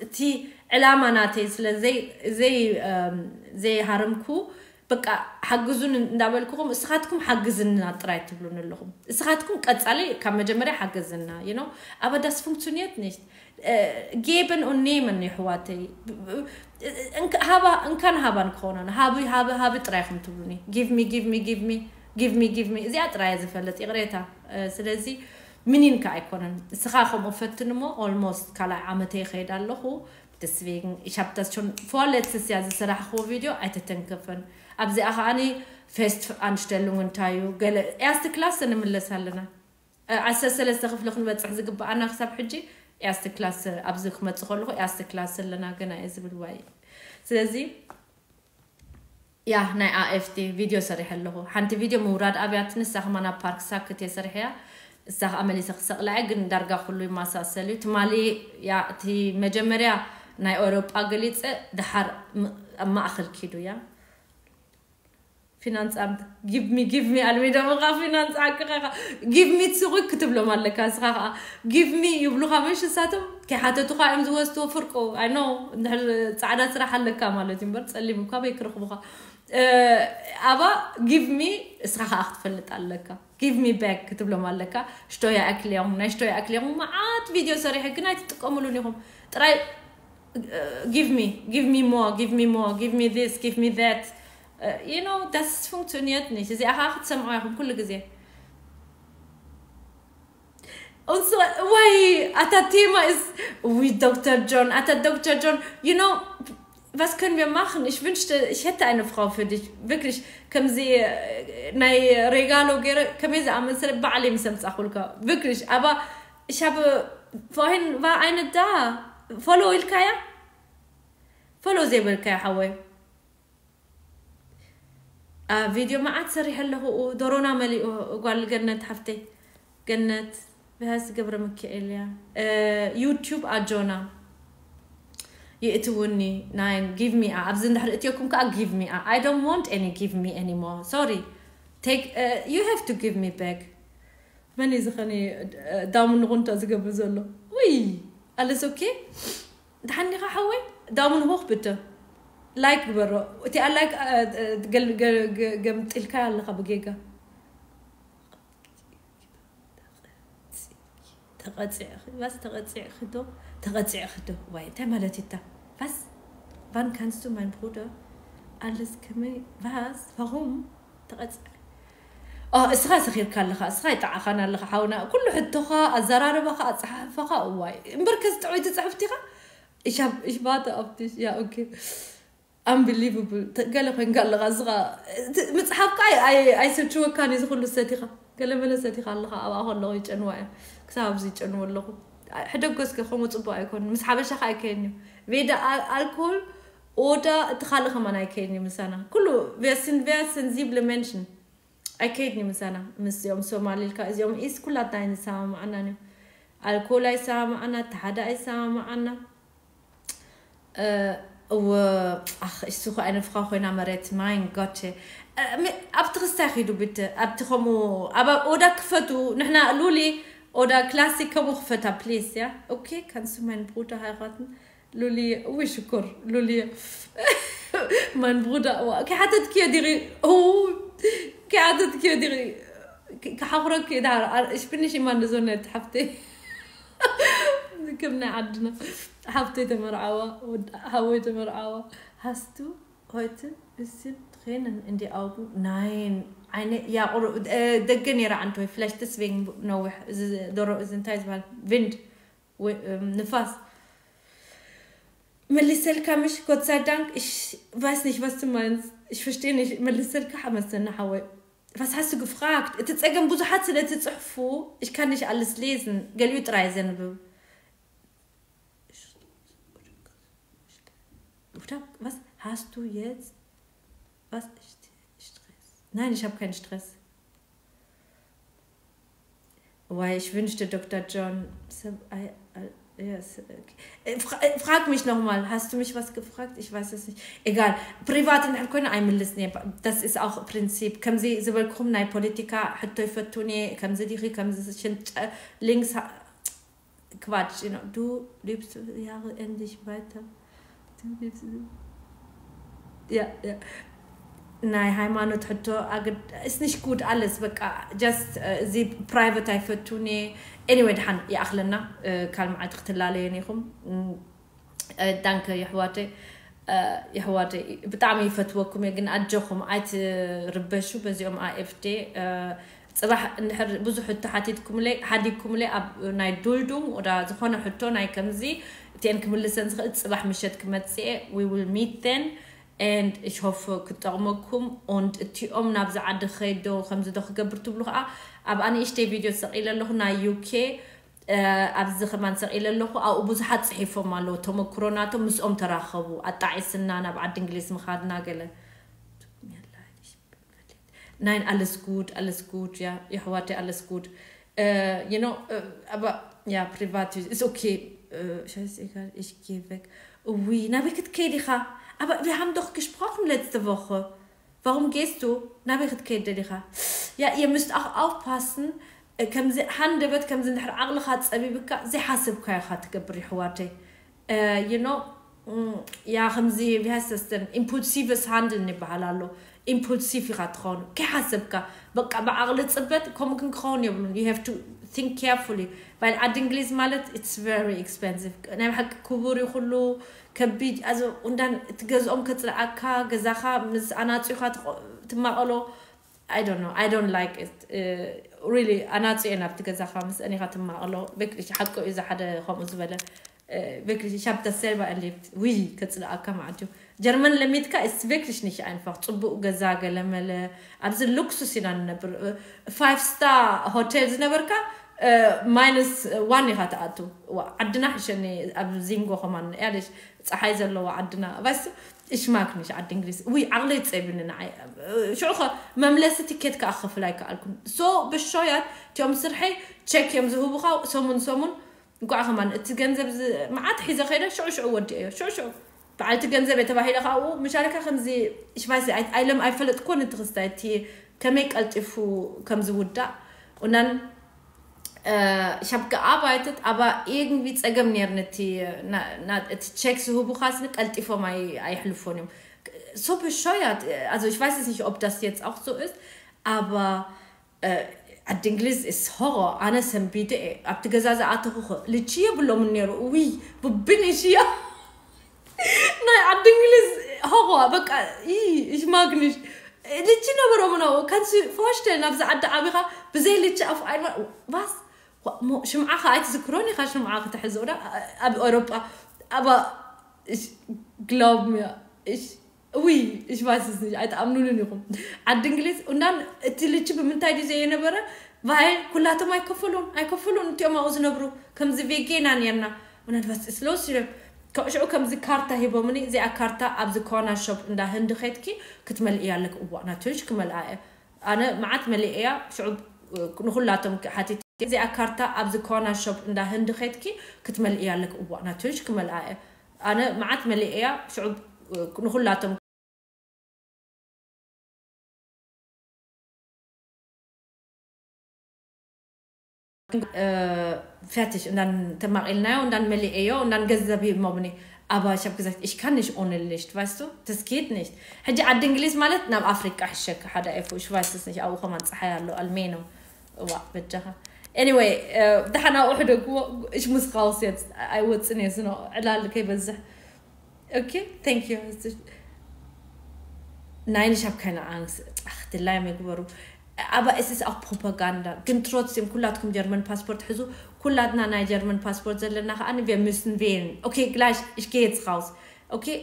እቲ ዕላማ ናተይ ስለ ዘይ ዘይ ዘይሃረምኩ በቃ ሓግዙን እንዳበልኩኹም እስኻትኩም ሓግዝና ጥራይ ትብሉን ኣለኹም። እስኻትኩም ቀጻሊ ካብ መጀመርያ ሓገዝና you know, aber das funktioniert nicht. Geben und nehmen ይሕዋተይ። ሃባ እንካን ሃባን ክኾነን ሃቢ ሃቢ ሃቢ ጥራይ ኢኹም ትብሉኒ። Give me, give me, give me, give me, give me። እዚኣ ጥራይ ዝፈልጥ ይቕሬታ። ስለዚ ምኒንካ ኣይኮነን። እስኻ ከምኡ ፈትን እሞ almost ካልኣይ ዓመተይ ይኸይድ ኣለኹ። Deswegen, ich habe das schon vorletztes Jahr ዝሰራሕክዎ ቪድዮ ኣይተተንከፈን። ኣብዚኣ ከኣኒ fest Anstellung እንታይ እዩ ገለ erste Klasse ንምለስ ኣለና። ዓሰርተ ሰለስተ ክፍሊ ክንበፅሕ ዝግብኣና ክሳብ ሕጂ erste Klasse ኣብዚ ክመፅእ ከለኹ erste Klasse ኣለና ገና እየ ዝብል ዋይ። ስለዚ ያ ናይ AFD ቪድዮ ሰሪሐ ኣለኹ። ሓንቲ ቪድዮ ምውራድ ኣብያት ንሳ ከማ ናብ ፓርክ ሳክት እየ ሰሪሐያ። እሳ ከዓ መሊሰ ክሰቕላ እየ፣ ግን ዳርጋ ኩሉ ይመሳሰል እዩ። ትማሊ ያ እቲ መጀመርያ ናይ ኤውሮጳ ገሊፀ ድሓር ኣብ ማእኸል ኪዱ እያ። ፊናንስ ኣምት give me give me ኣልሚዶም ኻ ፊናንስ ዓቅኻ ኻ give me ትስቑ ክትብሎም ኣለካ። እስኻ ኸዓ give me ይብሉኻ ምሽ እሳቶም ከይሓተቱኻ እዮም ዝወስድዎ ፍርቁ። I know እንድሕር ፃዕዳ ስራሕ ኣለካ ማለት እዩ እምበር ፀሊም እኳ በይ ክረኽቡኻ። ኣባ give me እስኻ ኸዓ ክትፈልጥ ኣለካ። Give me back ክትብሎም ኣለካ። Что я erkläre፣ ናይ Что я erkläre መዓት ቪድዮ ሰሪሐ ግን ኣይትጥቀምሉን ኢኹም። ጥራይ give me, give me more, give me more, give me this, give me that. You know, das funktioniert nicht. እዚኣ ኸዓ ክትሰምዑ ኢኹም ኩሉ ግዜ። Und so, why? Atatema ist, oui, Doktor John, Ata Doktor John, you know, was können wir machen? Ich wünschte, ich hätte eine Frau für dich. Wirklich, ከምዚ ናይ ሬጋሎ ገይረ ከመይ ዝኣመሰለ ባዕለይ ምስ ኣምፃእኩልካ። Wirklich, aber ich habe vorhin war eine da. Follow ኢልካያ? Follow ዘይበልካያ ሓወይ። ቪድዮ መዓት ሰሪሐ ኣለኹ። ዶሮና መሊኡ። ጓል ገነት ሓፍተይ፣ ገነት ብሃስ ገብረ ሚካኤል እያ። YouTube ኣጆና ይእትውኒ ናይ give me a ኣብዚ እንድሕር እትየኩም ከዓ give me a I don't want any give me anymore, sorry, take, you have to give me back። መን እዩ ዝኸኒ ዳሙ ንቑንቶ ዝገብር ዘሎ? ውይ ኣለስ okay። ደሓን ዲኻ ሓወይ? ዳሙ ንኹኽ ብተ like ግበሮ። እቲኣ like ገምጢልካ ኣለኻ ብጌጋ። ተቐፂዕኺ ባስ ተቐፂዕኺ ዶ? ተቐፂዕኺ ዶ? ዋይ እንታይ ማለት ይታ? Was? Wann kannst du mein Bruder? Alles ከመይ? Was? Warum? ተቐፂዕኺ? እስኻ ሰኺርካ ኣለኻ፣ እስኻ ይጠዓኻን ኣለኻ ሓውና። ኩሉ ሕቶኻ፣ ኣዘራርባኻ፣ ኣፀሓሕፋኻ እዋይ እምበር ከዚ ጥዑይ ትፅሕፍቲኻ። Ich warte auf dich. Ja, okay. Unbelievable. ገለ ኮይንካ ኣለኻ እስኻ። ምፅሓፍካ ኣይሰልችወካን እዩ ዝኩሉ ሰቲኻ። ገለ መለ ሰቲኻ ኣለኻ ኣብኣ ከለኹ ይጨንዋ እያ። ክሳብ ኣብዚ ይጨንወ ኣለኹ። ሕደጎ እስከ ከምኡ ፅቡቅ ኣይኮን ምስ ሓበሻኻ ኣይከየን እዩ። Weder Alkohol oder እቲ ካልእ ከማን ኣይከየን እዩ ምሳና። ኩሉ wir sind sehr sensible Menschen. ኣይከይድን እዩ ምሳና። ምስዚኦም ሶማሊ ኢልካ እዚኦም ኢስ ኩላትና ኣይንሰማማዓናን እዮም። ኣልኮል ኣይሰማማዓና፣ ተሓደ ኣይሰማማዓና። እወ ኣኽ እሱ ኸ ኣይነፍኻ ኮይና መሬት ማይን ጎቴ ኣብቲ ክስታይ ኺዱ ብት ኣብቲ ከምኡ ኣብ ኦዳ ክፈቱ ንሕና ሉሊ ኦዳ ክላሲክ ከምኡ ክፈታ ፕሊስ ያ ኦኬ ካንሱ ማይን ብሩዳ ሃይኻትን ሉሊ እዊ ሽኩር ሉሊ ማይን ብሩዳ እዋ ከሓተትክዮ ዲኺ ከሓተትክዮ ዲኺ ክሓኽረኪ ዳር እሽብንሽ ኢማን ንዞነት ሓፍተይ ከም ናይ ዓድና ሓፍተይ ተመርዓዋ ወድ- ሓወይ ተመርዓዋ hast du heute bisschen Tränen in die Augen nein eine ja oder äh, der General Antoi vielleicht deswegen ነዊሕ እዚ ደሮ እዚ እንታይ ዝበሃል ቪንድ ወይ እም፣ ንፋስ መሊሰልካ ምሽ Gott sei Dank ich weiß nicht was du meinst ich verstehe nicht መሊሰልካ ሓመሰና ሓወይ Was hast du gefragt? እቲ ጸገም ብዙሓት ስለ ትጽሕፉ ich kann nicht alles lesen ገሊኡ ጥራይ ዘንብብ Oder was hast du jetzt? Was ist Stress? Nein, ich habe keinen Stress. Weil ich wünschte, Doktor John. Yes, okay. Äh, fra äh, frag mich nochmal, hast du mich was gefragt? Ich weiß es nicht. Egal. Privat in Herkona einmildes ne. Das ist auch Prinzip. Kam sie sie willkommen, nein, Politiker, hat Teufel Tuni, kam sie die, kam sie links. Quatsch, you know, du lebst Jahre endlich weiter. Du lebst. Ja, ja. ናይ ሃይማኖት ሕቶ ኣገድ is nicht gut alles በቃ just እዚ private ኣይፈቱን እየ anyway ድሓን ይኣኽለና ካልእ መዓልቲ ክትላለየን ኢኹም danke የሕዋተይ የሕዋተይ ብጣዕሚ ይፈትወኩም እየ ግን ኣጆኹም ኣይትርበሹ በዚኦም afd ፅባሕ እንድሕር ብዙሕ ሕቶ ሓቲትኩምለይ ሓዲግኩምለይ ኣብ ናይ ዱልዱም ወዳ ዝኾነ ሕቶ ናይ ከምዚ እቲአን ክምልሰን ዝኽእል ፅባሕ ምሸት ክመፅእ እየ we will meet then and ich hoffe ክጠቕመኩም und እቲኦም ናብዚ ዓዲ ክኸይድ ዶ ከምዚ ዶ ክገብር ትብሉ ከዓ ኣብ ኣንእሽተይ ቪድዮ ሰቒለ ኣለኹ ናይ UK ኣብዚ ከማን ሰቒለ ኣለኹ ኣብኡ ብዙሓት ፅሒፎም ኣለዉ ተመክሮ ናቶም ምስኦም ተራኸቡ ኣጣዒስና ናብ ዓዲ እንግሊዝ ምኻድና ገለ Nein, alles gut, alles gut, ja. Ich warte, alles gut. Äh, you know, äh, aber ja, privat ist okay. Äh, scheißegal, ich gehe weg. Ui, na, wie geht Kedicha? Aber wir haben doch gesprochen letzte Woche. Warum gehst du? Na, wie geht Kedicha? Ja, ihr müsst auch aufpassen. ከምዚ ሃንደበት ከምዚ እንድሕር ዓቕልኻ ፀቢብካ ዘይሓሰብካዮ ኢኻ ትገብር ይሕዋተይ you know ያ ከምዚ ቢሃስተስተን ኢምፑልሲቭስ ሃንድል ይበሃል ኣሎ ኢምፑልሲቭ ኢኻ ትኸውን ከይሓሰብካ በቃ ብዓቕሊ ፅበት ከምኡ ግን ክኸውን የብሉን you have to think carefully ባይል ዓዲ እንግሊዝ ማለት it's very expensive ናይ ብሓቂ ክቡር እዩ ኩሉ ከቢድ ኣዞ እንዳን ትገዝኦም ከፅልኣካ ገዛኻ ምስ ኣናፂኻ ትማቐሎ I don't know. I don't like it. Uh, really, ኣናፁ እየ ናብቲ ገዛኻ ምስ እኒኻ ትማቐሎ wirklich ሓቁ እዩ ሓደ ከምኡ ዝበለ wirklich ich habe das selber erlebt ውይ ከፅልኣካ ማለት እዩ ጀርመን ለሚድካ ist wirklich nicht einfach ፅቡቕ ገዛ ገለመለ ኣብዚ ሉክሱስ ኢና ንነብር five star hotel ዝነበርካ minus one ኢኻ ትኣቱ ዓድና ሕሸኒ ኣብ ዚንጎ ከማን ያለሽ ፀሓይ ዘለዋ ዓድና ባስ Ich mag nicht ዓዲ እንግሊዝ ውይ ዓቕለይ ፀቢኒ ንዓይ ሽዑ ኸ መምለሲ ትኬት ከዓ ክኸፍል ኣይከኣልኩን so ብሾያት እቲኦም ስርሐይ ቸክ እዮም ዝህቡኻ ሰሙን ሰሙን እንኳዕ ከማን እቲ ገንዘብ መዓት ሒዘ ከይደ ሽዑ ሽዑ ወዲአዮ ሽዑ ሽዑ በዓልቲ ገንዘብ እየ ተባሂለ ካብኡ ምሻለካ ከምዚ ሽባይሲ ኣይለም ኣይፈለጥኮን እቲ ክስታይ እቲ ከመይ ቀልጢፉ ከም ዝውዳእ ቁናን Ich habe gearbeitet, aber irgendwie ጸገም ነርኒ እቲ እቲ ቸክ ዝህቡኻስ ቀልጢፎም ኣይሕልፎን እዮም። So bescheuert. Also ich weiß es nicht, ob das jetzt auch so ist, aber äh, ዓዲ እንግሊዝ is horror ኣነ ሰንቢደ እየ ኣብቲ ገዛ ዝኣተኹ ልቺ የብሎምን ነይሩ ውይ ብብንሽዮ ናይ ዓዲ እንግሊዝ ሆዋ በቃ ይሽማግንሽ ልቺ ነበሮም ነው ከንሲ ፈሽተ ናብዚ ዓዲ ዓቢኻ ብዘይ ልቺ ኣፍ ኣይማ ባስ ሽምዓ ከዓ ኣይትዝክሮን ኢኻ ሽምዓ ክትሕዘ ወዳ ኣብ ኤውሮጳ ኣባ ግላውብ እዊ እሽባስስ ኣይትኣምኑንን ኢኹም ዓዲ እንግሊዝ እንዳን እቲ ልቺ ብምንታይ ድዩ ዘየነበረ ቫይል ኩላቶም ኣይከፈሉን ኣይከፈሉን እቲኦም ኣብኡ ዝነብሩ ከምዚ ቬጌና ነርና ምናልባት ስሎስ ኢሎም ሽዑ ከምዚ ካርታ ሂቦምኒ እዚኣ ካርታ ኣብዚ ኮና ሾፕ እንዳ ህንዲ ከድኪ ክትመልእያ ኣለክ እዋ ናትሽ ክመልኣ እየ ኣነ መዓት መሊኤያ ሽዑ ንኹላቶም ሓቲት እዚኣ ካርታ ኣብዚ ኮና ሾፕ እንዳ ህንዲ ኸድኪ ክትመልእያ ኣለክ። እዋ ናቶች ክመልኣ እየ። ኣነ መዓት መሊኤያ ሽዑ ንኹላቶም ፈትሽ እንዳን ተማቒልናዮ እንዳን መሊኤዮ እንዳን ገንዘብ ይህሞብኒ። Aber ich habe gesagt, ich kann nicht ohne Licht, weißt du? Das geht nicht. ሕጂ ዓዲ እንግሊዝ ማለት ናብ ኣፍሪቃ ሕሸክ ሓደ ኤፉ ሽቫይስስ ነሽ ኣብኡ ከማን ፀሓይ ኣሎ ኣልሜኖ እዋ በጃኻ። Anyway, ደሓና ውሕደግዎ እሽ ምስ ካውስየት ኣይወፅን እየ ስኖ ዕላል ከይበዝሕ። Okay, thank you. Nein, ich habe keine Angst. Ach, die Leim gebaru. Aber es ist auch Propaganda. ግን ትሮትስም ኩላትኩም ጀርመን ፓስፖርት ሕዙ። ኩላትና ናይ ጀርመን ፓስፖርት ዘለና ከኣ wir müssen wählen. Okay, gleich, ich gehe jetzt raus. Okay,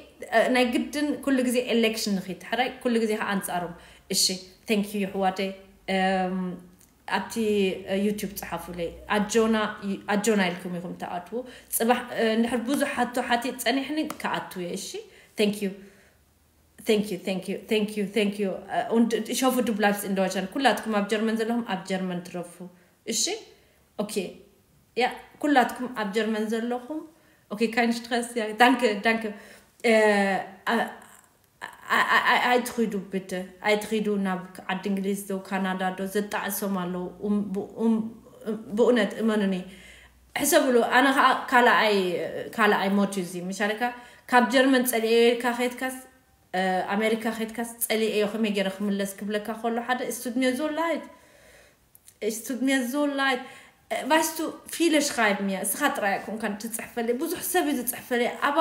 ናይ ግድን ኩሉ ግዜ ኤሌክሽን ንኺድ ሕራይ ኩሉ ግዜ ከኣ ኣንጻሮም። እሺ፣ thank you ይሕዋተይ። ኣብቲ ዩቱብ ጸሓፉለይ። ኣጆና ኣጆና ኢልኩም ኢኹም ተኣትዉ። ጽባሕ እንድሕር ብዙሕ ሓቶ ሓቲ ጸኒሕኒ ክኣቱ እየ። እሺ፣ thank you. Thank you, thank you, thank you, thank you. Und ich hoffe, du bleibst in Deutschland. ኩላትኩም ኣብ ጀርመን ዘለኹም ኣብ ጀርመን ትረፉ። እሺ፣ okay. Ja, ኩላትኩም ኣብ ጀርመን ዘለኹም። Okay, kein Stress. Ja, danke, danke. Äh, äh, ኣይትኺዱ ብተ ኣይትኺዱ ናብ ዓዲ እንግሊዝ ዶ ካናዳ ዶ ዘጣዕሶም ኣለዉ። ብእውነት እመኑኒ። ሕሰብሉ። ኣነ ከዓ ካልኣይ ካልኣይ ሞት እዩ እዚ ምሻለካ። ካብ ጀርመን ፀሊኤ ኢልካ ከድካስ ኣሜሪካ ከድካስ ፀሊኤዮ ከመይ ገይረ ክምለስ ክብለካ ከሎ ሓደ እሱ ድሜ ዞላይት እሱ ድሜ ዞላይት። Weißt du, viele schreiben mir. እስኻ ጥራይ ኣይኮንካን ትፅሕፈለይ ብዙሕ ሰብ እዩ ዝፅሕፈለይ ኣባ።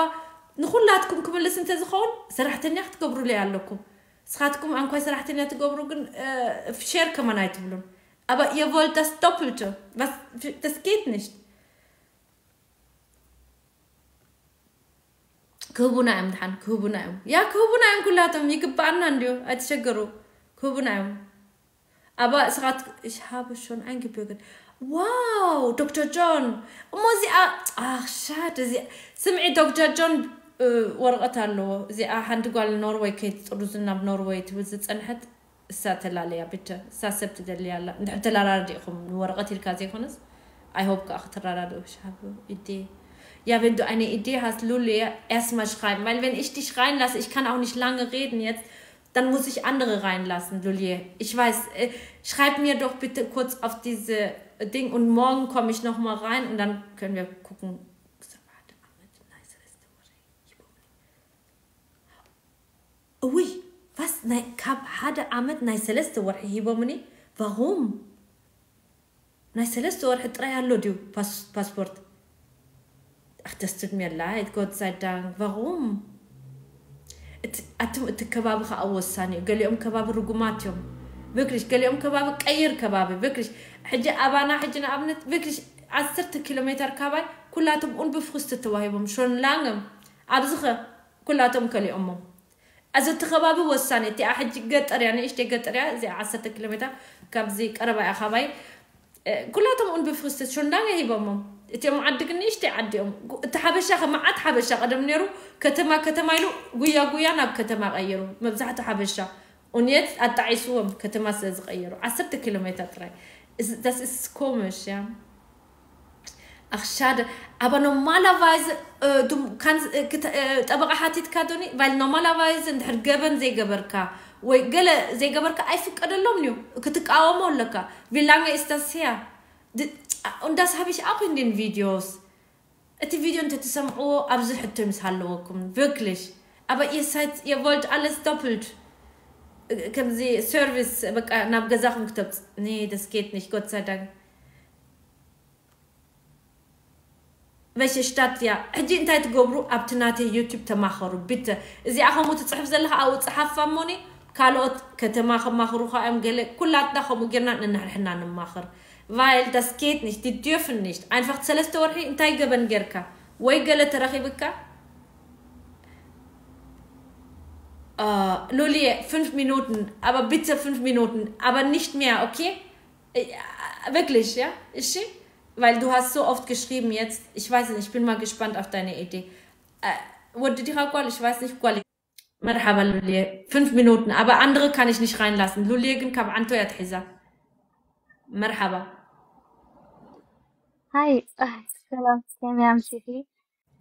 ንኩላትኩም ክምልስ እንተዝኸውን ሰራሕተኛ ክትገብሩለይ ኣለኩም። ንስኻትኩም ኣንኳይ ሰራሕተኛ ትገብሩ ግን ሸር ከመን ኣይትብሉን። Aber ihr wollt das Doppelte. Was, das geht nicht. ክህቡና እዮም ድሓን ክህቡና እዮም። ያ ክህቡና እዮም ኩላቶም ይግባኣና እንድዩ ኣይትሸገሩ። ክህቡና እዮም። Aber እስኻት ich habe schon eingebürgert. Wow, Doktor John. እሞ እዚኣ ach schade እዚኣ ስምዒ ዶክተር ጆን ወረቐት ኣለዎ። እዚኣ ሓንቲ ጓል ኖርወይ ከይትጥርዙ ናብ ኖርወይ ትብል ዝፀንሐት እሳ ተላለያ ብተ እሳ ሰብ ትደልያ ኣላ። እንድሕር ተላራርዲ ኢኹም ንወረቐት ኢልካ ዘይኮነስ I hope ከዓ ክትራዳድኡ ሻሃብ ኢዴ. Ja, wenn du eine Idee hast, Lulli, erstmal schreiben. Weil wenn ich dich reinlasse, ich kann auch nicht lange reden jetzt, dann muss ich andere reinlassen, Lulli. Ich weiß, äh, schreib mir doch bitte kurz auf diese Ding und morgen komme ich nochmal rein und dann können wir gucken. እውይ፣ ፋስ ናይ ካብ ሓደ ዓመት ናይ ሰለስተ ወርሒ ሂቦምኒ። ቫኹም ናይ ሰለስተ ወርሒ ጥራይ ኣሎ ድዩ ፓስፖርት? ኣኽተስትድ ሜላ ጎድ ሳይዳንክ ቫኹም። ኣቱም እቲ ከባቢ ከዓ ወሳኒ እዩ። ገሊኦም ከባቢ ርጉማት እዮም። ብክሪሽ ገሊኦም ከባቢ ቀይር ከባቢ ብክሪሽ ሕጂ ኣባና ሕጂ ንኣብነት ብክሪሽ ዓሰርተ ኪሎ ሜተር ካባይ ኩላቶም ኡን ብፍኹስቲ ተዋሂቦም ሾንላንግም ኣብዚኸ ኩላቶም ከሊኦሞ። እዚ እቲ ከባቢ ወሳኒ እቲኣ ሕጂ ገጠር እያ ንእሽተይ ገጠር እያ እዚኣ ዓሰርተ ኪሎ ሜተር ካብዚ ቀረባ እያ ካባይ። ኩላቶም ኡን ብፍኹስቲ ሾንላንግ ሂቦሞም። እቲኦም ዓዲ ግን ንእሽተይ ዓዲ እዮም። እቲ ሓበሻ ከ መዓት ሓበሻ ቀደም ነይሩ። ከተማ ከተማ ኢሉ ጉያ ጉያ ናብ ከተማ ቀይሩ። መብዛሕቱ ሓበሻ ኡንየት ኣጣዒስዎም ከተማ ስለ ዝቀየሩ ዓሰርተ ኪሎ ሜተር ጥራይ። Das ist komisch, ja. ኣኽሻደ ኣባ normalerweise du kannst ጠበቃ ሓቲትካ ዶኒ? Weil normalerweise እንድሕር ገበን ዘይገበርካ ወይ ገለ ዘይገበርካ ኣይፍቀደሎም እዩ። ክትቃወሞ ኣለካ። Wie lange ist das her? Und das habe ich auch in den Videos. እቲ ቪድዮ እንተትሰምዕዎ ኣብዚ ሕቶ ምስ ሃለወኩም wirklich. Aber ihr seid, ihr wollt alles doppelt. ከምዚ ሰርቪስ በቃ ናብ ገዛኹም ክተብፅ። Nee, das geht nicht, Gott sei Dank. Welche Stadt, ja. ሕጂ እንታይ ትገብሩ ኣብቲ ናተይ ዩቱብ ተማኸሩ ብተ። እዚኣ ከምኡ ትፅሕፍ ዘለካ ኣብኡ ፀሓፋ እሞኒ ካልኦት ከተማ ከማኽሩካ እዮም። ገለ ኩላትና ከምኡ ጌርና ንንሕንሕና ንማኽር። Weil das geht nicht, die dürfen nicht. Einfach ሰለስተ ወርሒ እንታይ ገበን ጌርካ ወይ ገለ ተረኺብካ? Lulie, fünf Minuten, aber bitte fünf Minuten, aber nicht mehr, okay? Wirklich, ja? እሺ? Weil du hast so oft geschrieben jetzt. Ich weiß nicht, ich bin mal gespannt auf deine Idee. What did ich call? Ich weiß nicht, quality. መርሓባ ሉልየ፣ fünf Minuten, aber andere kann ich nicht reinlassen. ሉልየ ግን ካብ ዓንቶ እያ ትሕዛ። መርሓባ። ሃይ፣ ኣህ፣ ሰላም፣ ከመይ ኣምሲኺ?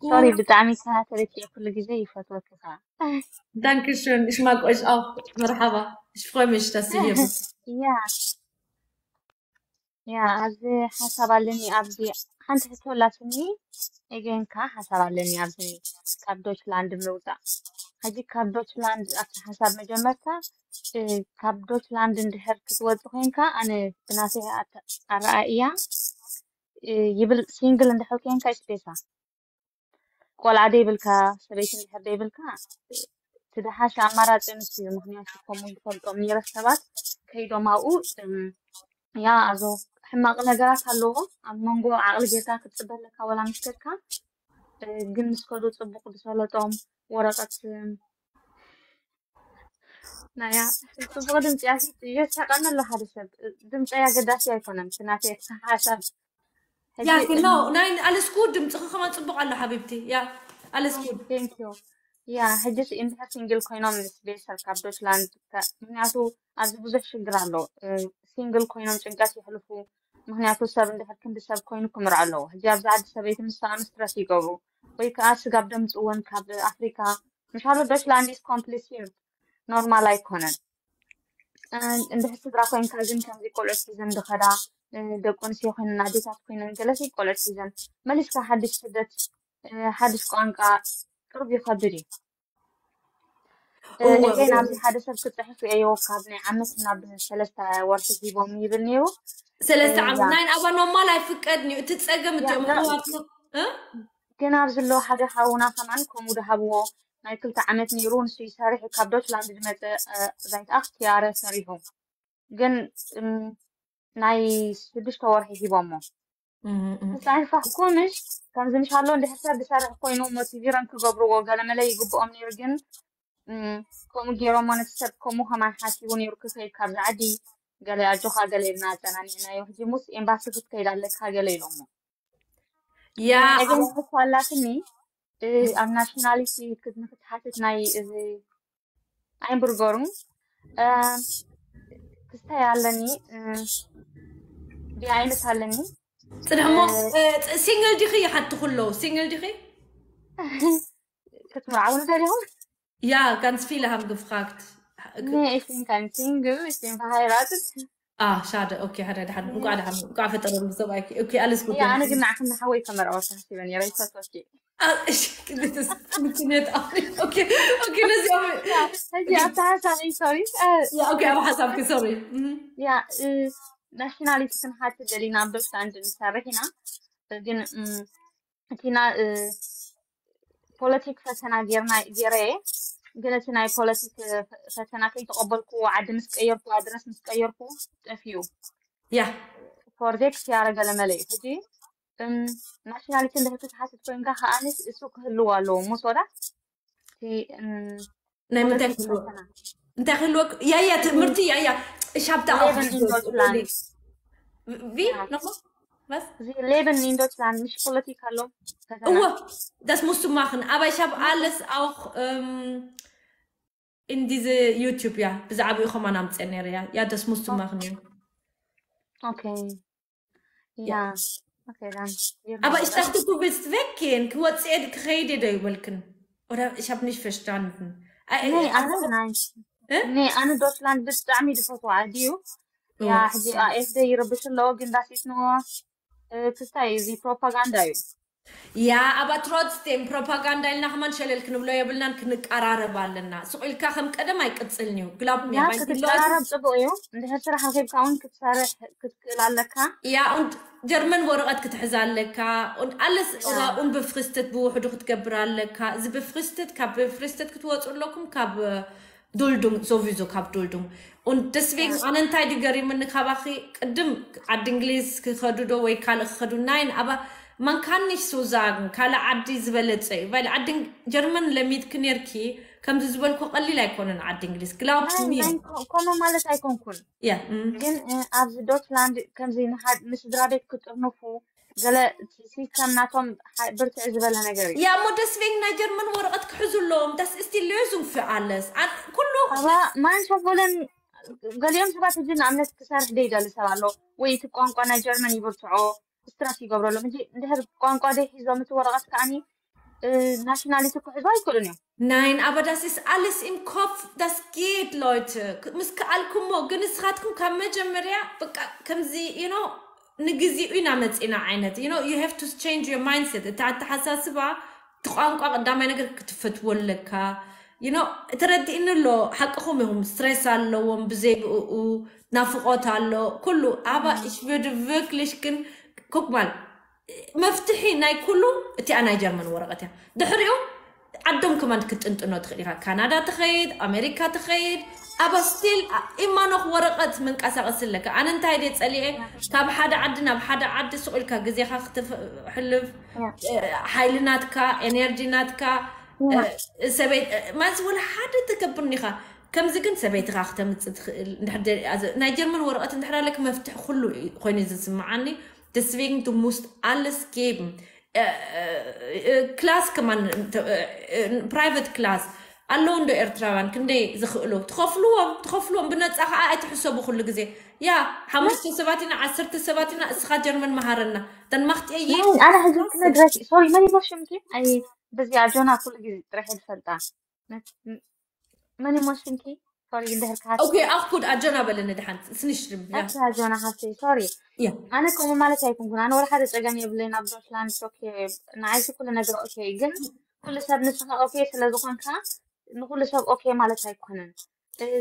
ሶሪ፣ ብጣዕሚ ከታተለኪ እየ፣ ኩሉ ግዜ ይፈትወኪ ከዓ። Dankeschön, ich mag euch auch. መርሓባ፣ ich freue mich, dass du hier bist. ያ ያ ኣብዚ ሓሳብ ኣለኒ። ኣብዚ ሓንቲ ሕቶ ኣላትኒ። ኤገን ከዓ ሓሳብ ኣለኒ ኣብዚ ካብ ዶችላንድ ምውፃእ። ሕጂ ካብ ዶችላንድ ኣብቲ ሓሳብ መጀመርታ እ፣ ካብ ዶችላንድ እንድሕር ክትወፂ ኮይንካ ኣነ ብናተይ ኣተ- ኣረኣእያ እ፣ ይብል ሲንግል እንድሕር ኮይንካ ስፔሳ ቆልዓ ደይብልካ ሰበይቲ እንድሕር ደይብልካ እቲ ደሓሽ ኣማራፂ ንሱ እዩ። ምክንያቱ ከምኡ ይፈልጦም ነይረ ሰባት ከይዶም ኣብኡ እም፣ ያ ኣዞ ሕማቕ ነገራት ኣለዎ። ኣብ መንጎ ዓቕሊ ጌርካ ክትፅበ ኣለካ ወላ ምስ ከድካ እ፣ ግን ምስ ከዱ ፅቡቕ ዝፈለጦም ወረቐት እም፣ ናያ ፅቡቕ ድምፂ እያ። የሳቀኒ ኣሎ ሓደ ሰብ ድምፂ ኣገዳሲ ኣይኮነን። እቲ ናተይ ሓሳብ Ja, genau. Nein, alles gut. ድምፅኺ ከማን ፅቡቕ ኣሎ ሓቢብቲ። ያ፣ alles gut. Thank you. ያ ሕጂ እንድሕር ሲንግል ኮይኖም ምስ ቤተሰብ ካብ ዶችላንድ ከ- ምክንያቱ ኣብዚ ብዙሕ ሽግር ኣሎ። ሲንግል ኮይኖም ጭንቀት ይሕልፉ። ምክንያቱ ሰብ እንድሕር ክንዲ ሰብ ኮይኑ ክምርዖ ኣለዎ። ሕጂ ኣብዚ ዓዲ ሰበይቲ ምስ ሰኣኑ ስትረስ ይገብሩ ወይ ከዓ ስጋብ ደምፅወን ካብ ኣፍሪካ ምሻሉ ዶችላንድ ኢስ ኮምፕሊሲቭ ኖርማል ኣይኮነን። እንድሕር ስድራ ኮይንካ ግን ከምዚ ቆልዑት ሒዘን ዝኸዳ ደቂ ኣንስትዮ ኮይነን ኣዴታት ኮይነን ገለሲ ቆልዑት ሒዘን መሊስካ ሓድሽ ስደት ሓድሽ ቋንቋ ቅርብ ይኸብድ እዩ። እወ፣ እገን እወ። ኣብዚ ሓደ ሰብ ክፅሕፍ እየዎ ካብ ናይ ዓመት ናብ ሰለስተ ወርሒ ሂቦም ይብል ነይሩ። ሰለስተ እ፣ ዓመት ያ። ናይ ኣባ ኖርማል ኣይፍቀድን እዩ። እቲ ፀገም ያ፣ እቲኦም ያ። ኣሕዋትና እ? ግን ኣብዚ ኣሎ ሓደ ሓውና ከማን ከምኡ ድሃብዎ ናይ ክልተ ዓመት ነይሩ። ንሱ ይሰርሕ ካብ ዶችላንድ ዝመፀ እ፣ ዛይት ኣክ ቲያረ ሰሪሑ ግን እም፣ ናይ ሽዱሽተ ወርሒ ሂቦሞ እም፣ እም። ብጣዕሚ ፋሕኩምሽ ከምዚ ምሽ ኣሎ እንድሕር ሰብ ዝሰርሕ ኮይኑ ሞቲቪረን ክገብርዎ ገለመለ ይግብኦም ነይሩ። ግን እም፣ ከምኡ ገይሮሞ ነቲ ሰብ ከምኡ ከማን ሓሲቡ ነይሩ ክከይድ ካብዚ ዓዲ ገለ ኣጆኻ ገለ ኢልና ኣጸናኒዕናዮ። ሕጂ ሙስ ኤምባሲ ክትከይድ ኣለካ ገለ ኢሎሞ። ያ እገን ተኳላትኒ እ፣ ኣብ ናሽናሊቲ ክት- ንክትሓትት ናይ እዚ ኣይምብርገሩን እ፣ ክስታይ ኣለኒ እ፣ ቢኣይነት ኣለኒ ፅንሕሞ ሲንግል ዲኺ ይሓትኹ ኣለዉ። ሲንግል ዲኺ? ክትምርዓውኒ ደሊኹም? Ja, ganz viele haben gefragt. Nee, ich bin kein Single, ich bin verheiratet. Ah, schade. Okay, ሓደ ድሓን እንኳዕ ድሓን እንኳዕ ፈጠረሉ ሰብኣይኪ። Okay, alles gut. Ja, ኣነ ግን ንዓኽን ንሓወይ ከመርዓወካ ሓሲበ ነይረ፣ ይፈትወኪ። Ah, ich, das funktioniert auch nicht. Okay, okay, das ist auch. ሕጂ ኣብቲ ሓሳበይ ሶሪ Ja, okay, aber ሓሳብኪ sorry. Mhm. ያ ናሽናሊቲ ክንሓትት ደሊና ኣብ ዶችላንድ ንሰርሕ ኢና። ግን እም፣ እቲ ና እ፣ ፖለቲክ ፈተና ጌርና ጌረ እየ። ግን እቲ ናይ ፖለቲክ እ፣ ፈተና ከይተቐበልኩ ዓዲ ምስ ቀየርኩ ኣድረስ ምስ ቀየርኩ ጠፊኡ። Ja. ፕሮጀክት ያረገለ መለ እዩ። ሕጂ እም፣ ናሽናሊቲ እንድሕር ክትሓትት ኮይንካ ከኣንስ እሱ ክህልዎ ኣለዎ። ሙስ ወዳ እቲ እም፣ ናይ ምንታይ ፖለቲክ ክህልዎ? ፈተና እንታይ ክህልዎ? ያያ ትምህርቲ ያያ እሻብታ ሌብን ኢንዶችላንድ ቪ Ja. ነሞ በስ እዚ ሌብን ኢንዶችላንድ ምሽ ፖለቲካ ኣሎ ፈተና እወ das musst du machen, aber ich habe alles auch ähm, in diese YouTube, ja, ብዛዕባኡ ከማን ኣምፅአ ነይረ። Ja, ja, das musst du machen, ja. Okay. Ja. Okay, dann. Aber ich dachte, du willst weggehen. ክወፅኤ ክኸይድ ዶ ይበልክን? Oder ich habe nicht verstanden. Äh, Nee, äh, ኣነ ናይ እ? ነ ኣነ ዶችላንድ ብጣዕሚ ዝፈትዋ ዓዲ እዩ። ያ ሕጂ ኤስደ ይረብሽ ኣለዎ ግን ዳሲት ኖ ክስታይ እዚ ፕሮፓጋንዳ እዩ። Ja, aber trotzdem ፕሮፓጋንዳ ኢልና ከማን ሸለል ክንብሎ የብልናን፣ ክንቀራረብ ኣለና። ስቕ ኢልካ ከም ቀደም ኣይቅፅልን እዩ። ግላብ ያ ክትቀራረብ ፅቡቅ እዩ። እንድሕር ስራሕ ረኪብካ እውን ክትሰርሕ ክትክእል ኣለካ። Ja, und ጀርመን ወረቐት ክትሕዝ ኣለካ። Und alles Ja. oder unbefristet ብውሕዱ ክትገብር ኣለካ። እዚ befristet ካብ befristet ክትወፁ ኣለኩም ካብ Duldung, sowieso ካብ Duldung. Und deswegen ኣነ እንታይ ድገሪምኒ ካባኺ ቅድም ዓዲ እንግሊዝ ክኸዱ ዶ ወይ ካልእ ክኸዱ ናይን ኣባ Man kann nicht so sagen, ካልእ ዓዲ ዝበለጸ እዩ። Weil ዓዲ ጀርመን ለሚድኪ ኔርኪ፣ ከምዚ ዝበልኩ ቀሊል ኣይኮነን ዓዲ እንግሊዝ። Glaubst du mir? ከምኡ ማለት ኣይኮንኩን። Ja, mm. ግን እ፣ ኣብዚ ዶችላንድ ከምዚ ንሓድ ንስድራ ቤት ክጥርንፉ ገለ እቲ ሲስተም ናቶም ሓ- ብርትዕ ዝበለ ነገር እዩ። Ja, እሞ deswegen ናይ ጀርመን ወረቐት ክሕዙ ኣለዎም። Das ist die Lösung für alles. ኣ- ኩሉ ኣባ ማንሻ ፎለን ገሊኦም ሰባት ሕጂ ንኣብነት ክሰርሕ ደይደሊ ሰብ ኣሎ ወይ እቲ ቋንቋ ናይ ጀርመን ይብርትዖ ስትረስ ይገብረሎም። ሕጂ እንድሕር ቋንቋ ደይ ሒዞም እቲ ወረቐት ከዓኒ ናሽናሊቲ ክሕዙ ኣይክእሉን እዮም። Nein, aber das ist alles im Kopf. Das geht, Leute. ምስ ከኣልኩሞ ግን ንስኻትኩም ካብ መጀመርያ በቃ ከምዚ you know ንግዚኡ ኢና መፂና ዓይነት you know you have to change your mindset። እቲ ኣተሓሳስባ እቲ ቋንቋ ቀዳማይ ነገር ክትፈትዎ ኣለካ። You know ተረዲእኒ ኣሎ። ሓቅኹም ኢኹም። ስትሬስ ኣለዎም ብዘይ ብኡ ናፍቆት ኣሎ ኩሉ። Aber ich würde wirklich ግን guck mal መፍትሒ ናይ ኩሉ እቲኣ ናይ ጀርመን ወረቐት እያ። ድሕሪኡ ዓዶም ከማን ክትጥንጥኖ ትኽእል ኢኻ። ካናዳ ትኸይድ፣ ኣሜሪካ ትኸይድ። ኣባ still ኢማኖክ ወረቐት መንቀሳቐሲ ኣለካ። ኣነ እንታይ ድየ ጸሊኤ ካብ ሓደ ዓዲ ናብ ሓደ ዓዲ ስቕ ኢልካ ግዜኻ ክትሕልፍ ሓይሊ ናትካ ኤነርጂ ናትካ ሰበይት ማለት ወላ ሓደ ተገብርኒ ኢኻ። ከምዚ ግን ሰበይትኻ ክተምፅእ ትኽእል። ናይ ጀርመን ወረቐት እንድሕር ኣለክ መፍትሒ ኩሉ ኮይኑ ዝስምዓኒ። Deswegen du musst alles geben. ክላስ ከማን ፕራይቨት ክላስ ኣለዉ እንዶ ኤርትራውያን ክንደይ ዝኽእሉ ትኸፍልዎም ትኸፍልዎም ብነፃ ከዓ ኣይትሕሰቡ ኩሉ ግዜ። ያ ሓሙሽተ ሰባት ኢና ዓሰርተ ሰባት ኢና እስኻ ጀርመን መሃረና። Dann macht ihr ኣነ ሕዚ ክነግረኪ ሶሪ መን ይቦ ሽምኪ ኣይ በዚኣ ጆና ኩሉ ግዜ ጥራሕ ዝፈልጣ መን ይሞሽንኪ ሶሪ እንድሕር ካሃ Okay, auch gut. ኣጆና በለኒ ድሓን ስንሽርም ኣታ ጆና ሃፍተይ ሶሪ ኣነ ከምኡ ማለት ኣይኮንኩን። ኣነ ወላ ሓደ ፀገም የብለይን ኣብ ዶችላንድ። ኦኬ ንዓይሲ ኩሉ ነገር ኦኬ፣ ግን ኩሉ ሰብ ንስኻ ኦኬ ስለዝኾንካ ንኩሉ ሰብ ኦኬ ማለት ኣይኮነን።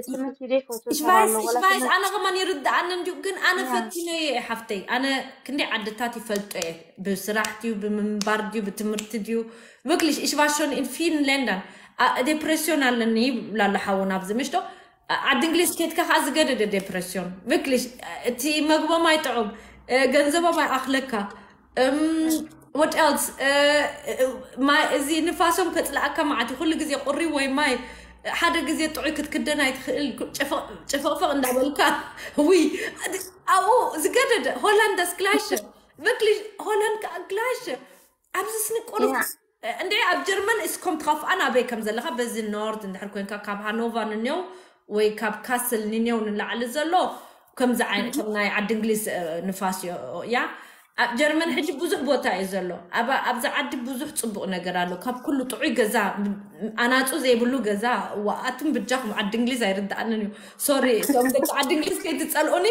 ትምህርቲ ደይ ፈቱ ሽቫይስ ሽቫይስ ኣነ ከማን ይርድኣኒ እንዲዩ፣ ግን ኣነ ፈቲነዮ እየ ሓፍተይ። ኣነ ክንደይ ዓድታት ይፈልጦ እየ፣ ብስራሕ ድዩ ብምንባር ድዩ ብትምህርቲ ድዩ። Wirklich, ich war schon in vielen Ländern. ዴፕሬስዮን ኣለኒ ይብላ ኣሎ ሓውና ኣብዚ ምሽቶ። ዓዲ እንግሊዝ ኬድካ ከዓ ዝገደደ ዴፕሬስዮን። Wirklich, እቲ መግቦም ኣይጥዑም፣ ገንዘቦም ኣይኣኽለካ። What else? እዚ ንፋሶም ከፅልኣካ መዓት ኩሉ ግዜ ቁሪ ወይ ማይ ሓደ ግዜ ጥዑይ ክትክደን ኣይትኽእል። ጭፍቕፍቕ እንዳበልካ ውይ ኣብኡ ዝገደደ ሆላንድ das gleiche። Wirklich, ሆላንድ ከዓ gleiche። ኣብዚ ስንቁሩ እንደ ኣብ ጀርመን እስኮም ትኸፍኣን ኣበይ ከም ዘለካ በዚ ኖርድ እንድሕር ኮንካ ካብ ሃኖቫ ንኔው ወይ ካብ ካስል ንኔው ንላዕሊ ዘሎ ከምዚ ዓይነት ከም ናይ ዓዲ እንግሊዝ ንፋስ እያ። ኣብ ጀርመን ሕጂ ብዙሕ ቦታ እዩ ዘሎ። ኣብዛ ዓዲ ብዙሕ ፅቡቕ ነገር ኣሎ። ካብ ኩሉ ጥዑይ ገዛ ኣናፁ ዘይብሉ ገዛ። ኣቱም ብጃኹም ዓዲ እንግሊዝ ኣይርድኣንን እዩ። ሶሪ እቶም ደቂ ዓዲ እንግሊዝ ከይትፀልኡኒ።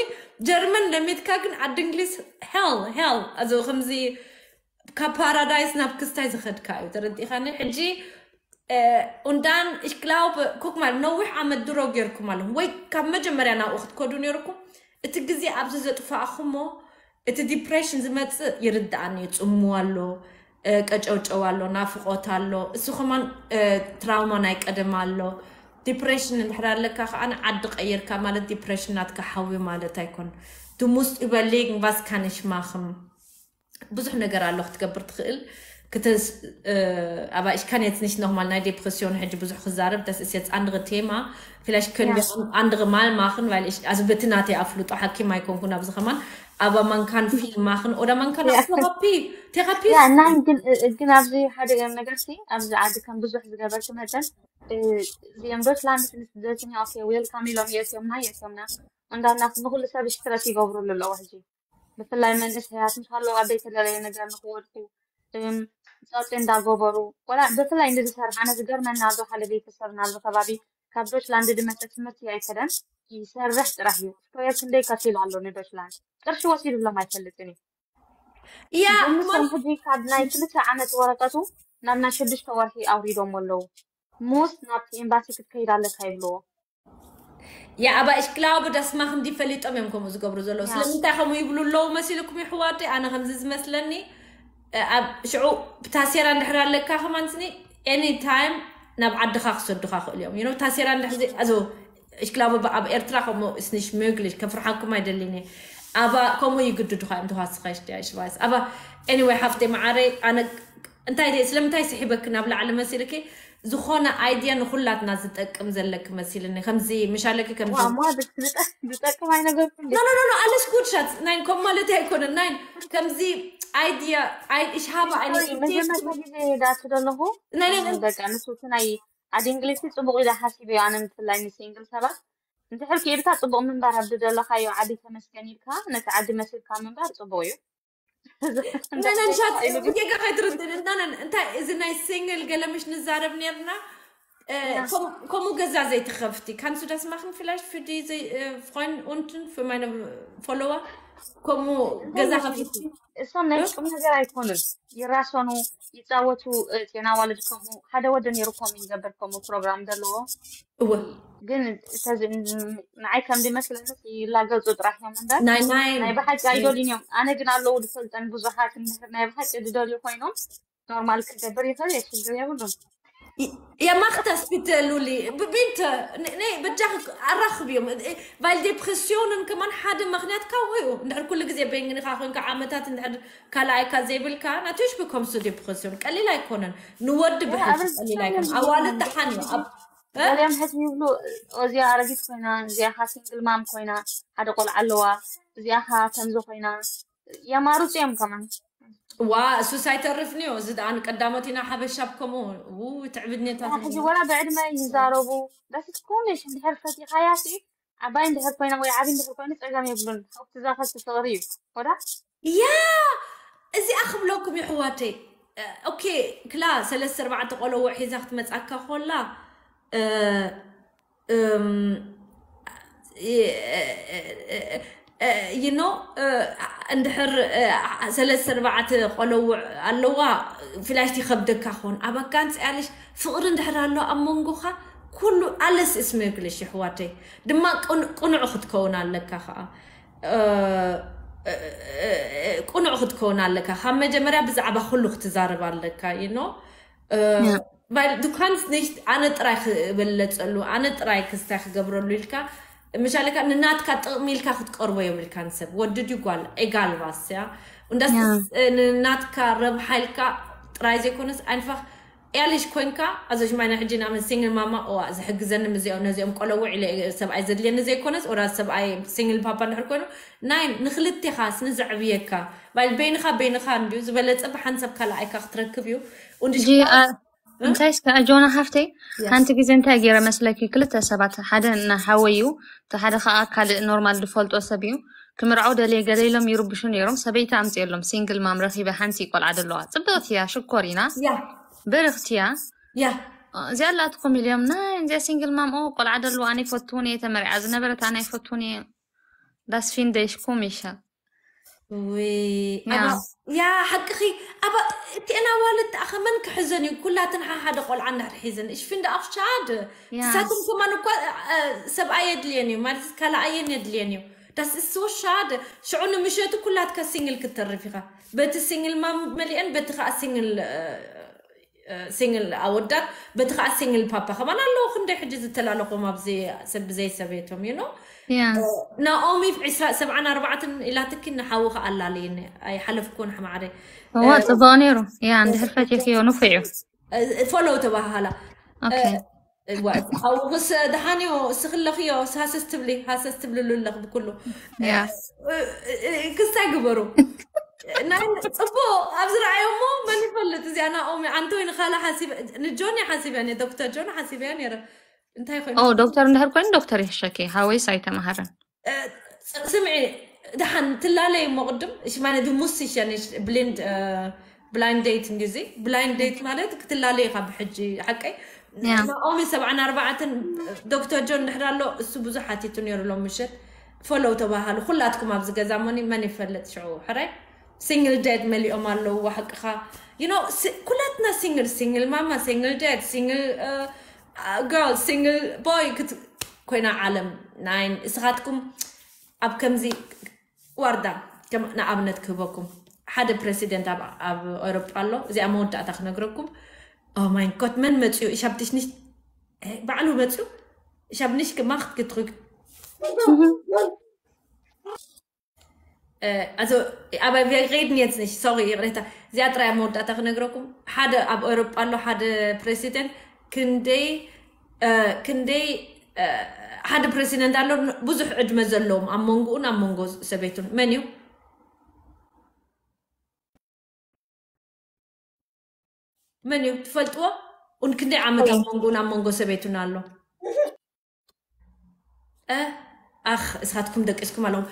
ጀርመን ለሚድካ ግን ዓዲ እንግሊዝ ሄል ሄል እዚ ከምዚ ካብ ፓራዳይስ ናብ ክስታይ ዝኸድካ እዩ። ተረዲእካኒ? ሕጂ und dann ich glaube guck mal ነዊሕ ዓመት ድሮ ጌርኩም ኣለኹም ወይ ካብ መጀመርያ ናብኡ ክትከዱ ነይርኩም። እቲ ግዜ ኣብዚ ዘጥፋእኹሞ እቲ ዲፕሬሽን ዝመፅእ ይርድኣኒ እዩ። ፅሙ ኣሎ፣ ቀጨውጨው ኣሎ፣ ናፍቆት ኣሎ። እሱ ከማን ትራውማ ናይ ቀደም ኣሎ። ዲፕሬሽን እንድሕር ኣለካ ከዓ ዓዲ ቀይርካ ማለት ዲፕሬሽን ናትካ ሓዊ ማለት ኣይኮን። Du musst überlegen, was kann ich machen? ብዙሕ ነገር ኣሎ ክትገብር ትኽእል። Aber ich kann jetzt nicht nochmal ናይ ዴፕሬስዮን ሕጂ ብዙሕ ክዛረብ። Das ist jetzt andere Thema. Vielleicht können wir andere Mal machen, weil ich also bitte ናተይ ኣፍልጦ ሓኪም ኣይኮንኩን ኣብዚ ከማን aber man kann viel machen oder man kann auch Therapie Therapie እና ግን ግን ኣብዚ ሓደ ነገር ሲ ኣብዚ ዓዲ ከም ብዙሕ ዝገበርኩ መጠን እዚኦም ዶችላንድ ስደተኛ ኦኬ ዌልካም ኢሎም የስዮምና የስዮምና እንዳና ንኩሉ ሰብ ስትረስ ይገብሩሉ ኣለዎ ሕጂ ብፍላይ መንእሰያት ምስ ኣለዉ ኣብ ዘይተደለየ ነገር ንክወድቁ ጸጥ እንዳገበሩ ወላ ብፍላይ ንዝሰርሕ ኣነ ዝገርመና ኣብዚ ሓደ ቤተሰብና ኣብዚ ከባቢ ካብ ዶችላንድ ድመፀ ትምህርቲ ኣይከደን ይሰርሕ ጥራሕ እዩ። ስኮየር ክንደይ ከፊሉ ኣሎ ንዶችላንድ ቅርሺ ወሲድሎም ኣይፈልጥን እዩ። ያ ምስም ሕጂ ካብ ናይ ክልተ ዓመት ወረቀቱ ናብ ናይ ሽዱሽተ ወርሒ ኣውሪዶም ኣለዉ። ሙስ ናብቲ ኤምባሲ ክትከይድ ኣለካ ይብልዎ። Ja, aber ich glaube, das machen die ፈሊጦም እዮም ከምኡ ዝገብሩ ዘለዉ። ስለምንታይ ከምኡ ይብሉ ኣለዉ መሲልኩም ይሕዋተይ? ኣነ ከምዚ ዝመስለኒ ኣብ ሽዑ ታሴራ እንድሕር ኣለካ ከማንስኒ ኤኒ ታይም ናብ ዓድኻ ክሰዱኻ ክእሉ እዮም። You know ታሴራ እንድሕር እዚ ich glaube ኣብ ኤርትራ ከምኡ ist nicht möglich። ከፍርሓኩም ኣይደልን እየ። Aber ከምኡ ይግድዱኻ እዮም ተዋስኻ ይሽደያ ሽባይስ aber Anyway, ሓፍተይ መዓረይ፣ ኣነ እንታይ ደ- ስለምንታይ ስሒበክ ናብ ላዕሊ መሲልኪ? ዝኾነ idea ንኹላትና ዝጠቅም ዘለክ መሲልኒ። ከምዚ ምሻለኪ ከምዚ ዋ ማ ዝጠቅም ኣይነገርኩም። No, no, no, no, alles gut, Schatz. Nein, komm mal, der Kunde. Nein, ከምዚ idea, I- ich habe eine Idee. መጀመርታ ግዜ ዳት ዘለኹ ናይ ናይ- በቃ ንሱ እቲ ናይ ዓዲ እንግሊዝ ጽቡቕ ኢለ ሓሲበዮ። ኣነ ምፍላይ ንሲንግል ሰባት እንድሕር ከይድካ ጽቡቕ ምንባር ኣብ ዝደለኻዮ ዓዲ ተመስገን ኢልካ ነቲ ዓዲ መሲልካ ምንባር ጽቡቕ እዩ። Nein, nein, Schatz, ጌጋ ከይትርድን። Nein, nein, እንታይ እዚ ናይ ሲንግል ገለ ምሽ ንዛረብ ነርና። ከምኡ ገዛ ዘይትኸፍቲ። Kannst du das machen vielleicht für diese äh, Freunde unten, für meine Follower? ከምኡ ገዛ ከፍቲ። እሶም ናይ ቁም ነገር ኣይኮኑን፣ ይራሰኑ፣ ይፃወቱ። ጤና ዋልድ ከምኡ ሓደ ወዲ ነይሩ ከምኡ ይገብር፣ ከምኡ ፕሮግራም ዘለዎ። እወ ግን ንዓይ ከም ዝመስለኒ ይላገፁ ጥራሕ እዮም እምበር ናይ ናይ ናይ ብሓቂ ኣይደልዩን እዮም። ኣነ ግን ኣለዉ ዝፈልጠን ብዙሓት እንድሕር ናይ ብሓቂ ዝደልዩ ኮይኖም ኖርማል ክገብር ይኽእል እየ፣ ሽግር የብሉን። Ja, mach das bitte, Luli. Bitte. Nee, nee, በጃኺ ኣራኽብዮም። Weil Depressionen ከማን ሓደ ምኽንያት ካብኡ እዩ። እንድሕር ኩሉ ግዜ በይንኻ ኮንካ ዓመታት እንድሕር ካልኣይካ ዘይብልካ natürlich bekommst du Depression። ቀሊል ኣይኮነን። ንወዲ ብሕጂ ቀሊል ኣይኮነን። ኣዋልድ ደሓን እዩ። ኣብ ገሊኦም ሕዚ ይብሉ እዚኣ ኣረጊት ኮይና፣ እዚኣ ኻ ሲንግል ማም ኮይና፣ ሓደ ቆልዓ ኣለዋ፣ እዚኣ ኻ ከምዚ ኮይና የማርፁ እዮም ከማን። ዋ እሱስ ኣይተርፍን እዩ። እዚ ደኣ ንቀዳሞት ኢና ሓበሻ ብከምኡ ው ትዕብድነታት ሕጂ ወላ ብዕድመ ይዛረቡ። በስስ ኮሚሽ እንድሕር ፈቲኻያ ሲ ዓባይ እንድሕር ኮይና ወይ ዓብይ እንድሕር ኮይኑ ፀገም የብሉን። ሓውቲ ዛኸሲ ፍቕሪ እዩ ወዳ ያ እዚኣ ክብለኩም ይሕዋተይ። ኦኬ ክላ ሰለስተ ኣርባዕተ ቆለዎ ሒዛ ክትመፃካ ኮላ you know እንድሕር ሰለስተ ኣርባዕተ ቆለውዕ ኣለዋ ፍላሽት ይኸብደካ ክኾን ኣብ ኣጋንፂ ኣለሽ ፍቕሪ እንድሕር ኣሎ ኣብ መንጎኻ ኩሉ ኣለስ እስመግልሽ ይሕዋተይ ድማ ቅኑዕ ክትከውን ኣለካ ከዓ ቅኑዕ ክትከውን ኣለካ ካብ መጀመርያ ብዛዕባ ኩሉ ክትዛረብ ኣለካ you know weil du kannst nicht ኣነ ጥራይ ክበለፀሉ ኣነ ጥራይ ክስታይ ክገብረሉ ኢልካ ምሻለካ ንናትካ ጥቕሚ ኢልካ ክትቀርቦ የብልካን ሰብ ወዲ ድዩ ጓል egal was ja und das ist ንናትካ ረብሓ ኢልካ ጥራይ ዘይኮነስ einfach ehrlich ኮይንካ ኣዞ ሽማይና ሕጂ ንኣመት ሲንግል ማማ ዋ ዝሕግዘኒ ምዚኦም ነዚኦም ቆለውዕ ኢለ ሰብኣይ ዘድልየኒ ዘይኮነስ ወላ ሰብኣይ ሲንግል ፓፓ እንድሕር ኮይኑ ናይ ንክልቴኻስ ንዘዕብየካ ባል በይንኻ በይንኻ እንድዩ ዝበለፀ ብሓንሳብ ካልኣይካ ክትረክብ እዩ እንታይስ ከዓ ጆና ሓፍተይ ሓንቲ ግዜ እንታይ ገይረ መስለኪ ክልተ ሰባት ሓደ እናሓወዩ እቲ ሓደ ከዓ ካልእ ኖርማል ዝፈልጦ ሰብ እዩ ክምርዓው ደልየ ገለ ኢሎም ይርብሹ ነይሮም ሰበይቲ ኣምፅየሎም ሲንግል ማም ረኪበ ሓንቲ ቆልዓ ደለዋ ፅብቕቲ እያ ሽኮር ኢና ብርኽቲ እያ እዚኣ ኣላትኩም ኢልዮም ናይ እዚኣ ሲንግል ማም ኦ ቆልዓ ደለዋ ኣነ ይፈትውን እየ ተመሪዓ ዝነበረት ኣነ ይፈትውን እየ ዳስፊን ደሽኩም ይሻል ያ ሓቅኺ እቲአን ኣዋልድ ተኣኸመን ክሕዘን እዩ ኩላትን ሓሓደ ቆልዓ እንድሕር ሒዘን እሽ ፊንደ ኣፍ ሻድ ንሳቶም ከማን እኳ ሰብኣይ የድልየን እዩ ማለት ካልኣየን የድልየን እዩ das ist so schade ሽዑ ንምሸቱ ኩላትካ ሲንግል ክትተርፍ ኢኻ በቲ ሲንግል ማም መሊአን በቲ ከዓ ሲንግል ሲንግል ኣወዳት በቲ ከዓ ሲንግል ፓፓ ከማን ኣለዉ ክንደይ ሕጂ ዝተላለኹም ኣብዚ ሰብ ብዘይ ሰበይቶም you know ናኦሚ ዕስራ ሰብዓን ኣርባዕተን ኢላትኪ ንሓዊ ከዓ ኣላለይኒ ኣይሓለፍኩን ሓማዕረ እዋ ፅቡቅ ነይሩ ያ እንድሕር ፈቲኽዮ ንፉዕ እዩ ፎሎው ተባሃላ ሓውኽስ ደሓንዮ እስኽለኽዮ ሃሰስ ትብሊ ሃሰስ ትብልሉ ኣለኽ ብኩሉ ክስታይ ግበሩ ናይ ፅቡቅ ኣብ ዝረኣዮ እሞ መን ይፈልጥ እዚኣ ናኦሚ ኣንቶይ ንካላ ሓሲበ ንጆኒ ሓሲበ ዶክተር ጆኒ ሓሲበያ ነረ እንታይ ኮይኑ ዶክተር እንድሕር ኮይኑ ዶክተር ይሕሸኪ ሃወይስ ኣይተማሃረን ስምዒ ደሓን ትላለይ እሞ ቅድም ሽማነ ድሙስ ይሸንሽ ብሊንድ ብላይንድ ዴይት እንግዚ ብላይንድ ዴይት ማለት ክትላለይ ኢኻ ብሕጂ ሓቀይ ናኦሚ ሰብዓን ኣርባዕተን ዶክተር ጆን ድሕር ኣሎ እሱ ብዙሕ ሓቲቱ ነይሩ ሎም ምሸት ፈለው ተባሃሉ ኩላትኩም ኣብዚ ገዛ ሞኒ መን ይፈልጥ ሽዑ ሕራይ ሲንግል ዴድ መሊኦም ኣለዉ ሓቅኻ you know ኩላትና ሲንግል ሲንግል ማማ ሲንግል ዴድ ሲንግል ገርል ሲንግል ቦይ ኮይና ዓለም ናይ እስኻትኩም ኣብ ከምዚ ዋርዳ ንኣብነት ክህበኩም ሓደ ፕረሲደንት ኣብ ኤሮጳ ኣሎ እዚኣ መወዳእታ ክነግረኩም ማይ ኮት መን መፅኡ ሻብትሽኒሽ ባዕሉ መፅኡ ሻብኒሽ ክማክት ክትርግ Also, aber wir reden jetzt nicht, sorry, ይቕሬታ። እዚኣ ጥራይ ኣብ መወዳእታ ክነግረኩም። ሓደ ኣብ ኤውሮጳ ኣሎ ሓደ ፕሬሲደንት ክንደይ ክንደይ ሓደ ፕሬሲደንት ኣሎ፣ ብዙሕ ዕድመ ዘለዎም ኣብ መንጎኡን ኣብ መንጎ ሰበይቱን። መን እዩ? መን እዩ ትፈልጥዎ? ኡን ክንደይ ዓመት ኣብ መንጎኡን ኣብ መንጎ ሰበይቱን ኣሎ? ኣኽ፣ እስኻትኩም ደቂስኩም ኣለዉ።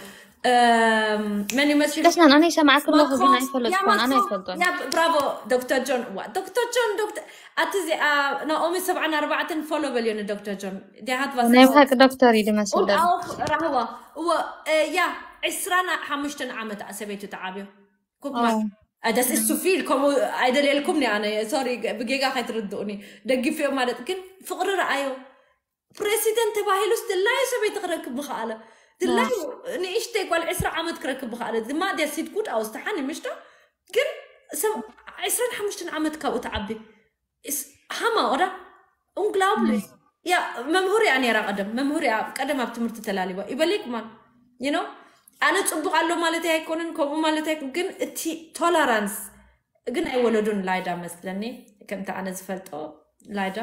መን ይመስል? ደስናን ኣነ ይሰማዕኩ ኣለኹ፣ ግን ኣይፈለጥኩን። ኣነ ኣይፈልጦን። ያ ብራቮ ዶክተር ጆን። ዋ ዶክተር ጆን፣ ዶክተር ኣቲ እዚኣ ናኦሚ ሰብዓን ኣርባዕተን ፎሎ በልዮ ንዶክተር ጆን። ዲሃት ባስ ናይ ብሓቂ ዶክተር እዩ ዝመስል ደሎ። ራህዋ እዎ። ያ ዕስራን ሓሙሽተን ዓመት ሰበይቱ ተዓብዮ። ኩክማ ደስ እሱ ፊል ከምኡ ኣይደልየልኩም ኒ ኣነ፣ ሶሪ፣ ብጌጋ ከይትርድኡኒ። ደግፍዮ ማለት ግን ፍቕሪ ረኣዮ። ፕሬሲደንት ተባሂሉስ ድላዩ ሰበይቲ ክረክብ ምኽኣለ። ድላዩ ንእሽተይ ጓል ዕስራ ዓመት ክረክብ ምኽኣለ። ድማ ደሲት ጉድ ኣውስተሓን ምሽቶ ግን ሰብ ዕስራን ሓሙሽተን ዓመት ካብኡ ተዓቢ። Ist Hammer, oder? Unglaublich. ያ መምህር እያ ነይራ ቀደም፣ መምህር እያ ቀደም ኣብ ትምህርቲ ተላሊባ ይበለይ ኩማን። You know ኣነ ጽቡቕ ኣሎ ማለት ኣይኮንን፣ ከምኡ ማለት ኣይኮን፣ ግን እቲ ቶለራንስ ግን ኣይወለዱን ላይዳ መስለኒ። ከምቲ ኣነ ዝፈልጦ ላይዳ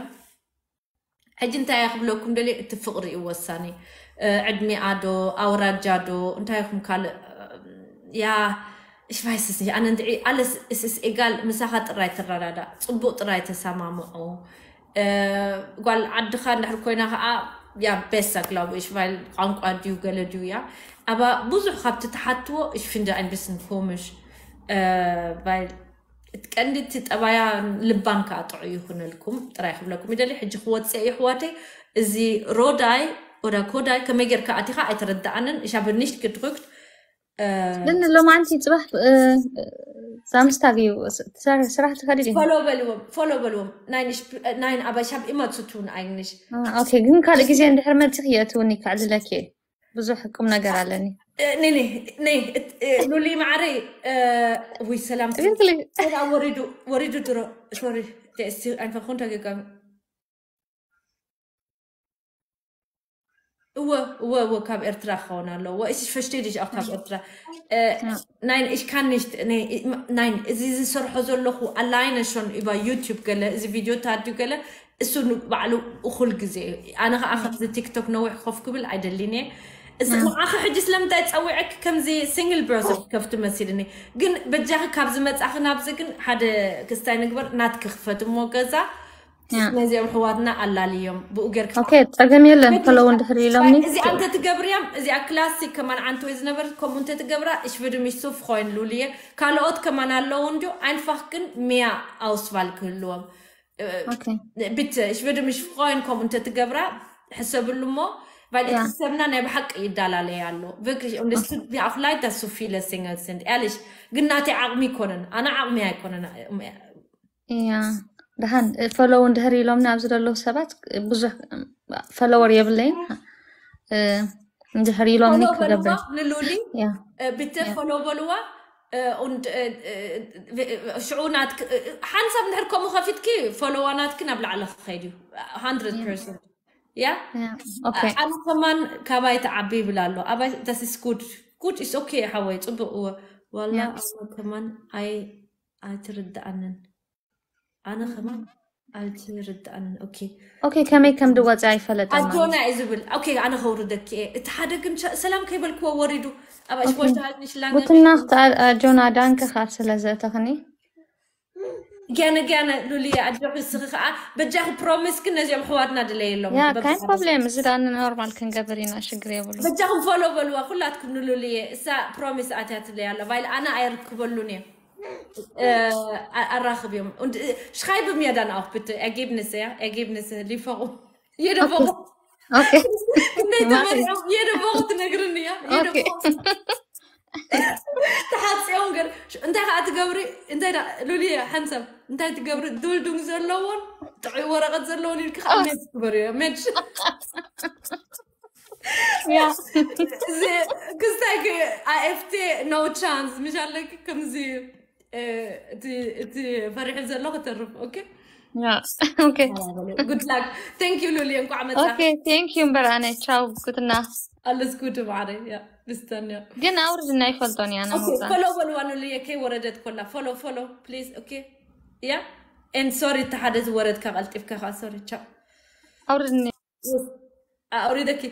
ሕጂ እንታይ እያ ክብለኩም ደልየ፣ እቲ ፍቕሪ እዩ ወሳኒ። ዕድሜኣ ዶ ኣውራጃ ዶ እንታይ ኢኹም ካልእ ያ እሽባይስስ ኣነ እንድዒ ኣለስ እስስ ኤጋል ምሳኻ ጥራይ ትረዳዳ፣ ጽቡቕ ጥራይ ተሰማምዑ። ጓል ዓድኻ እንድሕር ኮይና ከዓ ያ ቤሳ ግላቡ እሽባይል ቋንቋ ድዩ ገለ ድዩ ያ ኣባ ብዙሕ ካብቲ ትሓትዎ እሽ ፍንደ ኣይንብስን ኮምሽ ባይል እቲ ቀንዲ እቲ ጠባያ ልባን ከዓ ጥዑይ ይኹነልኩም ጥራይ ክብለኩም ይደሊ። ሕጂ ክወፅእ እዩ ኣሕዋተይ። እዚ ሮዳይ ወዳ ኮዳይ ከመይ ጌርካ ኣቲኻ ኣይተረዳኣንን። እሻ ብንሽት ክድኩክት ግን ሎማዓንቲ ፅባሕ ሳምስታግ እዩ ስራሕ ትኸዲ ዲ ፎሎ በልዎም ፎሎ በልዎም። ናይንሽ ናይን ኣባሻብ ኢመፅቱን ኣይንሽ ኦኬ። ግን ካልእ ግዜ እንድሕር መፅእ ክየእትውኒ ከዕልለኪ እየ። ብዙሕ ቁም ነገር ኣለኒ። ሉሊ ማዕረይ ውይ ሰላም ወሪዱ ወሪዱ ድሮ ሶሪ ኣይንፈኹን ተገጋሚ እወ እወ እወ ካብ ኤርትራ ክኸውን ኣለዎ። እሺ ፈሽቴ ልጅ ኣብ ካብ ኤርትራ ናይን እሽ ካንሽ ናይን እዚ ዝሰርሖ ዘለኹ ኣላይነ ሾን እባ ዩቲዩብ ገለ እዚ ቪዲዮ ታድዩ ገለ እሱ ባዕሉ እኹል ግዜ እዩ። ኣነ ከዓ ከምዚ ቲክቶክ ነዊሕ ኮፍ ክብል ኣይደሊን እየ። እዚ ንዓኺ ሕጂ ስለምንታይ ፀዊዐክ ከምዚ ሲንግል ብራውዘር ከፍቲ መሲልኒ። ግን በጃኺ ካብ ዝመፃኺ ናብዚ ግን ሓደ ክስታይ ንግበር ናትኪ ክፈት እሞ ገዛ ነዚኦም ሕዋትና ኣላልዮም ብኡ ጌርካ ኦኬ። ፀገም የለን። ፈለው እንድሕር ኢሎምኒ እዚኣ እንተትገብርያም እዚኣ ክላሲክ ከማን ዓንቲ ወይ ዝነበረት ከምኡ እንተትገብራ እሽብድምሽ ሱፍ ኮይን ሉልየ ካልኦት ከማን ኣለዉ እንዲ ኣይንፋክ ግን ሚያ ኣውስቫል ክህልዎም ኦኬ። ብት እሽብድምሽ ኮይን ከምኡ እንተትገብራ ሕሰብሉ እሞ ባል እቲ ሰብና ናይ ብሓቂ ይዳላለየ ኣሎ። Wirklich, und es tut mir auch leid, dass so viele Singles sind. Ehrlich, ግን ናተይ ዓቕሚ ይኮነን፣ ኣነ ዓቕሚ ኣይኮነን። እያ ደሓን ፈሎው እንድሕር ኢሎምኒ ኣብዚ ዘለዉ ሰባት ብዙሕ ፈሎወር የብለይን። እንድሕር ኢሎምኒ ክገብር ንሉሊ ያ ብተ ፈሎ በልዋ። ሽዑ ናትክ ሓንሳብ እንድሕር ከምኡ ከፊትኪ ፈሎዋ ናትኪ ናብ ላዕሊ ክኸይድ እዩ። Hundred percent. ያ ያ ኦኬ ኣነ ከማን ካባይ ተዓቢ ይብል ኣሎ። ኣባይ that's is good. Good is okay ሓወይ ጽቡቅ እወ። ዋላ ኣነ ከማን ኣይ ኣይትርድኣንን። ኣነ ከማን ኣይትርድኣንን። ኦኬ ኦኬ ከመይ ከም ድወፀ ኣይፈለጠን ማለት ኣጆና እዩ ዝብል። ኦኬ ኣነ ከውርደኪ እየ። እቲ ሓደ ግን ሸ- ሰላም ከይበልክዎ ወሪዱ ኣብ ኣሽወሻ ሽላንገ ጉትና ክትኣል ኣጆና ዳንከ ካብ ስለ ዘእተኽኒ ገነ ገነ ሉልየ ኣጆኺ እስኺ ከዓ በጃኺ ፕሮሚስ ግን ነዚኦም ኣሕዋትና ድለየሎም ያ ካይን ፕሮብሌም እዚ ዳ ኖርማል ክንገብር ኢና ሽግር የብሉ በጃኹም ፎሎ በልዋ ኩላትኩም ንሉልየ እሳ ፕሮሚስ ኣትያትለይ ኣላ ባይል ኣነ ኣይርክበሉን እየ ኣራኽብ እዮም ሽኻይ ብምያዳን ኣውክብት ergebnisse ja ergebnisse liefere jede Woche okay እንደተመረው jede Woche ትነግርኒ እያ jede Woche ተሓፅኦም ገር እንታይ ከዓ ትገብሪ እንታይ ሉልየ ሓንሳብ እንታይ ትገብሪ ዱልዱም ዘለዎን ጥዑይ ወረቐት ዘለዎን ኢልካ ከዓ ሜድ ትግበርዮ ሜድ ያ እዚ ክስታይ ኣኤፍቴ no chance ምሽ ኣለኪ ከምዚ እቲ ፈሪሑ ዘሎ ከተርፍ okay Yeah. Okay. Good luck. Thank you ሉሊ፣ እንኳዕ መጻ። Okay, thank you እምበር ኣነ ቻው ጉትና። Alles Gute ማዕረ። ያ ብስተን ያ። ግን ኣውርድና ይፈልጦን እያ ናሙዛ። ፎሎ በልዋ ሉሊ፣ ከይ ወረደት ኮላ ፎሎ ፎሎ please። Okay. ያ and sorry፣ ተሓደ ዝወረድካ ቀልጢፍካ ካ። Sorry፣ ቻው። ኣውርድኒ። ኣውሪደኪ።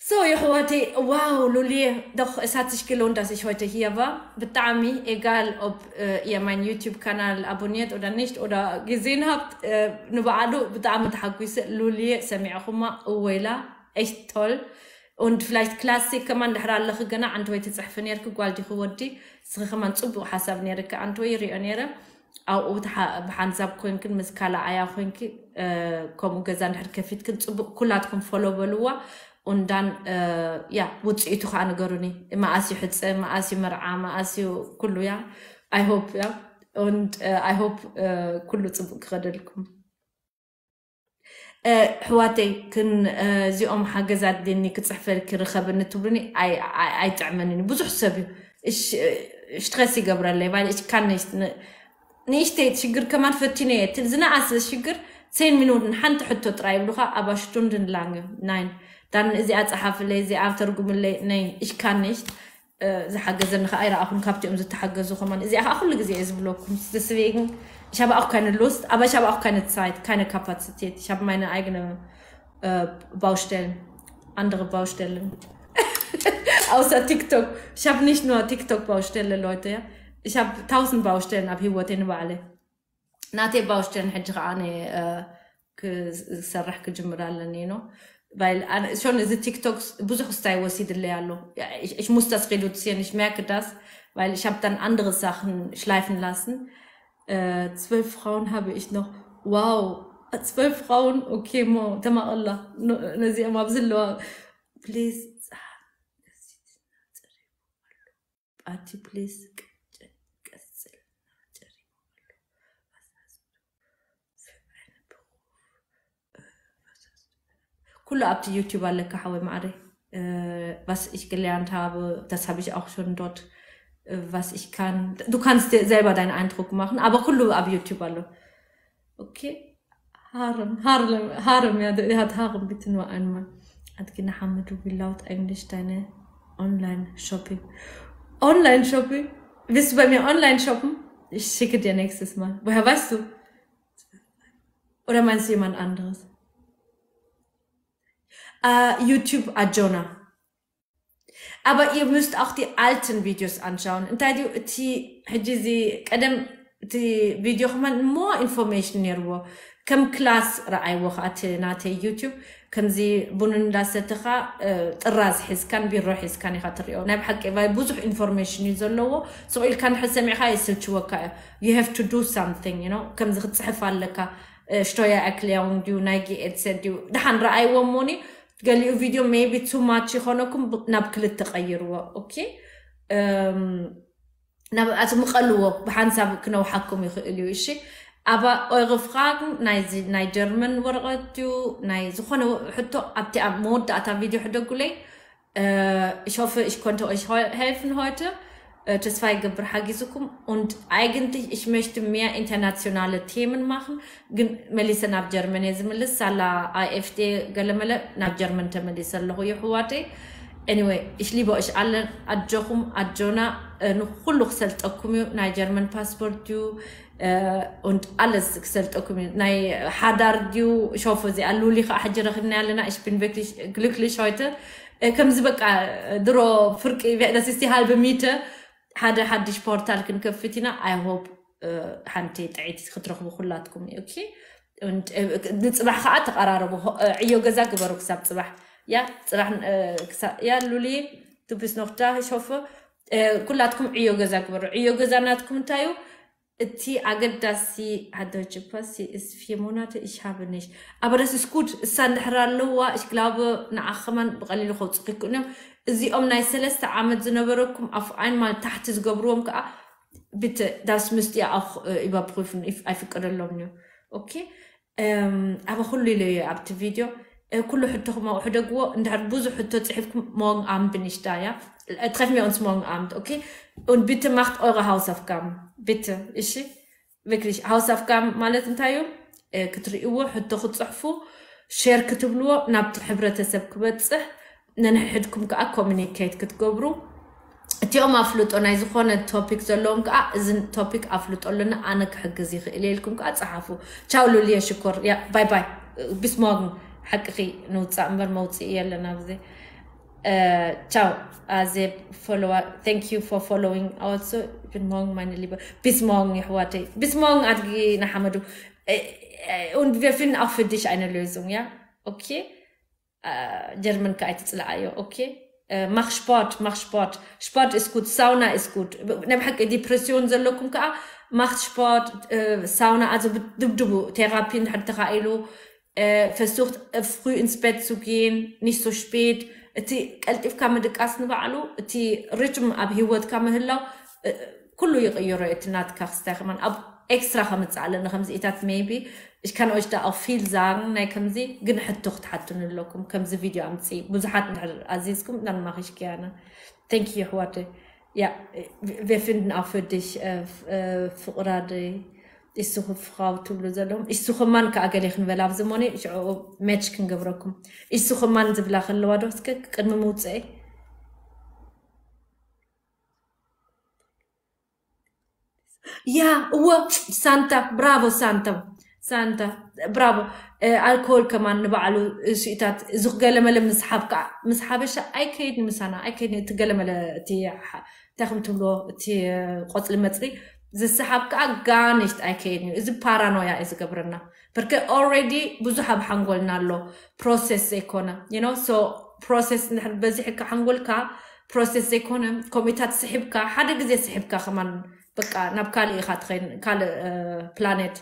So የሕዋተይ፣ ዋው ሉልየ፣ doch es hat sich gelohnt, dass ich heute hier war። ብጣዕሚ egal ob ihr meinen YouTube-Kanal abonniert oder nicht oder gesehen habt፣ ንባዕሉ ብጣዕሚ ተሓጒሰ። ሉልየ ሰሚዕኹማ እወይላ፣ echt toll። Und vielleicht Klassik ከማን ድሕር ኣለኺ ገና ኣንተ ወይ ትጽሕፊ ነርኪ፣ ጓል ዲኺ ወዲ? እስኺ ከማን ጽቡቕ ሓሳብ ነርኪ ኣንተ ወይ፣ ይሪኦ ነረ። ኣብኡ ብሓንሳብ ኮንክን ምስ ካልኣያ ኮንኪ ከምኡ ገዛ እንድሕር ከፊትክን ጽቡቕ። ኩላትኩም ፎሎ በልዋ። ኡንዳን ያ ውፅኢቱ ከዓ ንገሩኒ። መኣስ እዩ ሕፀ፣ መኣስ እዩ መርዓ፣ መኣስ እዩ ኩሉ። ያ I hope ያ und I hope ኩሉ ጽቡቕ ክኸደልኩም። ሕዋተይ ክን እዚኦም ሓገዛት ደኒ ክፅሕፈልኪ ርኸብኒ ትብሉኒ ኣይጥዕመንን። ብዙሕ ሰብ እዩ እሽትኸስ ይገብረለይ ባል እች ካን ንእሽተይ ሽግር ከማን ፈቲነ እየ። እቲ ዝነኣሰ ሽግር ሴን ሚኑትን ሓንቲ ሕቶ ጥራይ ይብሉኻ። ኣባ ሽቱንድን ላንግ ናይን ዳን እዚኣ ጸሓፍለይ፣ እዚኣ ተርጉምለይ። ናይ እሽ ካን ንሽት ዝሓገዘኒ ከዓ ኣይረኣኹን ካብቲኦም ዝተሓገዙ ከማን። እዚኣ ከዓ ኩሉ ግዜ እየ ዝብለኩም። Deswegen ich habe auch keine Lust, aber ich habe auch keine Zeit, keine Kapazität. Ich habe meine eigene Baustellen, andere Baustellen. Außer TikTok. Ich habe nicht nur TikTok-Baustelle, Leute. Ja? Ich habe tausend Baustellen ኣብ ህይወቴ ንባዕለይ። ናተይ ባውሽተን ሕጂ ከዓ ክሰርሕ ክጅምር ኣለኒ ነው። Weil schon እዚ ቲክቶክ ብዙሕ ስታይ ወሲድለይ ኣሎ። Ich muss das reduzieren, ich merke das, weil ich habe dann andere Sachen schleifen lassen. Zwölf Frauen habe ich noch. Wow, zwölf Frauen. Okay, mo ተማቐላ ነዚኦም ኣብዚ ኣለዋ። Please. ኣቲ ፕሊዝ ቀጽል። ኩሉ ኣብቲ ዩቲዩብ ኣለካ ሓወይ ማዕረይ። Was ich gelernt habe, das habe ich auch schon dort, was ich kann. Du kannst selber deinen Eindruck machen, aber ኩሉ ኣብ ዩቲዩብ ኣሎ። Okay. Harm, harm, harm, ja, der hat Harm, bitte nur einmal. Hat gena Hamadu wie laut eigentlich deine Online-Shopping? Online-Shopping? Willst du bei mir online shoppen? Ich schicke dir nächstes Mal. Woher weißt du? Oder meinst du jemand anderes? Uh, YouTube Ajona. Aber ihr müsst auch die alten Videos anschauen. እንታይ ድዩ እቲ ሕጂ እዚ ቀደም እቲ ቪድዮ ከማን more information ነይርዎ። ከም ክላስ ረኣይዎ ከዓ እቲ ናተይ ዩቲዩብ ከምዚ ቡን እንዳሰተኻ ጥራዝ ሒዝካን ቢሮ ሒዝካን ኢኻ ትሪኦ። ናይ ብሓቂ ብዙሕ ኢንፎርሜሽን እዩ ዘለዎ። ስቕ ኢልካ እንድሕር ሰሚዕካ የስልችወካ እዩ። You have to do something, you know? ከምዚ ክትፅሕፍ ኣለካ። ሽቶያ ኣክልያውን ድዩ ናይ ጊኤድሰ ድዩ ደሓን ረኣይዎ እሞኒ ገሊኡ ቪድዮ maybe too much ይኾነኩም ናብ ክልተ ቀይርዎ። Okay. ናብኣት ምቐልዎ ብሓንሳብ ክነውሓኩም ይኽእል እዩ። እሺ ኣባ eure Fragen ናይ ጀርመን ወረቐት ድዩ ናይ ዝኾነ ሕቶ ኣብቲ ኣብ መወዳእታ ቪድዮ ሕደጉለይ። Ich hoffe, ich konnte euch helfen heute. ተስፋ ይገብር ሓጊዝኩም። Und eigentlich ich möchte mehr internationale Themen machen. ግን መሊሰ ናብ ጀርመን እየ ዝምልስ። ሳላ ኣይ ኤፍ ዲ ገለመለ ናብ ጀርመን ተመሊሰ ኣለኹ የሕዋተይ። Anyway, ich liebe euch alle. ኣጆኹም ኣጆና። ንኩሉ ክሰልጠኩም እዩ። ናይ ጀርመን ፓስፖርት እዩ። Und alles ክሰልጠኩም እዩ። ናይ ሓዳር ድዩ ሾፎ እዚኣ ሉሊ ከዓ ሕጂ ረኺብና ኣለና። Ich bin wirklich glücklich heute. ከምዚ በቃ ድሮ ፍርቂ das ist die halbe Miete። ሓደ ሓድሽ ፖርታል ክንከፍት ኢና። I hope ሓንቲ ጥዒት ክትረኽቡ ኩላትኩም። Okay. ንፅባሕ ከዓ ተቐራረቡ። ዕዮ ገዛ ግበሩ ክሳብ ፅባሕ። ያ ፅባሕ። ያ ሉሊ du bist noch da, ich hoffe. ኩላትኩም ዕዮ ገዛ ግበሩ። ዕዮ ገዛ ናትኩም እንታይ እዩ? እቲ ኣገዳሲ ሓደ ጅፓ sie ist vier Monate, ich habe nicht. Aber das ist gut. እሳ እንድሕር ኣለዋ ich glaube ንዓኸመን ብቐሊሉ ከውፅእ ይክእሉ እዮም። እዚኦም ናይ ሰለስተ ዓመት ዝነበረኩም auf einmal ታሕቲ ዝገብርዎም ከዓ bitte das müsst ihr auch überprüfen. ኣይፍቀደሎም እዩ። Okay. ኣበ ኩሉ ኢለ እየ ኣብቲ ቪድዮ ኩሉ ሕቶኹም ኣብኡ ሕደግዎ። እንድሕር ብዙሕ ሕቶ ፅሒፍኩም morgen Abend bin ich da, ja? Treffen wir uns morgen Abend, okay? Und bitte macht eure Hausaufgaben, bitte. እሺ። ቪክሪ ሃውስ ኣፍ ጋም ማለት እንታይ እዩ? ክትርእይዎ፣ ሕቶ ክትፅሕፉ፣ ሸር ክትብልዎ፣ ናብቲ ሕብረተሰብ ክበፅሕ፣ ነንሕድኩም ከዓ ኮሚኒኬት ክትገብሩ፣ እቲኦም ኣፍልጦ ናይ ዝኾነ ቶፒክ ዘለዎም ከዓ እዚ ቶፒክ ኣፍልጦ ኣለና፣ ኣነ ክሕግዝ ይኽእል ኢልኩም ከዓ ፀሓፉ። ቻው ሉልየ ሽኮር። ያ ባይ ባይ። ቢስ ሞርግን። ሓቅኺ ንውፃእ እምበር መውፅኢ የለን ኣብዚ። ቻው ኣዜብ። ፎሎዋ። Thank you for following also. Good morning meine liebe. Bis morgen የሕዋተይ። Bis morgen ኣድጊ ንሓመዱ። Und wir finden auch für dich eine Lösung, ja? Okay? ጀርመን ከኣ ኣይትጽልኣዮ። Okay? Mach Sport, mach Sport. Sport ist gut, Sauna ist gut. ናይ ብሓቂ ዲፕሬስዮን ዘለኩም ከኣ mach Sport, ሳውና ኣዘ ድብድቡ። ቴራፒ እንድሕር ተኻኢሉ፣ versucht früh ins Bett zu gehen, nicht so spät. እቲ ቀልጢፍካ ምድቃስ ንባዕሉ እቲ ሪትም ኣብ ህይወትካ ምህላው ኩሉ ይቕይሮ። እቲ ናትካ ክስታይ ከማን ኣብ ኤክስትራ ከምፅእ ኣለኒ ከምዚኢታት maybe ich kann euch da auch viel sagen ናይ ከምዚ ግን ሕቶ ክትሓቱን ኣለኩም። ከምዚ ቪድዮ ኣምፂ ብዙሓት እንድሕር ኣዚዝኩም dann mach ich gerne. Thank you ኣሕዋተይ. Ja, wir finden auch für dich ፍቕራደይ። Ich suche Frau ትብሉ ዘለኹም ich suche Mann ከዓ ገለ ክንበል ኣብዚ ሞኒ ሽዑ match ክንገብረኩም። Ich suche Mann ዝብላ ከለዋ ዶ እስከ ቅድሚ ምውፅአይ። ያ እወ። ሳንታ ብራቮ ሳንታ። ሳንታ ብራቮ። ኣልኮል ከማን ንባዕሉ ስኢታት እዚ ገለመለ ምስሓብ ከዓ ምስ ሓበሻ ኣይከይድን ምሳና ኣይከይድን። እቲ ገለመለ እቲ እንታይ ከም ትብሎ እቲ ቆፅሊ መፅሪ ዝሰሓብ ከዓ ጋንሽት ኣይከይድን እዩ። እዚ ፓራኖያ እዩ ዝገብረና። ብርከ already ብዙሕ ኣብ ሓንጎልና ኣሎ። ፕሮሰስ ዘይኮነ you know so ፕሮሰስ እንድሕር በዚሕካ ሓንጎልካ ፕሮሰስ ዘይኮነ ኮሚታት ስሒብካ ሓደ ግዜ ስሒብካ ከማን በቃ ናብ ካልእ ኢኻ ትኸይድ ካልእ ፕላኔት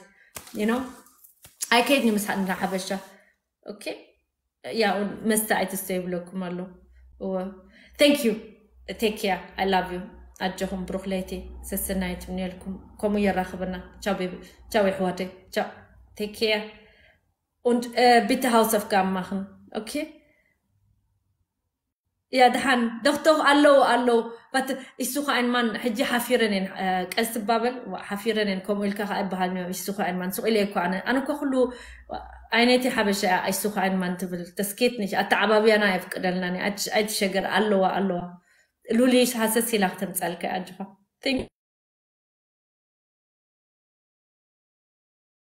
you know ኣይከይድን ምሳና ሓበሻ። Okay? ያ መስተ ኣይትስተ ይብለኩም ኣሎ። እወ። Thank you. Take care. I love you. ኣጆኹም ብሩኽ ለይቲ ሰሰናይት ምንልኩም። ከምኡ የራኽበና። ቻው ቤቢ። ቻው የሕዋተይ። ቻው። Take care. Und bitte Haus of Gamm machen. Okay? ያ ደሓን ዶክተር ኣለዉ ኣለዉ ባት እሱ ከዓን ማን ሕጂ ሓፊረን እየን ቀስ ትባበል ሓፊረን እየን ከምኡ ኢልካ ከዓ ይበሃል እሱ ከዓን ማን ሱቕ ኢለ እኮ ኣነ ኣነ እኮ ኩሉ ዓይነይቲ ሓበሻ እያ እሱ ከዓን ማን ትብል ተስኬት ነሽ ኣተዓባብያና የፍቅደልና ኣይትሸገር ኣለዋ ኣለዋ ሉሊ ሃሰስ ኢላ ክተምፃልካ ኣጆኻ